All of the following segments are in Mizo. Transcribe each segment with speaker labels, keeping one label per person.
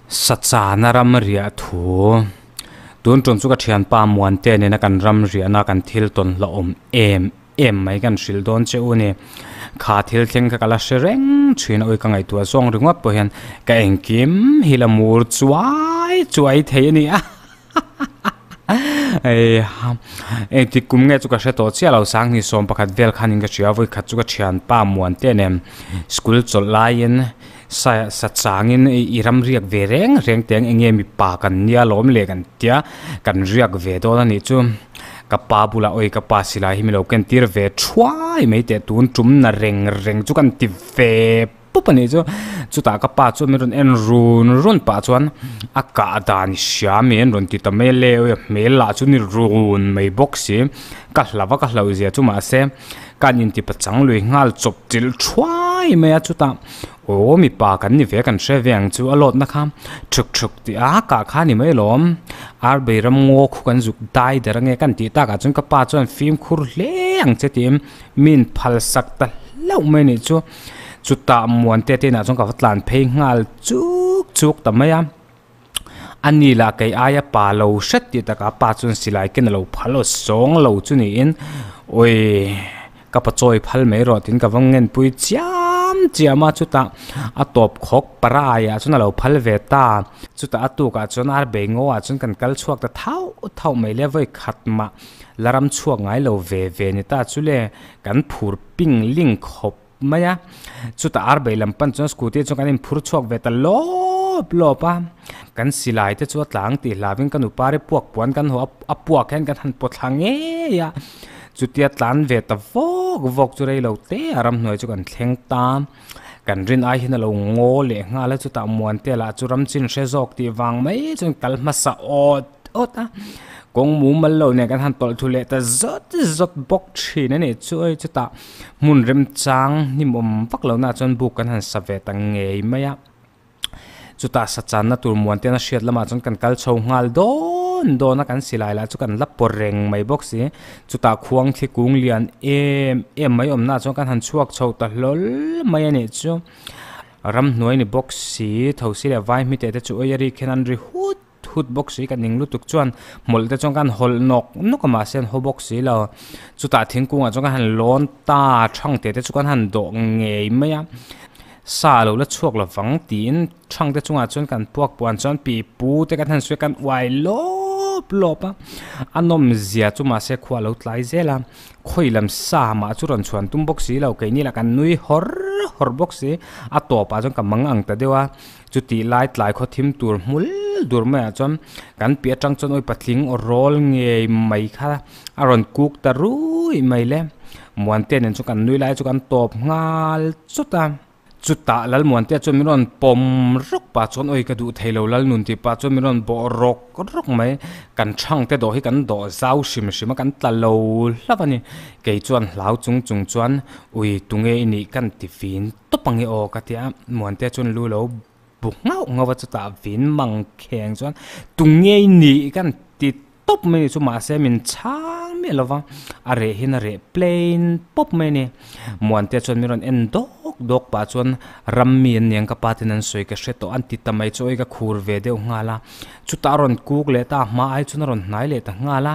Speaker 1: Sachana ram riah thu. Tun tum chu ka thianpa Muante nena kan ram riahna kan thil tawn hlauhawm em em mai kan hrilh dawn che u ni. Kha thil thleng kha ka la hre reng thin a, ui ka ngaihtuah zawng ringawt pawh hian ka engkim hi la mur chuai chuai thei a ni a. Engtik kum nge chu ka hre tawh chiah lo, Sanghnih 11 vel khanin ka hria, vawikhat chu ka thianpa Muante nen school chawlh laiin sa sa changin i ram riak ve reng reng teng enge mipa kan nia lawm le kan tia kan riak ve dawn a nih chu. Ka pa bulah awi ka pa silai hi mi lo ken tir ve thuai mai teh tun tum na reng reng chu kan ti ve pup a nih chu. Chutah ka pa chuan min rawn en run run pah chuan a kah dan i hria mi an rawn ti ta mai a le awi a hmel lah chu ni run mai bawk si. Ka hlauh a ka hlauh zia chu mahse ka an inti pachang lui nghal chawp chilh thuai mai a chutah aw mipa kan ni ve kan hre ve ang chu a lawtna kha thuk thuk tih a kah kha ni mai alawm arbei ram ngaw khu kan zuk dai der ange kan tih takah chuan ka pa chuan fimkhur hle ang che tiin min phal sak ta hlauh mai a nih chu. Chutah Muante te inah chuan ka va tlan phei nghal chuk chuk ta mai a, a ni lah kei aia pa lo hret tih takah pa chuan silai ken a lo phal aw sawng lo chu niin awi ka pa chawi phal mai rawh tiin ka va ngenpui chiam chiam a, chutah a tawp khawk paraiah chuan a lo phal ve ta, chutah a tukah chuan ar bei ngaw ah chuan kan kal chhuak ta thauh thauh mai le vawi khat mah la ram chhuak ngai lo ve ve ni ta chu le kan phur ping ling khawp mai a, chutah ar bei lam pan chuan scooty chuan kan inphur chhuak ve ta lawp lawp a, kan silai te chu a tlang tih hlauhin ka nupa ri puak puan kan haw a, a puak hian kan han pawt thla ngei a, chutia tlan ve ta vawk vawk chu rei lo te a ramhnuai chu kan thleng ta, kan rin ai hian a lo ngaw leh nghal a, chutah Muante lah chu ram chin hre zawk tih vang mai chuan kal hmasa awt awt a, kawng mumal lo nen kan han tawlh thu leh ta zawt zawt bawk thin a ni chu oi chutah hmun remchang hnimawm vak lo na chuan buk kan han sa ve ta ngei mai a, chutah sa channa tur muan ten a hriat lamah chuan kan kal chho nghal dawn dawn a kan silai lah chu kan la pawr reng mai bawk si, chutah khuang thli kung lian em em mai awmna chuan kan han chhuak chho ta hlawl mai a nih chu, ramhnuai ni bawk si thosi leh vai hmite te chu oi a rik hian an ri hut. Thut bawk si ka ning lutuk chuan hmawlh te chuan ka han hawlh nawk nawk a mahse an haw bawk si lo. Chutah thingkungah chuan ka han lawn ta thang te te chu kan han dawh ngei mai a, sa a lo la chhuak lo vang tiin thang te chungah chuan kan puak puan chuan pi pu te kan han sawi a kan uai lawp lawp a, a nawm zia chu mahse khua a lo tlai zel a, khawi lam sa mah chu rawn chhuan tum bawk si lo keini lah kan nui hawr hawr bawk si, a tawpah chuan ka mang ang ta deuh a. Chutih lai tlai khaw thim tur hmul dur maiah chuan kan piah atang chuan awi patling aw rawl ngei mai kha a rawn kuk ta rui mai le. Muante nen chuan kan nui lai chu kan tawp nghal chawt a. Chutah Lalmuantea chuan min rawn pawm rawk pah chuan awi ka duh thei lo Lalnun tih pah chuan min rawn bawh rawk rawk mai. Kan thangte dawh hi kan dawh zau hrim hrim a kan tla lo hlauh a ni. Kei chuan hlau chung chung chuan ui tunge i nih kan ti fin Tawp ang i aw ka ti a, Muantea chuan lu lo bu nghauh nghauh a, chutah vin mang kheng chuan tu ngei nih kan ti tawp mai ni chu mahse min chhang miah lo va, a reh hian a reh plain pawp mai a ni. Muantea chuan min rawn en dawk dawk pah chuan ram mi an niang ka pa ten an sawi ka hre tawh an ti ta mai chu awi ka khur ve deuh nghal a, chutah a rawn kuk leh ta a hma ai chuan a rawn hnai leh ta nghal a.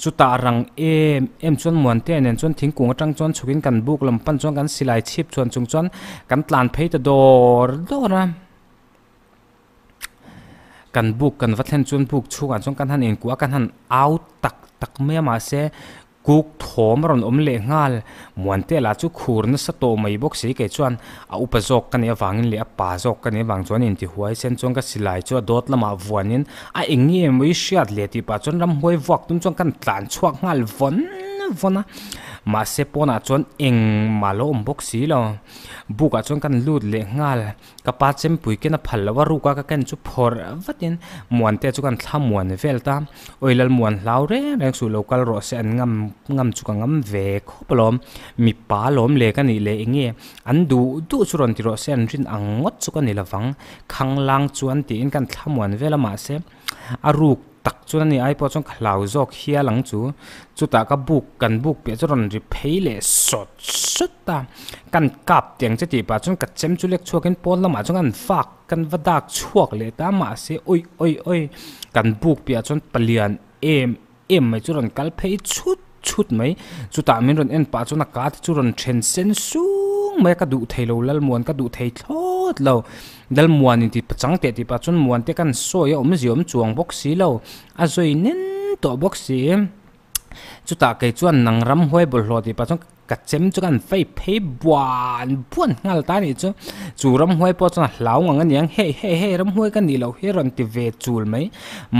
Speaker 1: Chutah rang em em chuan Muantea nen chuan thingkung atang chuan chhukin kan buk lam pan chuan kan silai chhip chhuan chung chuan kan tlan phei ta dawr dawr a. Kan buk kan va thlen chuan buk chhungah chuan kan han inkuah a, kan han au tak tak mai a mahse kuk thawm a rawn awm leh nghal. Muantea lah chu khur nasa tawh mai bawk si kei chuan a upa zawk ka nih avangin leh a pa zawk ka nih avang chuan intihuai sen chuan ka silai chu a dawt lamah vuanin A eng nge maw i hriat leh tih pah chuan ramhuai vuak tum chuan kan tlan chhuak nghal vawn vawn a, mahse pawnah chuan engmah lo awm bawk si lo. Bukah chuan kan lut leh nghal, ka pa chempui ken a phal loh a ruka ka ken chu phawrh vatin Muantea chu kan thla muan vel ta, awi Lalmuan hlau reng reng suh lo kal rawh se an ngam ngam chu ka ngam ve khawp alawm, mipa lawm le ka nih leh eng nge an duh duh chu rawn ti rawh se an rin ang ngawt chu ka ni lovang. Khanglang chuan tiin kan thlamuan vel a mahse a ruk tak chuan ani ai pawh chuan ka hlau zawk hial ang chu. Chutah ka buk kan buk piah chu rawn ri phei leh sawt sawt a, kan kap tiang che tih pah chuan ka chem chu lek chhuakin pawn lamah chuan kan vak kan va dak chhuak leh ta mahse awi awi awi kan buk piah chuan palian em em mai chu rawn kal phei chhut chhut mai. Chutah min rawn en pah chuan a ka te chu rawn then sen sung mai a, ka duh thei lo Lalmuan ka duh thei thlawt lo. Lalmuan in ti pachang teh tih pah chuan Muan te kan sawi a awmzia awm chuang bawk si lo, a zawi nen tawh bawk si. Chutah kei chuan nang ramhuai bawlhhlawh tih pah chuan ka chem chu kan fei phei buan buan nghal ta anih chu. Chu ramhuai pawh chuan a hlau ngang aniang hei hei hei ramhuai ka nih loh hi a rawn ti ve chul mai.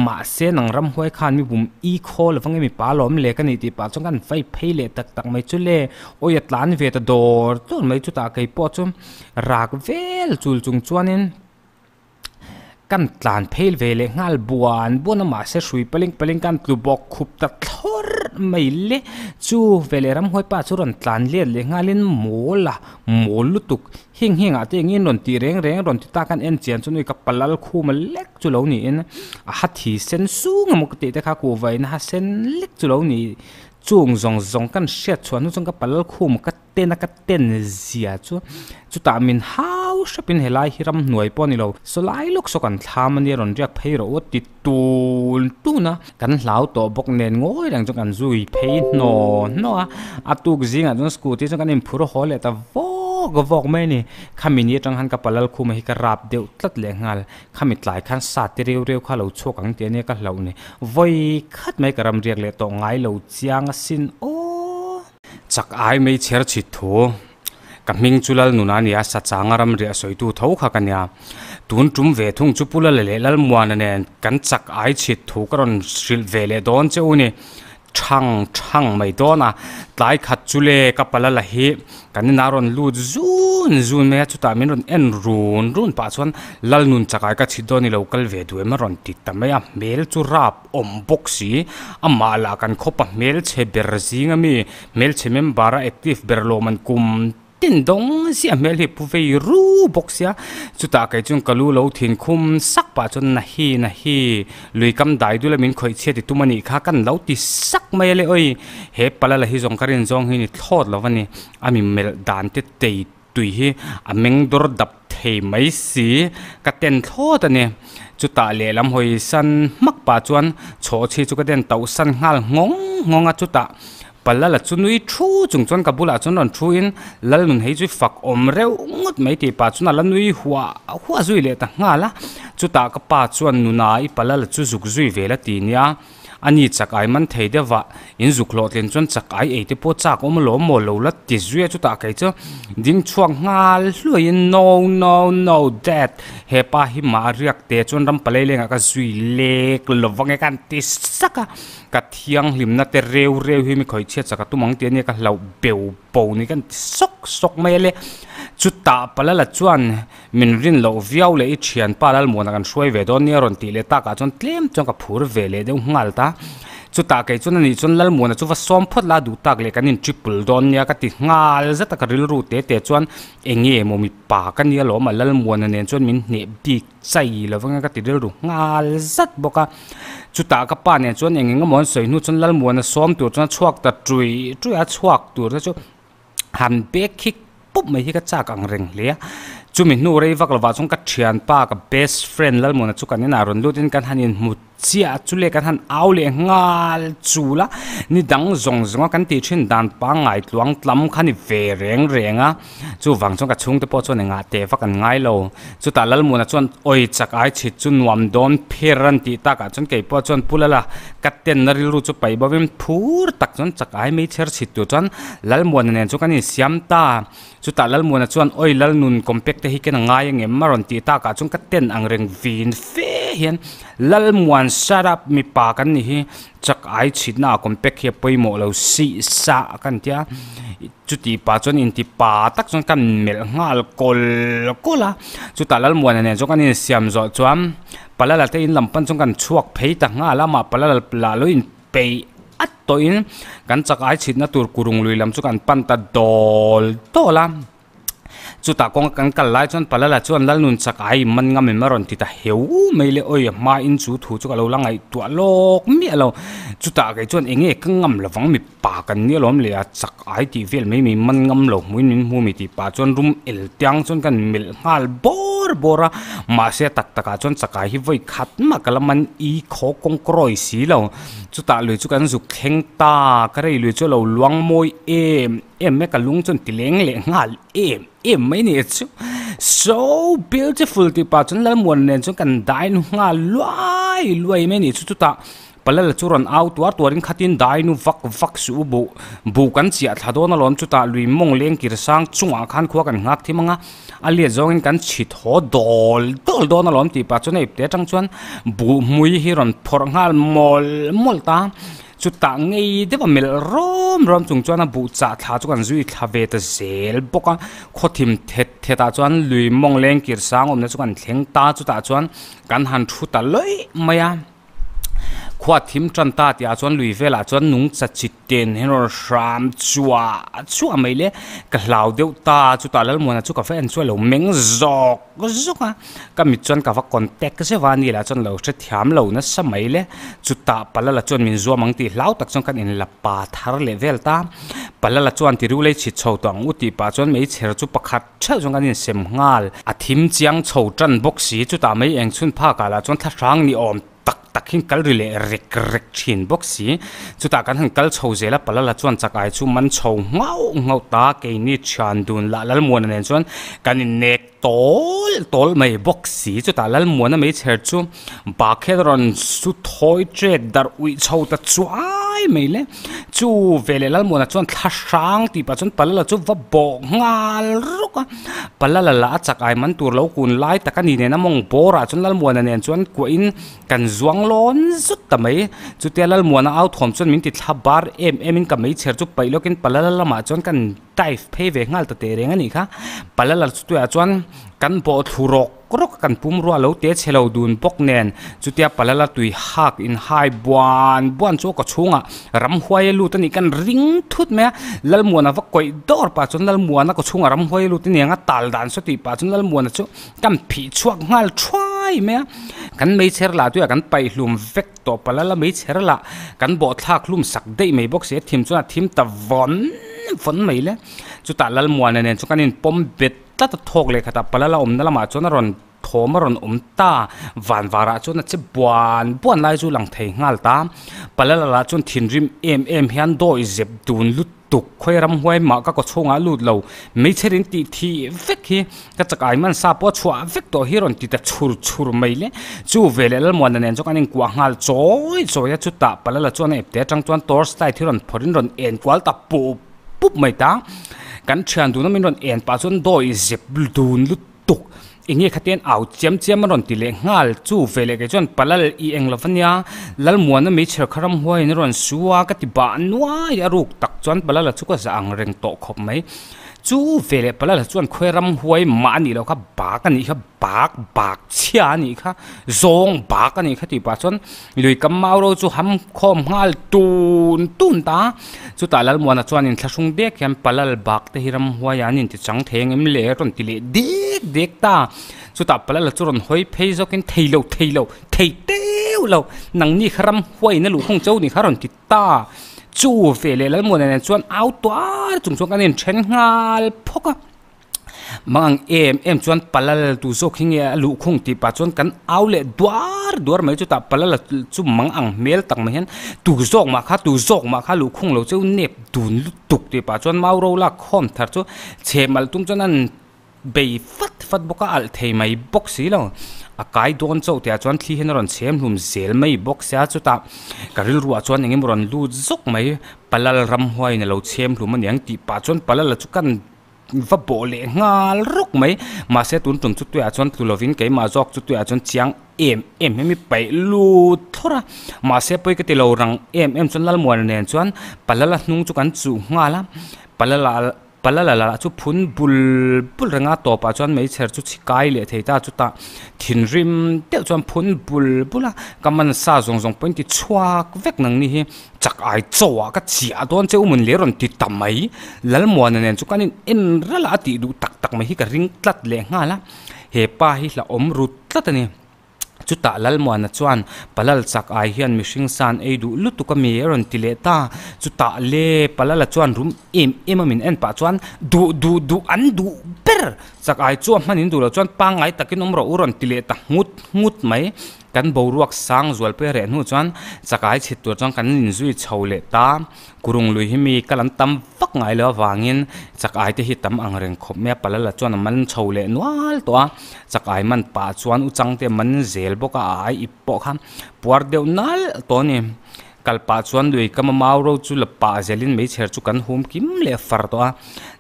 Speaker 1: Mahse nang ramhuai khan mi bum i khaw lo vang e mipa lawm le ka nih tih pah chuan kan fei phei leh tak tak mai chu le. Awi a tlan ve ta dawr dawr mai chutah kei pawh chu rak vel chul chung chuanin Kan tlan phei ve leh nghal buan buan a mahse hrui paling paling kan tlu bawk khup ta thlawr mai le. Chu veleh ramhuai pa chu rawn tlan let leh nghalin mawl a mawl lutuk heng heng ah te engin rawn tih reng reng rawn ti ta kan en chian chu nui ka palal khum a lek chu lo niin a ha thi sen sung emaw ka tih te kha kuhva in a ha sen lek chu lo ni chung zawng zawng kan hriat chhuah hnu chuan ka palal khum ka Tena ka ten zia chu chutah min hau hrepin helai hi ramhnuai pawh a ni lo, saw lai lawk saw kan thlam a nia rawn riak phei rawh u a ti tun tun a, kan hlau tawh bawk nen ngawi reng chuan kan zui phei hnaw hnaw a, a tuk zingah chuan scooty chuan kan inphur haw leh ta vawk vawk mai a ni, khami ni atang khan ka palal khuma hi ka rap deuh tlat leh nghal, khami tlai khan sa te reu reu kha lo chhuak ang tih a nia ka hlauh ni, vawi khat mai ka ram riak leh tawh ngai lo chiang asin aw. Chak ai mai chher chhit thu. Ka hming chu Lalnuna a ni a, Sachanga ramriah sawitu tho kha ka nia. Tun tum ve thung chu Pu Lala leh Lalmuana nen kan chak ai chhit thu ka rawn hrilh ve leh dawn che u ni. Thang thang mai dawn a, tlai khat chu le ka pa Lala hi kan inah rawn lut zun zun mai a, chutah min rawn en run run pah chuan Lalnun chak ai ka chhit dawn i lo kal ve duh em a rawn ti ta mai a, hmel chu rap. awm bawk si. Amah lah kan khawpa hmelchhe ber zing ami, hmelchhe member a active ber lawm an kum tin dawng ziah hmel hi pu vei ru bawk sia. Chutah kei chuan ka lu lo thin khum sak pah chuan nahi nahi lui kam dai dul a min khawih chhiat i tum a nih kha kan lo ti sak mai a le awi. He pala la hi zawng ka rin zawng hi ni thlawt lo a ni. A mi melh dan te tei Tui hi a meng dawr dap thei mai si, ka ten thlawt a ni. Chutah lehlam hawi san hmak pah chuan chhawhchhi chu ka den tauh san nghal nghawng nghawng a, chutah Palala chu nui thu chung chuan ka bulah chuan rawn thu in Lalnun hei chu fak awm reuh ngawt mai tih pah chuan a la nui huah huah zui leh ta nghal a. Chutah ka pa chuan Nuna i Palala chu zuk zui ve la ti nia. A ni chak ai man thei deuh a, in zuk hlawhtlin chuan chak ai ei te pawh chak awm alawm maw lo la ti zui a, chutah kei chu ding chhuak nghal hluaiin no no no dad hepa hi mah riak te chuan ram palei lengah ka zui lek lo vang e ka han ti sak a, ka thianghlimna te reu reu hi mi khawih chhiat chak a tum ang tih ania ka hlauh beu bo ni ka han ti sawk sawk mai a le, chutah Palala chuan Min rin loh viau leh i thianpa Lalmuana kan hruai ve dawn nia rawn tih leh takah chuan tlem chuan ka phur ve leh deuh nghal ta. Chutah kei chuan ani chuan Lalmuana chu va sawm phawt la duh tak leh kan in triple dawn nia ka ti nghal zet a ka rilru te te chuan enge maw mipa ka nia lawm a Lalmuana nen chuan min hneh bik chai lo vang a ka ti rilru nghal zat bawk a. Chutah ka pa nen chuan eng eng emaw an sawi hnu chuan Lalmuana sawm tur chuan a chhuak ta ṭuih ṭuih a, chhuak tur te chu Han bag khi pup mai hi ka chak ang reng hle a, chumi hnu rei vak lovah chuan ka thianpa ka best friend Lalmuana chu kan inah rawn lut in kan han inhmu chiah a, chule kan han au leh nghal chul a, ni dang zawng zawng a kan tih thin dan pangngai tluang tlam kha ni ve reng reng a, chuvang chuan ka chhungte pawh chuan engah teh vak an ngai lo, chutah Lalmuana chuan awi chak ai chhit chu nuam dawn phir an tih takah chuan keipawh chuan Pu Lala ka tenna rilru chu paih bovin phur tak chuan chak ai meichher chhit tur chuan Lalmuana nen chu kan insiam ta. Chutah Lalmuana chuan, Awi Lalnun, compact te hi ken a ngai angem? A rawn tih takah chuan ka ten ang reng vin fe hian, Lalmuan, shut up, mipa kan nih hi, chak ai chhitna ah compact hi a pawimawh lo sih sah kan tia. Chuti pah chuan inti pa tak chuan kan melh nghal kawl kawl a. Chutah Lalmuana nen chuan kan insiam zawh chuan Palala te in lam pan chuan kan chhuak phei ta nghal a, mah Palala lah lo in peih at tawhin kan chak ai chhitna tur kurung lui lam chu kan pan ta dawl dawl a. Chutah kawnga kan kal lai chuan Palala chuan Lalnun chak ai man ngam em a rawn ti ta heu mai le awi a hma in chu thu chu ka lo la ngaihtuah lawk miah lo. Chutah kei chuan eng nge ka ngam lovang mipa kan nia lawm le a chak ai tih vel mai mai man ngam lo hmuin min hmu mi tih pah chuan rum el tiang chuan kan melh nghal bawr bawr a mahse a tak takah chuan chakai hi vawi khat mah ka la man i khaw kawng karawi si lo. Chutah lui chu kan zuk thleng ta ka rei lui chu a lo luang mawi em em mai ka lung chuan ti leng leh nghal em em mai ni chu so beautiful tih pah chuan Lalmuan nen chuan kan dai nu nghal luai luai mai ni chu chutah Palala chu rawn au tuar tuarin khatin dai nu vak vak suh u buh buh kan chiah thla dawn alawm chutah lui mawng leng kir sang chungah khan khua kan nghak thim anga a liat zawngin kan chhit haw dawl dawl dawn alawm tih pah chuan a ipte atang chuan buh hmui hi rawn phawrh nghal mawl mawl ta. Chutah ngei deuh a melh rawm rawm chung chuan a buh chah thla chu kan zui thla ve ta zel bawk a, khaw thim thet thet ah chuan lui mawng leng kir sang awmna chu kan thleng ta, chutah chuan kan han thu ta lawih mai a, khua thim tan ta tih ah chuan lui velah chuan nungcha chi ten hian rawn hram chuah chuah mai le, ka hlau deuh ta, chutah Lalmuana chu ka va en chu a lo meng zawk. Zawk a, ka mit chuan ka va contact zeuh a, ni lah chuan lo hrethiam lo nasa mai le, chutah Palala chuan min zuam ang tih hlau tak chuan kan inla pa thar leh vel ta, Palala chuan ti ru lei chhit chho tawh ang u tih pah chuan meichher chu pakhat theuh chuan kan insem nghal, a thim chiang chho tan bawk si, chutah mei eng chhun phakah lah chuan thlahrang ni awm tak tak hi kal ri leh rek rek thin bawk si, chutah kan han kal chho zel a, Palala chuan chak ai chu man chho nghauh nghauh ta, keini thian dun lah Lalmuana nen chuan kan innek tawl tawl mai bawk si, chutah Lalmuana meichher chu bakhet a rawn su thawi ṭek darh uih chho ta chuai mai le, chu veleh Lalmuana chuan thla hrang tih pah chuan Palala chu va bawh nghal rawk a. Palala lah a chak ai man tur lo kun lai tak a ni nen a mawng bawrah chuan Lalmuana nen chuan kuahin kan zuang lawn zut ta mai. Chutia Lalmuana au thawm chuan min ti thla bar em em in ka meichher chu paih lawkin Palala lamah chuan kan dive phei ve nghal ta teh reng a nih kha. Palala chutuiah chuan kan bawh thlu rawk rawk a kan pum ruah lo te chhe lo dun bawk nen chutia Palala tui hak in hai buan buan chu ka chhungah Ramhuai a lut a nih kan ring thut mai a, Lalmuana va kawih dawr pah chuan Lalmuana ka chhungah ramhuai a lut a niang a, tal dan saw tih pah chuan Lalmuana chu kan phih chhuak nghal thuai mai a, kan meichher lah tuiah kan paih hlum vek tawh palh a, la meichher lah kan bawh thlak hlum sak daih mai bawk si a, thim chuan a thim ta vawn vawn mai le. Chutah Lalmuana nen chu kan inpawm bet tlat a, thawk leh khatah palh a, la awmna lamah chuan a rawn Thawm a rawn awm ta, van varah chuan a che buan buan lai chu lang thei nghal ta. Palala lah chuan thinrim em em hian dawi zep dun lutuk khawi ramhuai mah ka kaw chhungah a lut lo, meichher in tih thih vek hi ka chakai man sa pawh a chhuah vek tawh hi rawn ti ta chhur chhur mai le. Chu veleh Lalmuana nen chuan kan inkuah nghal chawi chawi a, chutah Palala chuan a ipte atang chuan torch light hi rawn phawrh in rawn en kual ta pup pup mai ta. Kan thian duna min rawn en pah chuan dawi zep dun lutuk. tuk. Enge khatian au chiam chiam a rawn ti leh nghal. Chu ve leh kei chuan Palal i eng lo va nia, Lalmuana meichher kha ramhuaiin a rawn su a ka ti bah nuai a ruk tak chuan Palala chu ka za ang reng tawh khawp mai. Chu ve leh Palala chuan khawi ramhuai mah a nih loh kha bak a nih kha bak bak chhia a nih kha zawng bak a nih kha tih pah chuan lui kam mau ro chu ham khawm nghal tun tun ta. Chutah Lalmuana chuan inthlahrung dek hian Palal bak te hi ramhuai an inti chang thei ang em le a rawn ti leh dek dek ta. Chutah Palala chu rawn hawi phei zawkin thei lo thei lo thei teuh lo nangni kha ramhuai in a luhkhung chauh ni kha a rawn ti ta. Chu veleh Lalmuana nen chuan au tuar chung chuan kan inthen nghal phawk a. Mang ang em em chuan Palal tu zawk hi nge a luhkhung tih pah chuan kan au leh duar duar mai chutah Palal chu mang ang hmel tak mai hian tu zawk mah kha tu zawk mah kha luhkhung lo cheu nep dun lutuk tih pah chuan mau ro lak khawm thar chu chhe malh tum chuan an bei fat fat bawk a alh thei mai bawk si lo a kai dawn chauh tih ah chuan thli hian a rawn chhem hlum zel mai bawk sia chutah ka rilruah chuan eng emaw rawn lut zawk mai Palal ramhuaiin a lo chhem hlum aniang tih pah chuan Palala chu kan va bawh leh nghal rawk mai mahse tun tum chu tuiah chuan tlu lovin keimah zawk chu tuiah chuan chiang em em hi mi paih lut thlawr a mahse pawi ka ti lo rang em em chuan Lalmuana nen chuan Palala hnung chu kan chuh nghal a Palala. Palala lah chu phun bul bul reng a tawpah chuan meichher chu chhi kai leh thei ta chutah thinrim deuh chuan phun bul bul a ka man sa zawng zawng pawhin ti chhuak vek nang ni hi chak ai chaw ah ka chiah dawn che u mun le rawn ti ta mai Lalmuana nen chu kan in en ralh a a tih duh tak tak mai hi ka ring tlat leh nghal a he pa hi hlauhawm rut tlat a ni. Chutah Lalmuana chuan, Palal chak ai hian mihring san ei duh lutuk a mi a rawn ti leh ta. Chutah le Palala chuan rum em em a min en pah chuan, Duh duh duh an duh ber! Chak ai chu a hman in duh loh chuan pangngai takin awm rawh u rawn ti leh ta nghut nghut mai. Kan boruak sang zualpui a reh hnu chuan chak ai chhit tur chuan kan inzui chho leh ta. Kurung lui hi mi kal an tam vak ngai lo avangin chak ai te hi tam ang reng khawp mai a, Palala chuan a man chho leh nual tawh a, chak ai man pah chuan u changte a man zel bawk a, a ai ip pawh kha puar deuh nalh tawh a ni. Kal pah chuan lui kama mau ro chu la pah zelin meichher chu kan hum kim leh far tawh a,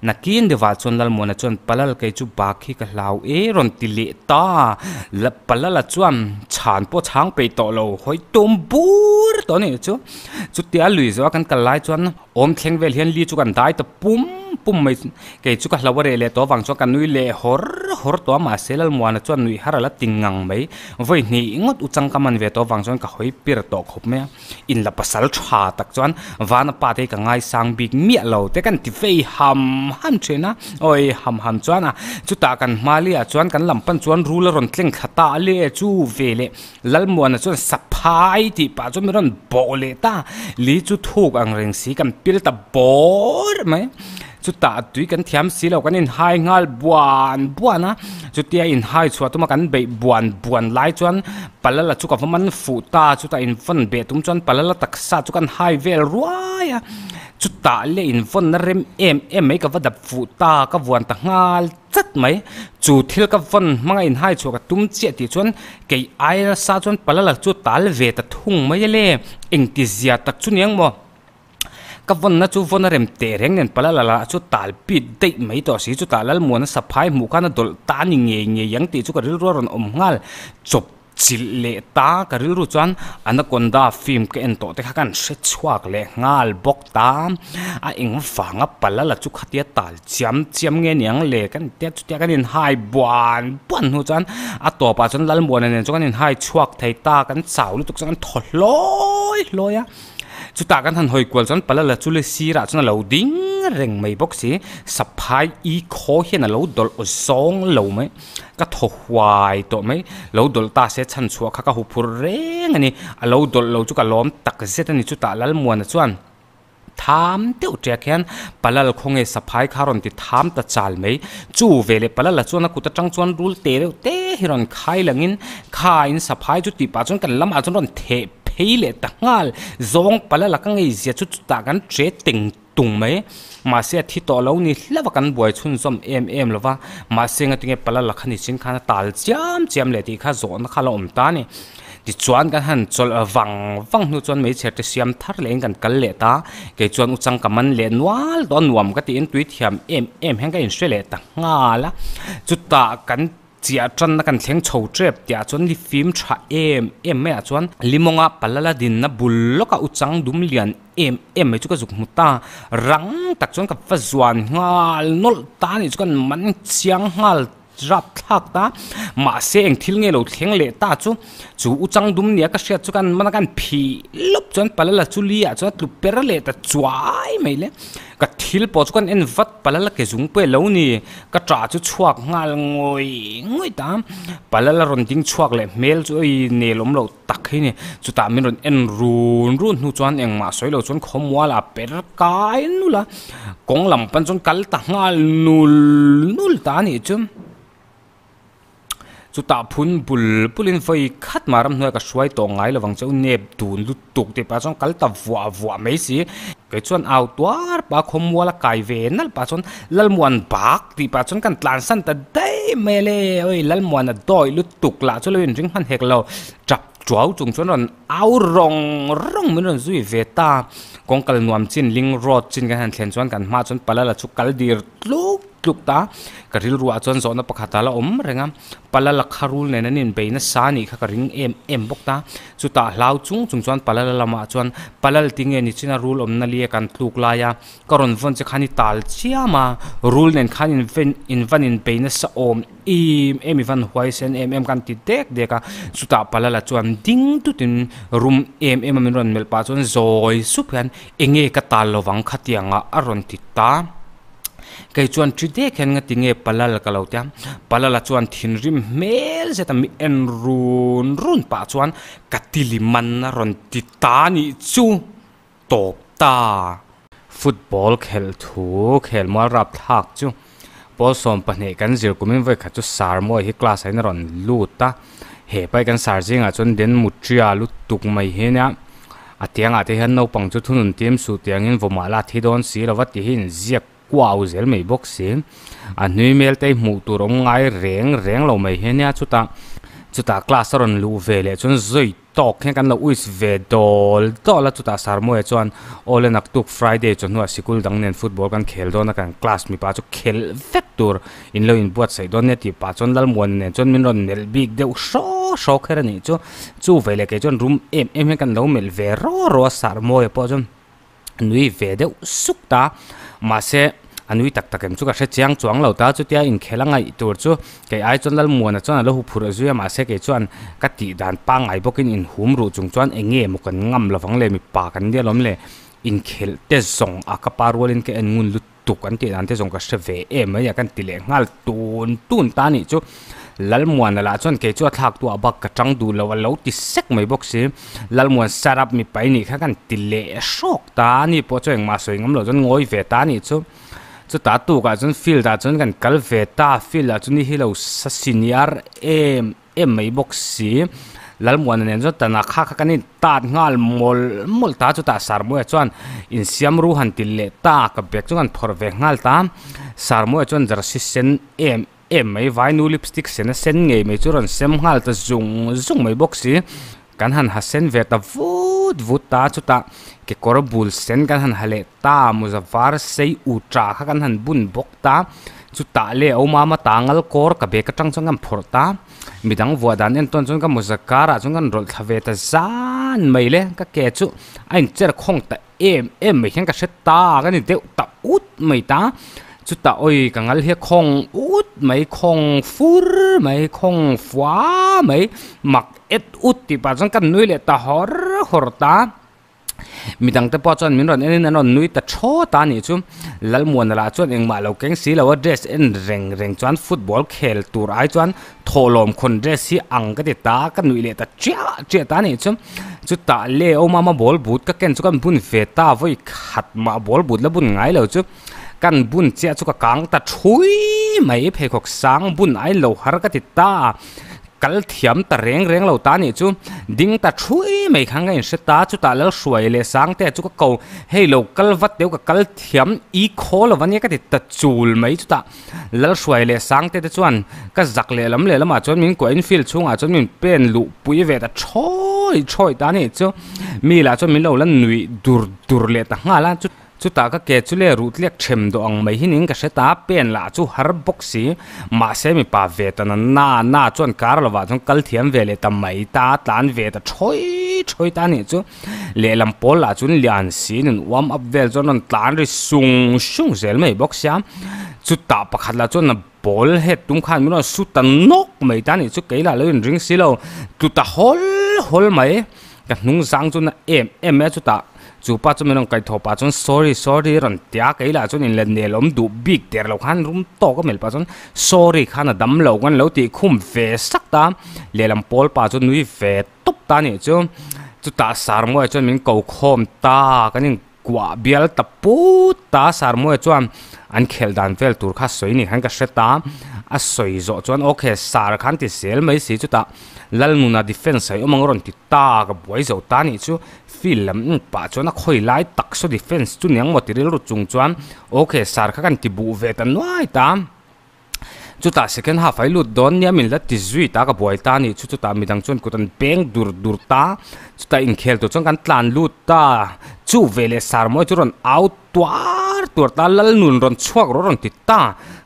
Speaker 1: nakin deuhah chuan Lalmuana chuan Palal kei chu bak hi ka hlau e rawn ti leh ta, Palala chuan chhan pawh chhang peih tawh lo hawi tum bur tawh a ni chu. Chutia lui zawh a kan kal lai chuan awm thleng vel hian li chu kan dai ta pum pum mai kei chu ka hlo a reh leh tawh avang chuan ka nui leh hawr hawr tawh a mahse Lalmuana chuan nuih har a la ti ngang mai vawi hnih ngawt u chang ka man ve tawh avang chuan ka hawi pir tawh khawp mai a inla pasal tha tak chuan vana pa te hi ka ngaisang bik miah lo te kan ti vei ham ham thin a awi ham ham chuan a chutah kan hma liah chuan kan lam pan chuan rul a rawn tleng thla ta a le chu ve leh Lalmuana chuan saphai tih pah chuan min rawn bawh leh ta, li chu thuk ang reng si kan pil ta bawr mai. Chutah tui kan thiam si lo kan inhai nghal buan buan a, chutia inhai chhuah tuma kan beih buan buan lai chuan Palala chu ka va man fuh ta, chutah invawn beh tum chuan Palala taksa chu kan hai vel ruai a, chutah leh invawnna rem em em mai ka va dap fuh ta, ka vuan ta nghal. Chat mai, chu thil ka vawn hmanga inhai chhuah ka tum chiah tih chuan kei ai nasa chuan Palala chu tal ve ta thung mai a le, engti zia tak chu niang maw? Ka vawnna chu vawn a rem teh reng nen Palala lah chu tal pit daih mai tawh si, chutah Lalmuana saphai hmuh khan a dawlh ta a ni ngei ngei ang tih chu ka rilru a rawn awm nghal chawp. Chilh leh ta ka rilru chuan Anaconda film ka en tawh te kha kan hre chhuak leh nghal bawk ta. A eng vanga Palala chu khatia tal chiam chiam nge niang le kan tia chutia kan inhai buan buan hnu chuan a tawpah chuan Lalmuana nen chuan kan inhai chhuak thei ta kan chau lutuk chuan kan thaw hlawi hlawi a. Chutah kan han hawi kual chuan Palala chu le sirah chuan a lo ding reng mai bawk si. Saphai i khaw hian a lo dawlh aw zawng lo mai. Ka thaw huai tawh mai. Lo dawlh ta se chhan chhuah kha ka hu phur reng a ni. A lo dawlh lo chu ka lawm tak zet a ni. Chutah Lalmuana chuan tham deuh ṭiak hian Palal khawnge saphai kha rawn ti tham ta chal mai. Chu veleh Palala chuan a kut aṭang chuan rul te reuh te hi rawn khai langin kha in saphai chu tih pah chuan kan lamah chuan rawn theh phei leh ta nghal. Zawng Palala ka ngeizia chu chutah kan ṭe teng tung mai. Mahse a thi tawh lo ni hlauh a kan buai chhunzawm em em lo va, mahse ngatinge pala la kha ni chin khan a tal chiam chiam leh tih kha zawhna kha la awm ta a ni. Tichuan kan han chawlh vang vang hnu chuan meichher te siam thar leh in kan kal leh ta, kei chuan u chang ka man leh nual tawh a nuam ka tiin tui thiam em em hian ka inhre leh ta nghal a, chutah kan Chiah tanna kan thleng chho tep tihah chuan li fim tha em em maiah chuan limawnga palala dinna bul lawka u chang dum lian em em mai chu ka zuk hmu ta. Rang tak chuan ka va zuan nghal nawlh ta a nih chu kan man chiang nghal rap thlak ta. Mahse eng thil nge lo thleng leh ta chu chu u chang dum nia ka hriat chu kan man a kan phih lawp chuan palala chu li ah chuan a tlu per leh ta chuai mai le. Ka thil pawh chu kan en vat palala ke zung pawh lo ni. Ka ṭah chu chhuak nghal ngawih ngawih ta. Palala rawn ding chhuak leh hmel chu ei nel awm loh tak hi ni. Chutah min rawn en run run hnu chuan engmah sawi lo chuan khawmual a per kai nul a. Kawng lam pan chuan kal ta nghal nul nul ta a nih chu. Chutah phun bul bulin vawi khat mah ramhnuai ka hruai tawh ngai lovang che u nep dun lutuk tih pah chuan kal ta vuah vuah mai si. Kei chuan au tuar pah khawmual a kai ve nalh pah chuan Lalmuan bak tih pah chuan kan tlansan ta daih mai a le. Oi Lalmuan a dawi lutuk lah chu lo inring hman hek lo. Tap tuau chung chuan rawn au rawng rawng min rawn zui ve ta. Kawng kal nuam chin ling road chin kan han thlen chuan kan hmaah chuan Palala chu kal dir tluk. tluk ta. Ka rilruah chuan zawhna pakhat a la awm reng a, Palala kha rul nen an inbei nasa a nih kha ka ring em em bawk ta. Chutah hlau chung chung chuan Palala lamah chuan Palal tinge ni chin a rul awmna lia kan tluk lai a, ka rawn vawn che khan i tal chiam a, rul nen khan in in van inbei nasa awm em em i van huai sen em em kan ti dek dek a. Chutah Palala chuan ding tutin rum em em a min rawn melh pah chuan zawi sup hian enge ka tal lovang khatianga a rawn ti ta. Kei chuan ṭi dek hian nga tinge Palal ka lo tia. Palala chuan thinrim hmel zet a mi en run run pah chuan ka tili man a rawn ti ta nih chu tawp ta. Football khelh thu khel mual rap thlak chu pawl 12 kan zir kumin vawi khat chu sar mawi hi class ah hian a rawn lut a. He pai kan sar zingah chuan den mutria lutuk mai hi nia. A tiangah te hian naupang chu thunun tim suh tiangin vawmah la thi dawn si lova ti hi inziak kuau zel mai bawk si. A hnui hmel te hi hmuh tur awm ngai reng reng lo mai hi ania chutah chutah class a rawn luh ve leh chuan zawi tawk hian kan lo uis ve dawl dawl a chutah Sarmawia chuan aw le naktuk Friday chawhnuah sikul dang nen football kan khel dawn a kan class mipa chu khelh vek tur in lo inbuatsaih dawn nia tih pah chuan Lalmuana nen chuan min rawn melh bik deuh hraw hraw kher a nih chu. Chu veleh kei chuan rum em em hian kan lo melh ve raw raw a, Sarmawia pawh chuan a nui ve deuh suk ta. Mahse a nui tak tak em chu ka hre chiang chuang lo ta, chutia inkhel a ngaih tur chu kei ai chuan Lalmuana chuan a lo hu phurh zui a, mahse kei chuan ka tih dan pangngai bawkin inhum ruh chung chuan eng nge maw kan ngam lovang le mipa kan nia lawm le inkhelh te zawng a ka pa rualin ka en ngun lut tuk an tih dan te zawng ka hre ve em mai a kan ti leh nghal tun tun ta nih chu Lalmuana lah chuan kei chu a thlak tu ah bak ka tang duh lo a lo ti sek mai bawk si Lalmuan sarap mipa i nih kha kan ti leh hrawk ta a ni pawh chu engmah sawi ngam loh chuan ngawi ve ta nih chu chutah tukah chuan field ah chuan kan kal ve ta field ah chuan ni hi lo sa senior em em mai bawk si. Lalmuana nen chuan tana kha kha kan in tat nghal mawlh mawlh ta chutah Sarmawia chuan insiam ru han ti leh ta ka bag chu kan phawrh ve nghal ta. Sarmawia chuan jersey sen em em mai vainu lipstick sen a sen ngei mai chu rawn sem nghal ta zung zung mai bawk si. Kan han ha sen ve ta vut vut ta chutah kekawr bul sen kan han ha leh ta mawza var sei u tah kha kan han bun bawk ta. Chutah leh a awm a tangal kawr ka bag atang chuan kan phawrh ta midang vuah dan en tawn chuan ka mawza karah chuan kan rawlh thla ve ta zan mai le ka ke chu a incher khawng ta em em mai hian ka hre ta ka ni deuh ta ut mai ta chutah awi ka ngal hi a khawng ut mai khawng fur mai khawng fua mai mak et ut tih pah chuan ka nui leh ta hawr hawr ta. Midang te pawh chuan min rawn en in an rawn nui ta thawt a nih chu. Lalmuana lah chuan engmah lo keng si lo a dress en reng reng chuan football khel tur ai chuan thawhlawm khawn dress hi ang ka ti ta ka nuih leh ta chiah chiah ta a nih chu. Chutah le awmama ball but ka ken chu kan bun ve ta vawi khat mah ball but la bun ngai lo chu kan bun chiah chu ka kang ta thui mai pheikhawk sang bun ai lo har ka ti ta. Kal thiam ta reng reng lo ta nih chu ding ta thui mai khan ka inhre ta, chutah lal hruai leh sang te chu ka ko, hei lo kal vat deuh ka kal thiam i khaw lo ania ka ti ta chul mai, chutah lal hruai leh sang te te chuan ka zak leh lam leh lamah chuan min kuah in field chhungah chuan min pen luh pui ve ta thawi thawi ta nih chu, mi lah chuan min lo la nuih dur dur leh ta nghal a. Chutah ka ke chu le ruh tliak them dawh ang mai hi ning ka hre ta, pen lah chu har bawk si. Mahse mipa ve ta na na na chuan kar lovah chuan kal thiam ve leh ta mai ta, tlan ve ta thawi thawi ta anih chu. Lehlam pawl lah chuan lian si nun uam up vel chuan rawn tlan ri sung sung zel mai bawk sia. Chutah pakhat lah chuan ball het tum khan min rawn su ta nawk mai ta anih chu, kei lah lo inring si lo, tlu ta hawl hawl mai. Ka hnung zang chu na em em mai a chutah chu pa chu min rawn kaih thawh pah chuan sorry sorry rawn ti a kei lah chuan inlet nel awm duh bik der lo khan rum tawk a melh pah chuan sorry khan a dam lo kan lo tih khum ve sak ta lehlam pawl pa chu nui ve tawp ta anih chu chutah sarmawia chuan min ko khawm ta kan in kuah bial ta put ta sarmawia chuan an khelh dan vel tur kha sawi ni khan ka hre ta a sawi zawh chuan okay sar khan ti zel mai si chutah Lalnuna defence a awm ang rawn ti ta ka buai zo ta nih chu field lam en pah chuan a khawi lai tak saw defence chu niang maw ti rilru chung chuan okay sar kha kan ti buh ve ta nuai ta chutah second half a i lut dawn nia min la ti zui ta ka buai ta nih chu chutah midang chuan kut an peng dur dur ta chutah inkhel tur chuan kan tlan lut ta chu veleh sar mawi chu rawn out tuar tuar ta Lalnun rawn chhuak rawh rawn ti ta.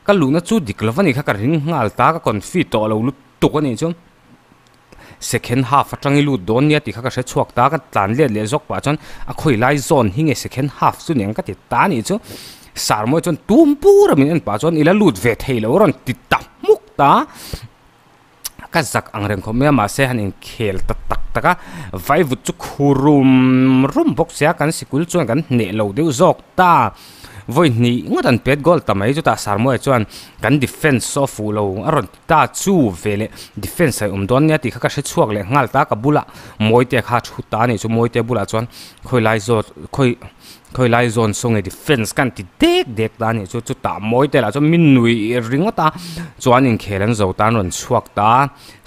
Speaker 1: Ka luhna chu dik lo a nih kha ka ring nghal ta, ka confi tawh lo lutuk a nih chu. Second half atang i lut dawn nia tih kha ka hre chhuak ta, ka tlan let leh zawk pah chuan a khawi lai zawn hi nge second half chu niang ka ti ta a nih chu. Sarmawi chuan tum pur a min en pah chuan i la lut ve thei lo a rawn ti ta hmuk ta. Ka zak ang reng khawp mai a, mahse han inkhel ta tak tak a, vaivut chu khu rum rum bawk sia, kan sikul chuan kan hneh lo deuh zawk ta. Vawi hnih ngawt an pet goal ta mai, chutah Sarmawia chuan kan defence saw fuh lo a rawn ti ta chu veleh defence a awm dawn nia tih kha ka hre chhuak leh nghal ta, ka bulah Mawitea kha a thu ta a nih chu, Mawitea bulah chuan khawi lai zawt khawi Khawi lai zawn saw nge defence kan ti dek dek ta a nih chu, chutah mawi te lah chuan min nuih ringawt a, chuan inkhel an zo tan rawn chhuak ta,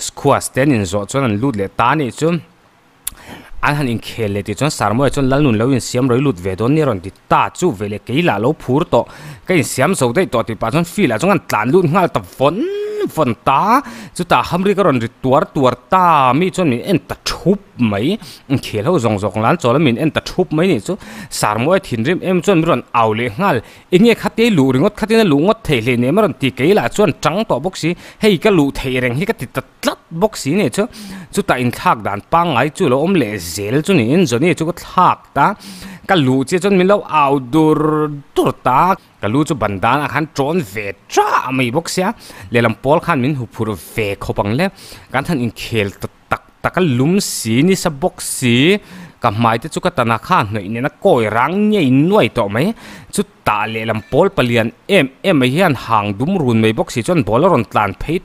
Speaker 1: squash te an inzawh chuan an lut leh ta a nih chu, an han inkhel leh tih chuan Sarmawia chuan Lalnun lo insiam rawi lut ve dawn nia rawn ti ta chu veleh kei lah lo phur tawh, ka insiam zo daih tawh tih pah chuan field ah chuan kan tlan lut nghal ta vawn vawn ta, chutah hamri ka rawn ri tuar tuar ta, mi chuan min en ta thup. mai inkhel ho zawng zawng lan chawl a min en ta thup mai nih chu Sarmawi thinrim em chuan min rawn au leh nghal enge khate luh ringawt khatin a luh ngawt thei hlei nem a rawn ti kei lah chuan tang tawh bawk si hei ka luh theih reng hi ka ti ta tlat bawk si nih chu chutah inthlak dan pangngai chu lo awm leh zel chu niin Johnny chu ka thlak ta ka luh chiah chuan min lo au dur dur ta. Ka lu chu ban danah khan ṭawn ve ṭah mai bawk sia, lehlam pawl khan min huphurh ve khawp ang le. Kan han inkhel ta tak tak a, lum si, nisa bawk si, ka hmai te chu ka tana kha hnawih nena kawi rang ngei nuai tawh mai. Chutah lehlam pawl palian em em mai hian hang dum run mai bawk si chuan ball a rawn tlan phei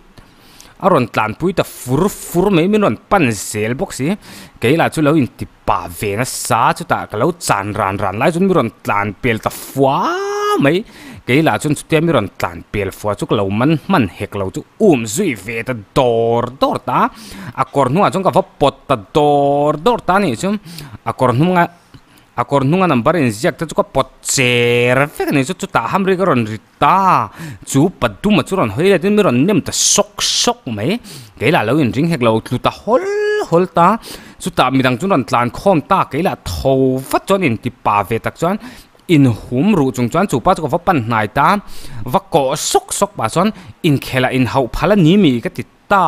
Speaker 1: a rawn tlanpui ta fur fur mai, min rawn pan zel bawk si. Kei lah chu lo inti pah ve nasa chutah ka lo chan ran ran lai chuan mi rawn tlan pel ta fua mai. Kei lah chuan chutia mi rawn tlan pel fua chu ka lo man hman hek lo chu um zui ve ta dawr dawr ta. A kawr hnungah chuan ka va pawt ta dawr dawr ta a nih chu. A kawr hnunga a kawr hnunga number inziak te chu ka pawt cher vek a nih chu chutah hamri ka rawn ri Ta, chu Paduma chu rawn hawi let in mi rawn nem ta sawk sawk mai. Kei lah lo inring hek lo, tlu ta hawl hawl ta. Chutah midang chu rawn tlan khawm ta, kei lah tho vat chuan inti pa ve tak chuan inhum ruh chung chuan chu pa chu ka va pan hnai ta. Va kawh sawk sawk pah chuan inkhelh ah inhauh phal a ni mi ka ti ta.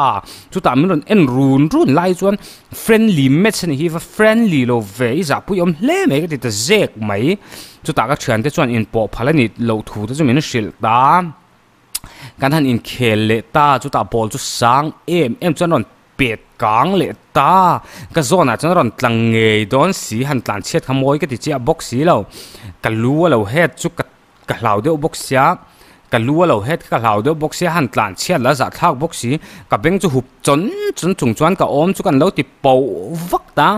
Speaker 1: Chutah min rawn en run run lai chuan friendly match a nih hi va friendly lo ve i zahpui awm hle mai ka ti ta zek mai. Chutah ka thiante chuan inpawh phal a nih loh thu te chu min hrilh ta. Kan han inkhel leh ta chutah ball chu sang em em chuan rawn pet kang leh ta. Ka zawnah chuan rawn tla ngei dawn si han tlan chhiat kha mawi ka ti chiah bawk si lo. Ka lu a lo het chu ka Ka hlau deuh bawk sia, ka lu a lo het kha ka hlau deuh bawk sia, han tlan chhiat la zahthlak bawk si, ka beng chu hup chawn chawn chung chuan ka awm chu kan lo ti poh vak ta,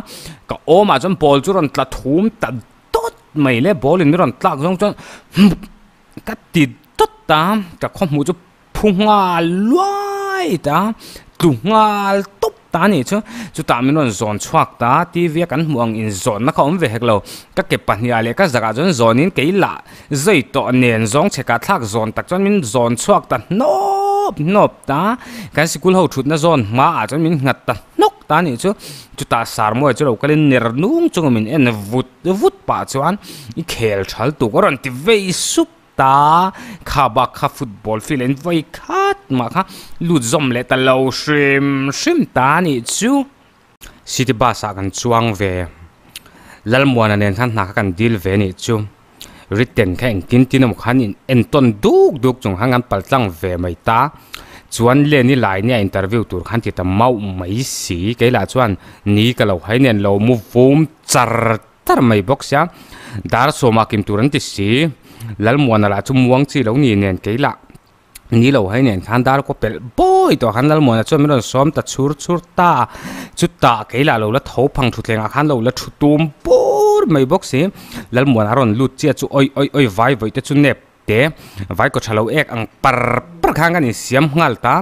Speaker 1: ka awmah chuan ball chu rawn tla thum ta dawt mai le, ball in mi rawn tlak zawng chuan hmuk ka ti dawt ta, ka khawhmuh chu Phu nghal luai ta, tlu nghal tawp ta a nih chu. Chutah min rawn zawn chhuak ta, TV a kan hmuh ang inzawnna kha awm ve hek lo. Ka ke pahnih ah leh ka zakah chuan zawnin kei lah zai tawh nen zawng chhekah thlak zawn tak chuan min zawn chhuak ta hnawp hnawp ta. Kan sikul ho thutna zawn hmaah chuan min nghat ta hnawk ta a nih chu. Chutah Sarmawia chu lo kalin ner nung chunga min en vut vut pah chuan i khel thal tuk a rawn ti vei sup. Ta, kha bak kha football field in vawi khat mah kha lut zawm leh ta lo hrim hrim ta nih chu. City bus ah kan chuang ve, Lalmuana nen khan hna kha kan dil ve nih chu. Written kha engtin tin emaw khan in entawn duk duk chung khan kan pal tlang ve mai ta. Chuan Leni lai nia interview tur khan ti ta mauh mai si, kei lah chuan ni ka lo hai nen lo mu vum char tar mai bawk sia, dar sawmah kim tur an ti si, Lalmuana lah chu muang chi lo ni nen kei lah ni lo hai nen khan dar kaw pelh bawi tawh khan Lalmuana chuan min rawn sawm ta chhur chhur ta, chutah kei lah lo la tho phang thutthlengah khan lo la thu tum bur mai bawk si, Lalmuana a rawn lut chiah chu awi awi awi vai vawi te chu nep Te, vai kaw tha lo ek ang par par khan kan insiam nghal ta.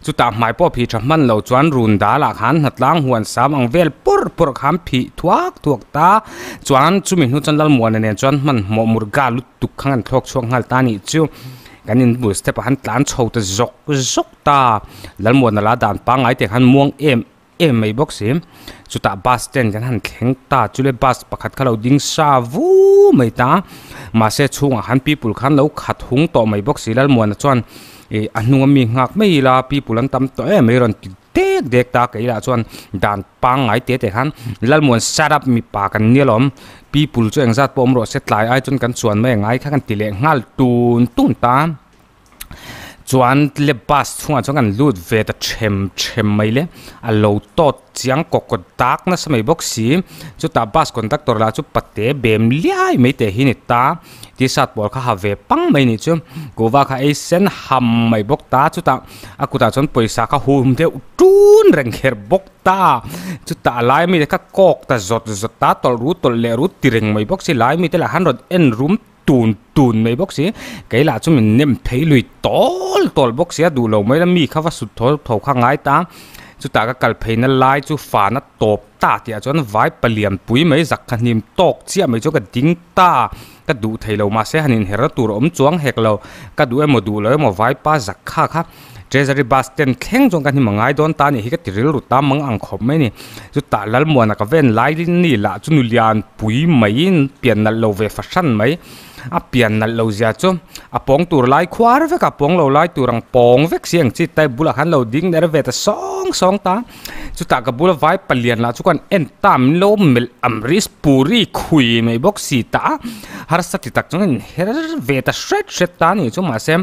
Speaker 1: Chutah hmai pawh phih tha hman lo chuan run dalah khan hnatlang huan sam ang vel pawr pawr khan phih thuak thuak ta. Chuan chumi hnu chuan Lalmuana nen chuan hmanhmawh murga lutuk khan kan thlawk chhuak nghal ta nih chu. Kan inbul step ah khan tlan chho ta zawk zawk ta. Lalmuana la dan pangngai te khan muang em em mai bawk si. Chutah bus stand kan han thleng ta chu le bus pakhat kha lo ding sa vu mai ta. Mahse chhungah khan people khan lo khat hung tawh mai bawk si Lalmuana chuan ih a hnunga mi nghak mai ila people an tam tawh em mai rawn ti dek dek ta kei lah chuan dan pangngai te te khan Lalmuan shut up mipa kan nia lawm people chu engzat pawh awm rawh se tlai ai chuan kan chuan mai angai kha kan ti leh nghal tun tun ta. Chuan le bus chhungah chuan kan lut ve ta them them mai le a lo tawt chiang kawk kawt dak nasa mai bawk si chutah bus conductor lah chu pate bem liai mai teh hi a ni ta t-shirt pawl kha ha ve pang mai nih chu kuhva kha ei sen ham mai bawk ta chutah a kutah chuan pawisa kha hum deuh tun reng kher bawk ta chutah a lai mite kha kawk ta zawt zawt ta tawlh ru tawlh leh ru ti reng mai bawk si lai mite lah khan rawn en rum tun tun mai bawk si kei lah chu min nem phei lui tawl tawl bawk si a duh lo mai la mi kha va sut tho tho kha ngai ta chutah ka kal phei na lai chu fan a tawp ta tih ah chuan vai palian pui mai zak kha hnim tawk chiah mai chu ka ding ta ka duh thei lo mahse han inher na tur a awm chuang hek lo ka duh emaw duh lo emaw vai pa zak kha kha Treasury bus ten thleng chuan ka hnim a ngai dawn ta a nih hi ka ti rilru ta mang ang khawp mai a ni. Chutah Lalmuana ka ven lai ni lah chu nulian pui maiin pian nalh lo ve fahran mai. A pian nalh lo zia chu a pawng tur lai khuar vek a, pawng lo lai tur ang pawng vek si ang chi tai bulah khan lo ding der ve ta sawng sawng ta. Chutah ka bula vai palian lah chu kan en ta min lo melh Amrish Puri khui mai bawk si ta a. Harsa ti tak chuan in her ve ta hret hret ta a nih chu mahse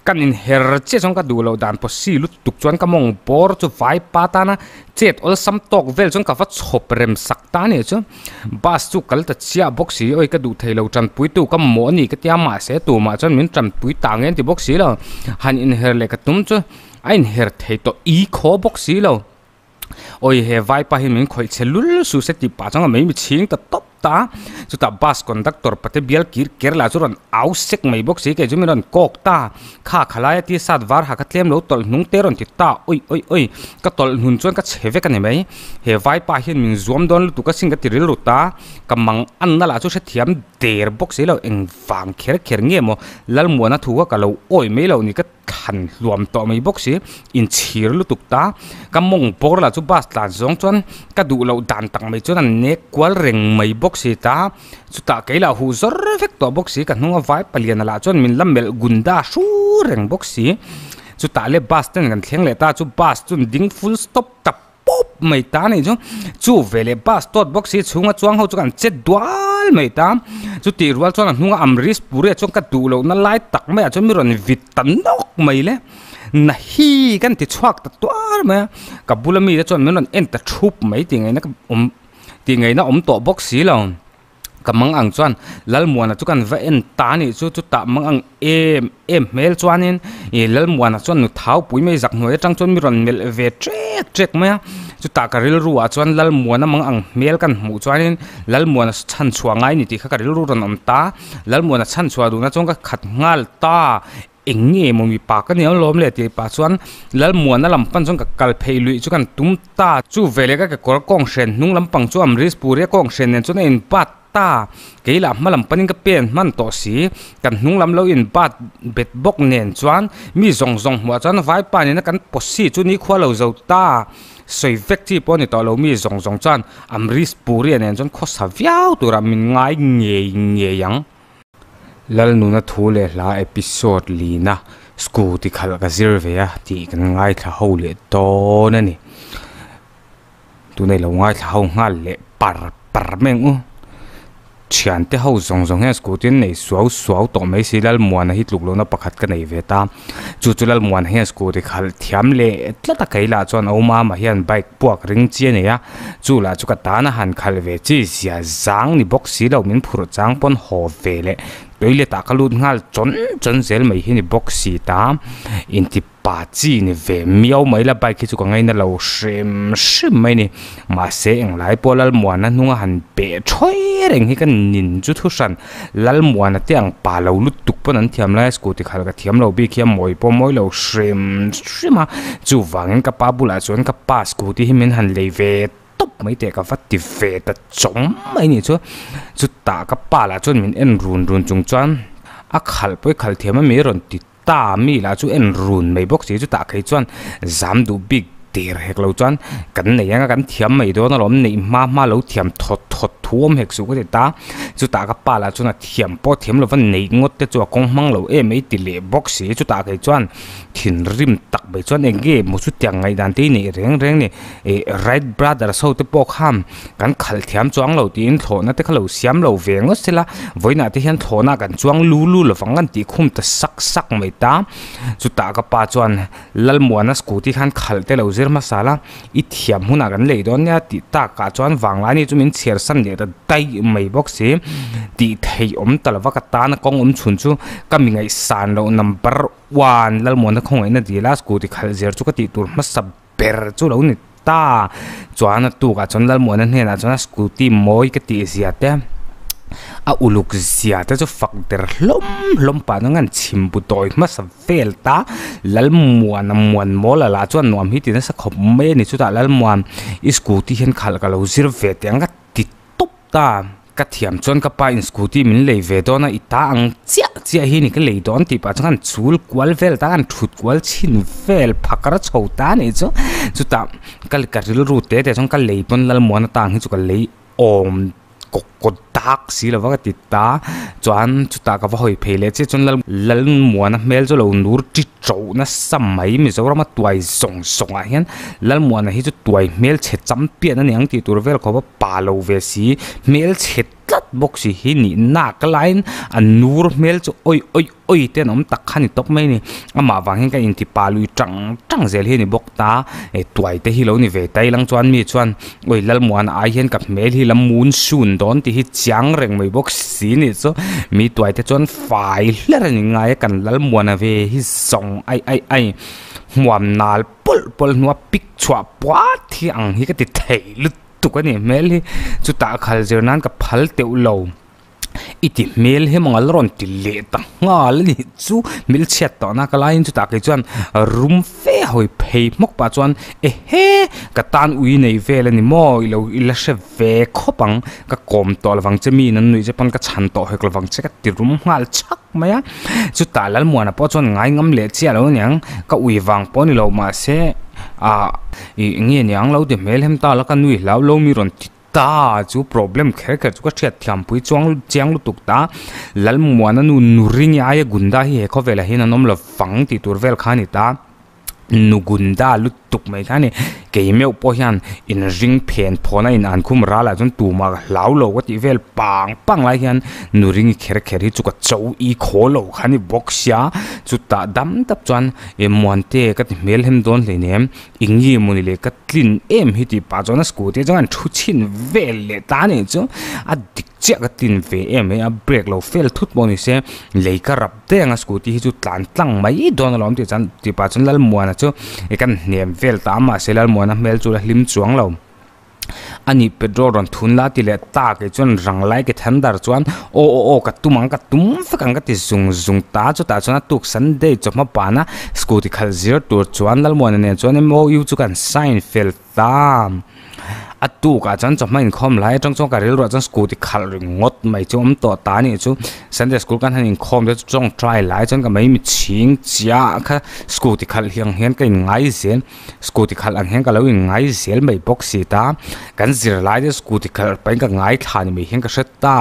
Speaker 1: Kan inher chiah chuan ka duh loh dan pawh si lutuk chuan ka mawng bawr chu vai pa tana chet awlsam tawk vel chuan ka va chhawp rem sak ta a nih chu. Bus chu kal ta chiah bawk si awi ka duh thei lo tanpuitu ka mamawh a ni ka tia mahse tumah chuan min tanpui ta nge an ti bawk si lo. Han inher leh ka tum chu a inher thei tawh i khaw bawk si lo. Awi he vai pa hi min khawih chhe lul su se tih pah chuan ka mai mi chhing ta tawp ta a, chutah bus conductor pate bial kir ker lah chu rawn au sek mai bawk si kei chu min rawn kawk ta, kha khalai a t-shirt var ha kha tlem lo tawlh hnung te rawn ti ta awi awi awi ka tawlh hnun chuan ka chhe vek a ni mai, he vai pa hian min zuam dawn lutuk asin ka ti rilru ta, ka mang anna lah chu hrethiam der bawk si lo engvang kher kher nge maw Lalmuana thu kha ka lo awi mai lo ni ka. Thlan hluam tawh mai bawk si, inchhir lutuk ta. Ka mawng bawr lah chu bus tlan zawng chuan ka duh loh dan tak mai chuan an nek kual reng mai bawk si ta. Chutah kei lah huh zawr vek tawh bawk si, ka hnunga vai paliana lah chuan min la melh gunda hru reng bawk si. Chutah le bus ten kan thleng leh ta chu bus chu an ding full stop ta pawp mai ta a nih chu. Chu veleh bus tawt bawk si chhunga chuang ho chu kan che dual mai ta. Chutih rual chuan a hnunga Amrish Puri ah chuan ka duh lohna lai tak maiah chuan mi rawn vit ta nawk mai le. Na hi kan ti chhuak ta tuar mai a. Ka bula mite chuan min rawn en ta thup mai tih ngaihna ka awm tih ngaihna awm tawh bawk si lo. Ka mang ang chuan Lalmuana chu kan va en ta a nih chu chutah mang ang em em hmel chuanin ih Lalmuana chuan nu thau pui mai zak hnuai atang chuan mi rawn melh ve ṭek ṭek mai a chutah ka rilru ah chuan Lalmuana mang ang hmel kan hmuh chuanin Lalmuana chhan chhuah ngai ni tih kha ka rilru rawn awm ta Lalmuana chhan chhuah duhna chuan ka khat nghal ta. Eng nge maw mipa ka nia lawm le tih pah chuan Lalmuana lam pan chuan ka kal phei luih chu kan tum ta. Chu veleh ka kekawr kawng hren hnung lampang chu Amrish Puri a kawng hren nen chuan a in bat ta. Kei lah hma lam panin ka pen hman tawh si. Kan hnung lam lo in bat bet bawk nen chuan mi zawng zawng hmuah chuan vaipa nena kan posi chu nikhua lo zo ta. Sawi vek chi pawh a ni tawh lo mi zawng zawng chuan Amrish Puri a nen chuan khawsa viau turah min ngai ngei ngei ang. Lalnuna thu leh hla episode lina scooty khalh ka zir ve a tih kan ngaithla ho leh dawn a ni. Tunah i lo ngaithla ho nghal leh par par mai ang u. Thiante ho zawng zawng hian scooty an nei suau suau tawh mai si Lalmuana hi tluk lohna pakhat ka nei ve ta. Chu chu Lalmuana hian scooty khalh thiam leh tlat a kei lah chuan a awm a amah hian bike puak ring chi a nei a. Chu lah chu ka tan a han khalh ve chi zia zang ni bawk si lo min phurh chang pawn haw ve leh toilet ah ka lut nghal chawn chawn zel mai hi ni bawk si ta inti pa chi ni ve miau mai la bike hi chu ka ngaina lo hrim hrim mai ni mahse englai pawh Lalmuana hnunga han peh thawi reng hi ka nin chu thu hran Lalmuana te ang pa lo lutuk pawn an thiam lai a scooty khalh ka thiam lo bik hi a mawi pawh mawi lo hrim hrim a chuvangin ka pa bulah chuan ka pa scooty hi min han lei ve tawp mai teh ka va ti ve ta chawm mai ni chu chutah ka pa lah chuan min en run run chung chuan a khalh pawh i khalh thiam a mi rawn ti ta mi lah chu en run mai bawk si chutah phei chuan zam duh bik der hek lo chuan kan nei anga kan thiam mai dawn alawm neih hma hma lo thiam thawt thawt. thu awm hek suh ka ti ta. Chutah ka pa lah chuan a thiam pawh thiam lova neih ngawt te chu a kawng hmang lo em mai ti leh bawk si. Chutah kei chuan thinrim tak mai chuan eng nge maw chutiang ngaihdan te hi neih reng reng ni ih Wright Brothers ho te pawh khan kan khalh thiam chuang lo tiin thlawhna te kha lo siam lo ve ngawt sela vawiinah te hian thlawhna kan chuang lu lu lovang an tih khum ta sak sak mai ta. Chutah ka pa chuan Lalmuana scooty khan khalh te lo zir hmasa la i thiam hunah kan lei dawn nia tih takah chuan vanglai ni chu min chhiar san leh ta daih mai bawk si. Tih theih awm ta lova ka tana kawng awm chhun chu ka mi ngaihsan loh number one Lalmuana khawngaihna dila scooty khalh zir chu ka tih tur hmasa ber chu lo ni ta. Chuan a tukah chuan Lalmuana hnenah chuan a scooty mawi ka tih zia te a uluk zia te chu fak der hlawm hlawm pah chuan an chhim bu tawi hmasa vel ta. Lalmuana muan mawl a lah chuan nuam hi ti nasa khawp mai a ni. Chutah Lalmuan i scooty hian khalh ka lo zir ve teh ang ka ti tawp ta. Ka thiam chuan ka pa in scooty min lei ve dawn a, i ta ang chiah chiah hi ni ka lei dawn tih pah chuan kan chul kual vel ta, kan thut kual chhin vel phakar a chho ta a nih chu. Chutah ka ka rilru te te chuan ka lei pawn Lalmuana tang hi chu ka lei awm kawk kawt dak si lo va ka ti ta. Chuan chutah ka va hawi phei leh chiah chuan Lal Lalmuana hmel chu lo nur ṭi ṭo nasa mai Mizorama tuai zawng zawngah hian Lalmuana hi chu tuai hmel chhe champion a ni ang tih tur vel khawp a. Pa lo ve si, hmel chhe tlat bawk si hi nih nak laiin a nur hmel chu awi awi awi te an awm tak kha ni tawp mai a ni. Amah vang hian ka inti pa lui tang tang zel hi a ni bawk ta. E tuai te hi lo ni ve ta ilang chuan mi chuan awi Lalmuana ai hian ka hmel hi la mun sun dawn tih hi chiang reng mai bawk si ni chu. Mi tuai te chuan fai hler a ni ngai a kan Lalmuana ve hi zawng ai ai ai hmuam nal pawlh pawlh hnua pik chhuah puat hi ang hi ka ti thei lutuk. tuk a ni hmel hi chutah khal zir nan ka phal teuh lo i ti hmel hi maw la rawn ti leh ta nghal a ni chu hmel chhiat tawh na ka laiin chutah kei chuan rum fe hawi phei hmawk pah chuan ehe ka tan ui nei vel a ni maw i lo i la hre ve khawp ang ka kawm tawh lovang che mi in an nuih che pawn ka chhan tawh hek lovang che ka ti rum nghal chhak mai a chutah Lalmuana pawh chuan ngai ngam leh chiah lo aniang ka ui vang pawh a ni lo mahse ah ih nge niang lo ti hmel hem ta la ka nui hlau lo mi rawn ti ta chu problem kher kher chu ka hriat thiam pui chuang chiang lutuk ta Lalmuana nu Nuringi aia gunda hi he khawvelah hian an awm lo vang tih tur vel kha a ni ta. Nu gunda lutuk mai kha a ni. Kei meuh pawh hian inring phen phawn a in an khum ral ah chuan tumah ka hlau lo ka tih vel pang pang lai hian nu ringi kher kher hi chu ka cho i khaw lo kha a ni bawk sia. Chutah dam tak chuan e Muante ka ti hmel hem dawn hleinem eng nge mawni le ka tlin em hi tih pah chuan a scooty atang an thu chhin vel leh ta a nih chu a dik chiah ka tlin ve em mai a brake lo fel thut pawh ni se lei ka rap daih ang a scooty hi chu tlan tlang mai dawn alawm tih chuan tih pah chuan Lalmuana chu ih kan hnem vel ta a mahse Lalmuana hmel chu la hlim chuang lo a ni petrol rawn thun la ti leh ta kei chuan rang lai ke then dar chuan aw aw aw ka tum ang ka tum vek ang ka ti zung zung ta chutah chuan a tuk sunday chawhma pana scooty khalh zir tur chuan Lalmuana nen chuan MOU chu kan sign fel ta. A tukah chuan chawhma inkhawm lai atang chuan ka rilruah chuan scooty khalh ringawt mai chu awm tawh ta a nih chu. Sunday school kan han inkhawm te chu tawngtai lai chuan ka mai mi chhing chiah kha scooty khalh hi ang hian ka inngai zel scooty khalh ang hian ka lo inngai zel mai bawk si ta. Kan zirlai te scooty khalh pahin ka ngaithla ni mai hian ka hre ta.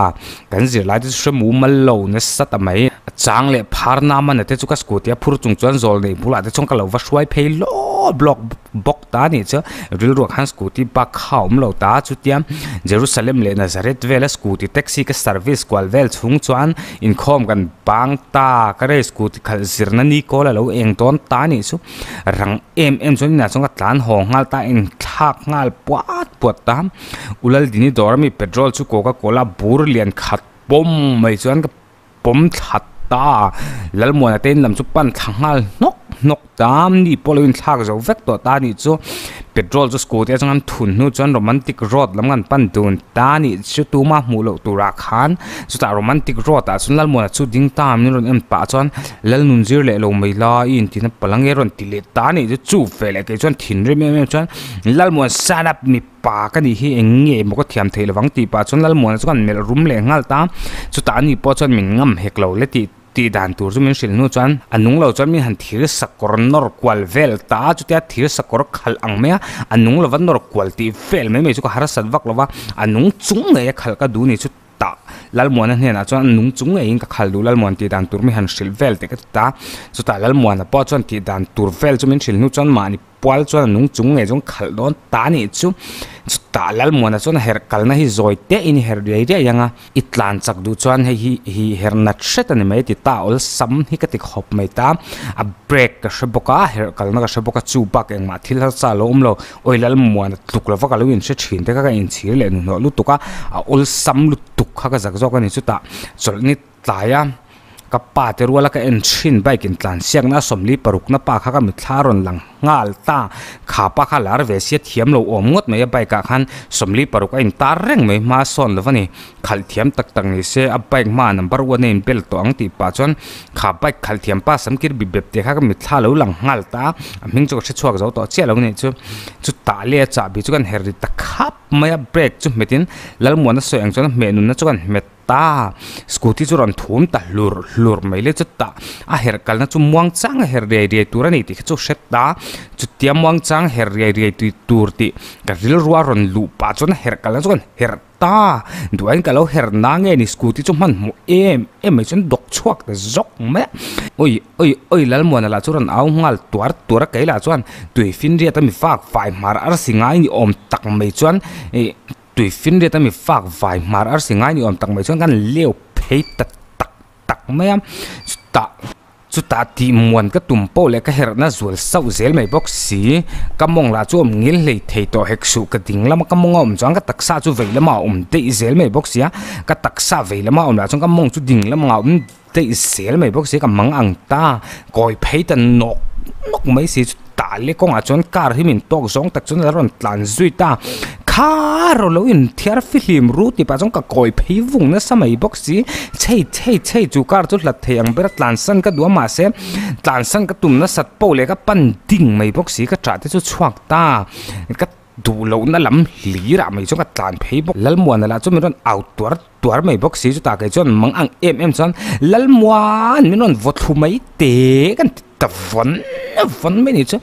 Speaker 1: Kan zirlai te chu hre mumal lo nasa ta mai. A chang leh phar nama na te chu ka scooty a phur chung chuan zawl nei bulah te chuan ka lo va hruai phei lawp lawk bawk ta a nih chu rilruah khan scooty bak kha a awm lo ta chutia Jerusalem leh Nazareth vela scooty taxi ka service kual vel chhung chuan inkhawm kan bang ta ka rei scooty khalh zirna ni kawl a lo eng dawn ta a nih chu rang em em chuan inah chuan ka tlan haw nghal ta a inthlak nghal puat puat ta Ulaldini dawr ami petrol chu coca cola bur lian khat pawm mai chuan ka pawm thla ta. Lalmuana te in lam chu pan thla nghal hnawk hnawk ta. Ni pawh lo inthlak zo vek tawh ta anih chu. Petrol chu scooty atang an thun hnu chuan romantic road lam kan pan dun ta anih chu tuma hmuh loh turah khan chutah romantic road ah chuan Lalmuana chu ding ta min rawn en pah chuan Lalnun zir leh lo mai la i intina palang e rawn ti leh ta anih chu chu veleh kei chuan thinrim em em chuan Lalmuana sign up mi Pa ka nih hi eng nge maw ka thiam theih lovang tih pah chuan Lalmuana chu kan melh rum leh nghal ta. Chutah ani pawh chuan min ngam hek lo le tih Tih dan tur chu min hrilh hnu chuan a nung lo chuan min han thir sakawr nawr kual vel ta a, chutia thir sakawr khalh ang mai a, a nung lova nawr kual tih vel mai mai chu ka harsat vak lo va, a nung chung ngei a khalh ka duh ni chu tah Lalmuana hnenah chuan a nung chung ngeiin ka khalh duh Lalmuan tih dan tur mi han hrilh vel teh ka ti ta, chutah Lalmuana pawh chuan tih dan tur vel chu min hrilh hnu chuan mahni Pual chuan a nung chung ngei chuan khalh dawn ta a nih chu. Chutah Lalmuana chuan a herh kalna hi zawi teh in i herh riai riai ang a, i tlan chak duh chuan hei hi hi herh nat hret a ni mai ti ta awlsam hi ka ti khawp mai ta. A brake ka hre bawk a, herh kalna ka hre bawk a, chu bak engmah thil harsa a lo awm lo. Awi Lalmuana tluk lova ka lo inhre thin te kha ka inchhir leh hnuhnawh lutuk a, a awlsam lutuk kha ka zak zawk a ni. Chutah chawlhni tlai a. Ka pa te ruala ka en thin bike in tlan siakna a 45 na pa kha ka mitthla a rawn lang nghal ta. Kha pa kha lar ve sia thiam lo awm ngawt mai a bike ah khan 46 a in tar reng mai hma sawn lo va ni. Khalh thiam tak tak ni se a bike hma number one a in bel tawh ang tih pah chuan kha bike khalh thiam pa samkir bi bep te kha ka mitthla lo lang nghal ta. A hming chu ka hre chhuak zo tawh chiah lo nih chu. Chutah leh a chahbi chu kan her ri ta khap mai a brake chu hmet in Lalmuana sawi ang chuan a hmeh nunna chu kan hmet. Ta, scooty chu rawn thum ta hlur hlur mai le chutah a herh kalna chu muang chang a herh riai riai tur a ni tih kha chu hre ta, chutia muang chang herh riai riai tih tur tih ka rilru a rawn luh pah chuan a herh kalna chu kan herh ta, duain ka lo herh na nge ni scooty chu hmanhmawh em em mai chuan dawk chhuak ta zawk mai a, ui ui ui Lalmuana lah chu rawn au nghal tuar tuar a kei lah chuan tui finriat a mi fak fai hmar arsi ngai ni awm tak mai chuan ih. Tui finriat a mi fak vai hmar arsi ngai ni awm tak mai chuan kan leu phei ta tak tak mai a, chutah chutah tih muan ka tum pawh leh ka herhna zual sauh zel mai bawk si, ka mawng lah chu awm ngil hlei thei tawh hek suh ka ding lama ka mawng a awm chuan ka taksa chu vei lamah a awm daih zel mai bawk si a, ka taksa vei lama a awm lah chuan ka mawng chu ding lamah a awm daih zel mai bawk si ka mang ang ta, kawi phei ta nawk nawk mai si chu tah leh kawngah chuan car hi min tawk zawng tak chuan a rawn tlan zui ta, kha rawh lo inthiar fihlim ru tih pah chuan ka kawi phei vung nasa mai bawk si, chhei chhei chhei chu car chu hlat thei ang ber a tlan san ka duh a mahse tlan san ka tum nasat poh leh ka pan ding mai bawk si ka ṭah te chu chhuak ta ka duh lohna lam hlir ah mai chuan ka tlan phei bawk Lalmuana lah chu min rawn au tuar tuar mai bawk si chutah kei chuan mang ang em em chuan Lalmuan min rawn vaw thlu mai te kan ti ta vawn vawn mai ni chu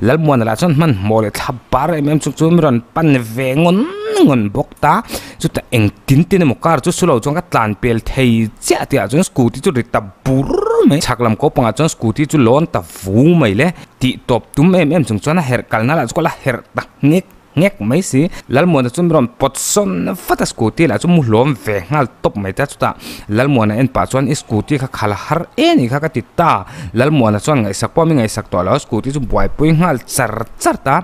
Speaker 1: Lalmuana lah chuan hmanhmawh leh thla bar em em chung chu min rawn pan ve ngawn ngawn bawk ta chutah eng tin tin emaw car chu su lo chuan ka tlan pel thei chiah tih ah chuan scooty chu ri ta bur mai chhak lam ko pangah chuan scooty chu lawn ta vu mai le tih tawp tum em em chung chuan a herh kalna lah chu ka la herh ta nghek nghek mai si. Lalmuana chu min rawn pawt sawn vat a, scooty lah chu mu hlawm ve nghal tawp mai ta. Chutah Lalmuana en pah chuan i scooty kha khalh har e ni kha ka ti ta. Lalmuana chuan ngaihsak pawh mi ngaihsak tawh lo, scooty chu buaipui nghal char char ta.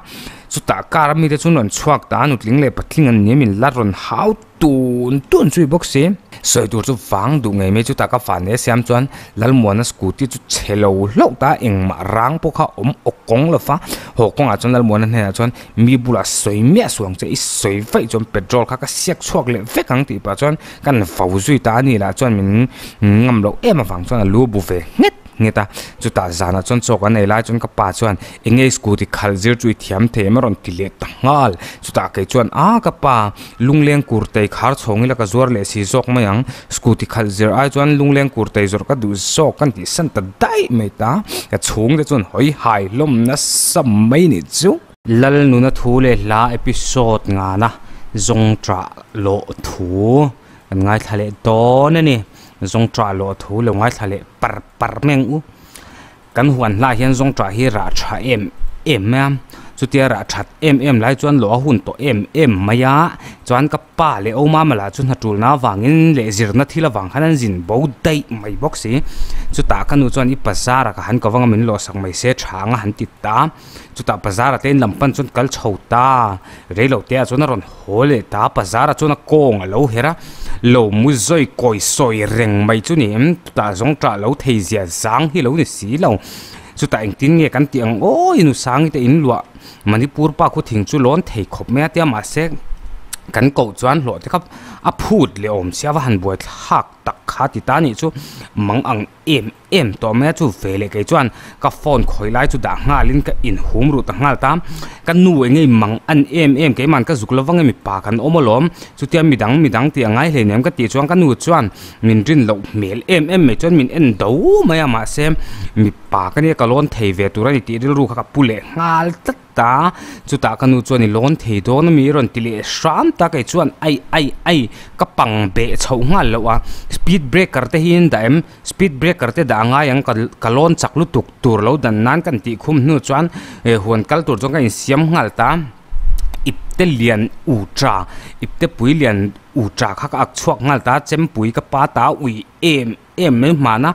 Speaker 1: Chutah car mite chu an rawn chhuak ta, nutling leh patling an ni min la rawn hau Tun tun chui bawk si. Sawi tur chu vang duh ngei mai chu ta ka fane siam chuan Lalmuana scooty chu chhe lo hlauh ta engmah rang pawh kha awm awk kawng lo va. Haw kawngah chuan Lalmuana hnenah chuan mi bulah sawi miah suh ang che i sawi vaih chuan petrol kha ka siak chhuak leh vek ang tih pah chuan kan vau zui ta a ni lah chuan min ngam loh em avang chuan a lu bu ve nghet nghet a. Chutah zanah chuan chaw kan ei lai chuan ka pa chuan eng nge scooty khalh zir chu i thiam thei em a rawn ti leh ta nghal. Chutah kei chuan a ka pa Lungleng kurtei khar chhawng ila ka zuar leh si zawk mai ang. Scooty khalh zir ai chuan lungleng kurtei zawrh ka duh zawk kan tih san ta daih mai ta. Ka chhung te chuan hawi hai hlawm nasa mai nih chu. Lalnuna thu leh hla episode ngana zawng ṭah lawh thu kan ngaithla leh dawn a ni. Zawng ṭah lawh thu lo ngaithla leh par par mai ang u. Kan huan hlah hian zawng ṭah hi rah ṭha em em mai a, chutia rah ṭhat em em lai chuan lawh a hun tawh em em mai a, chuan ka pa leh Omama lah chu hna ṭulna avangin leh zirna thil avang khan an zin bo daih mai bawk si. Chutah ka nu chuan i bazar ah ka han ko vang a min lawhsak mai se ṭha anga han ti ta, chutah bazar ah te in lam pan chuan kal chho ta, reilo te ah chuan a rawn haw leh ta, bazar ah chuan a kawng a lo her a, lo mu zawi kawi sawi reng mai chu ni em, chutah zawng ṭah lo thei zia zang hi lo ni si lo, chutah engtin nge kan tih ang aw i nu Sangi te in luah Manipur pa khu thing chu lawn thei khawp mai a tia mahse kan koh chuan hlawh te kha a phut leh awm sia va han buai thlak tak kha. kha ti ta nih chu mang ang em em tawh mai a chu veleh kei chuan ka phone khawi lai chu dah nghalin ka inhum ruh ta nghal ta ka nu eng nge mang an em em keimahn ka zuk lovang nge mipa kan awm alawm chutia midang midang tih a ngai hleinem ka tih chuan ka nu chuan min rin loh hmel em em mai chuan min en do mai a mahse mipa ka nia ka lawn thei ve tur a ni tih rilru kha ka pu leh nghal tlat. Ta, chutah ka nu chuan i lawn thei dawn a mi rawn ti leh hram ta kei chuan ai ai ai ka pang beh chhoh nghal loh a, speed breaker te hi in dah em? Speed breaker te dah a ngai ang ka ka lawn chak lutuk tur lo dan nan kan tih khum hnu chuan huan kal tur chuan ka insiam nghal ta, ipte lian u tha ipte pui lian u tha kha ka ak chhuak nghal ta chempui ka pa ta ui em. Em mai hmana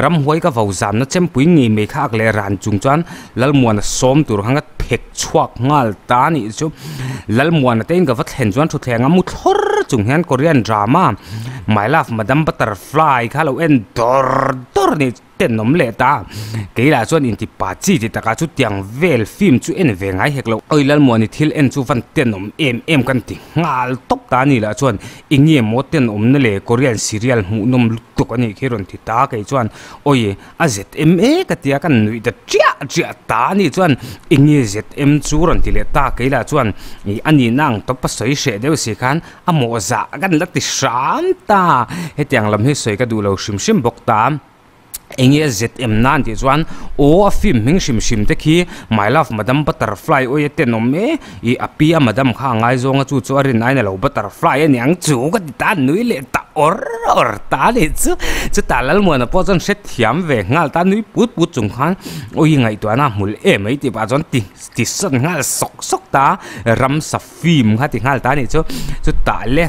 Speaker 1: ramhuai ka vo zamna chempui ngei mai kha ak leh ran chung chuan Lalmuana sawm tur khan ka phek chhuak nghal ta a nih chu. Lalmuana te in ka va thlen chuan thutthleng a mu thlawr chung hian Korean drama My Love Madam Butterfly kha lo en dawr dawr a nih chu tenawm leh ta. Kei lah chuan inti pa chi ti takah chu tiang vel film chu en ve ngai hek lo. Awi Lalmuani thil en chu van tenawm em em kan ti nghal tawp ta a nih lah chuan Enge maw tenawmna leh Korean serial hmuhnawm lutuk a nih khi rawn ti ta kei chuan awi a zm e ka tia kan nuih ta chiah chiah ta a nih chuan enge zm chu rawn ti leh ta kei lah chuan ih a nihna ang tawp a sawi hreh deuh si khan a mawh zah kan la ti hram ta hetiang lam hi sawi ka duh lo hrim hrim bawk ta. Enge ZM nan tih chuan aw a film hming hrim hrim te khi My love madam butterfly awi a tenawm e ih a pi a madam kha a ngaizawng a chu chu a rin aiin a lo butterfly a niang chu ka ti ta nui leh ta awr awr ta a nih chu chutah Lalmuana pawh chuan hrethiam ve nghal ta nui put put chung khan awi ngaihtuahna a hmul em mai tih pah chuan ti ti sawn nghal sawk sawk ta ramsa film kha ti nghal ta a nih chu chutah le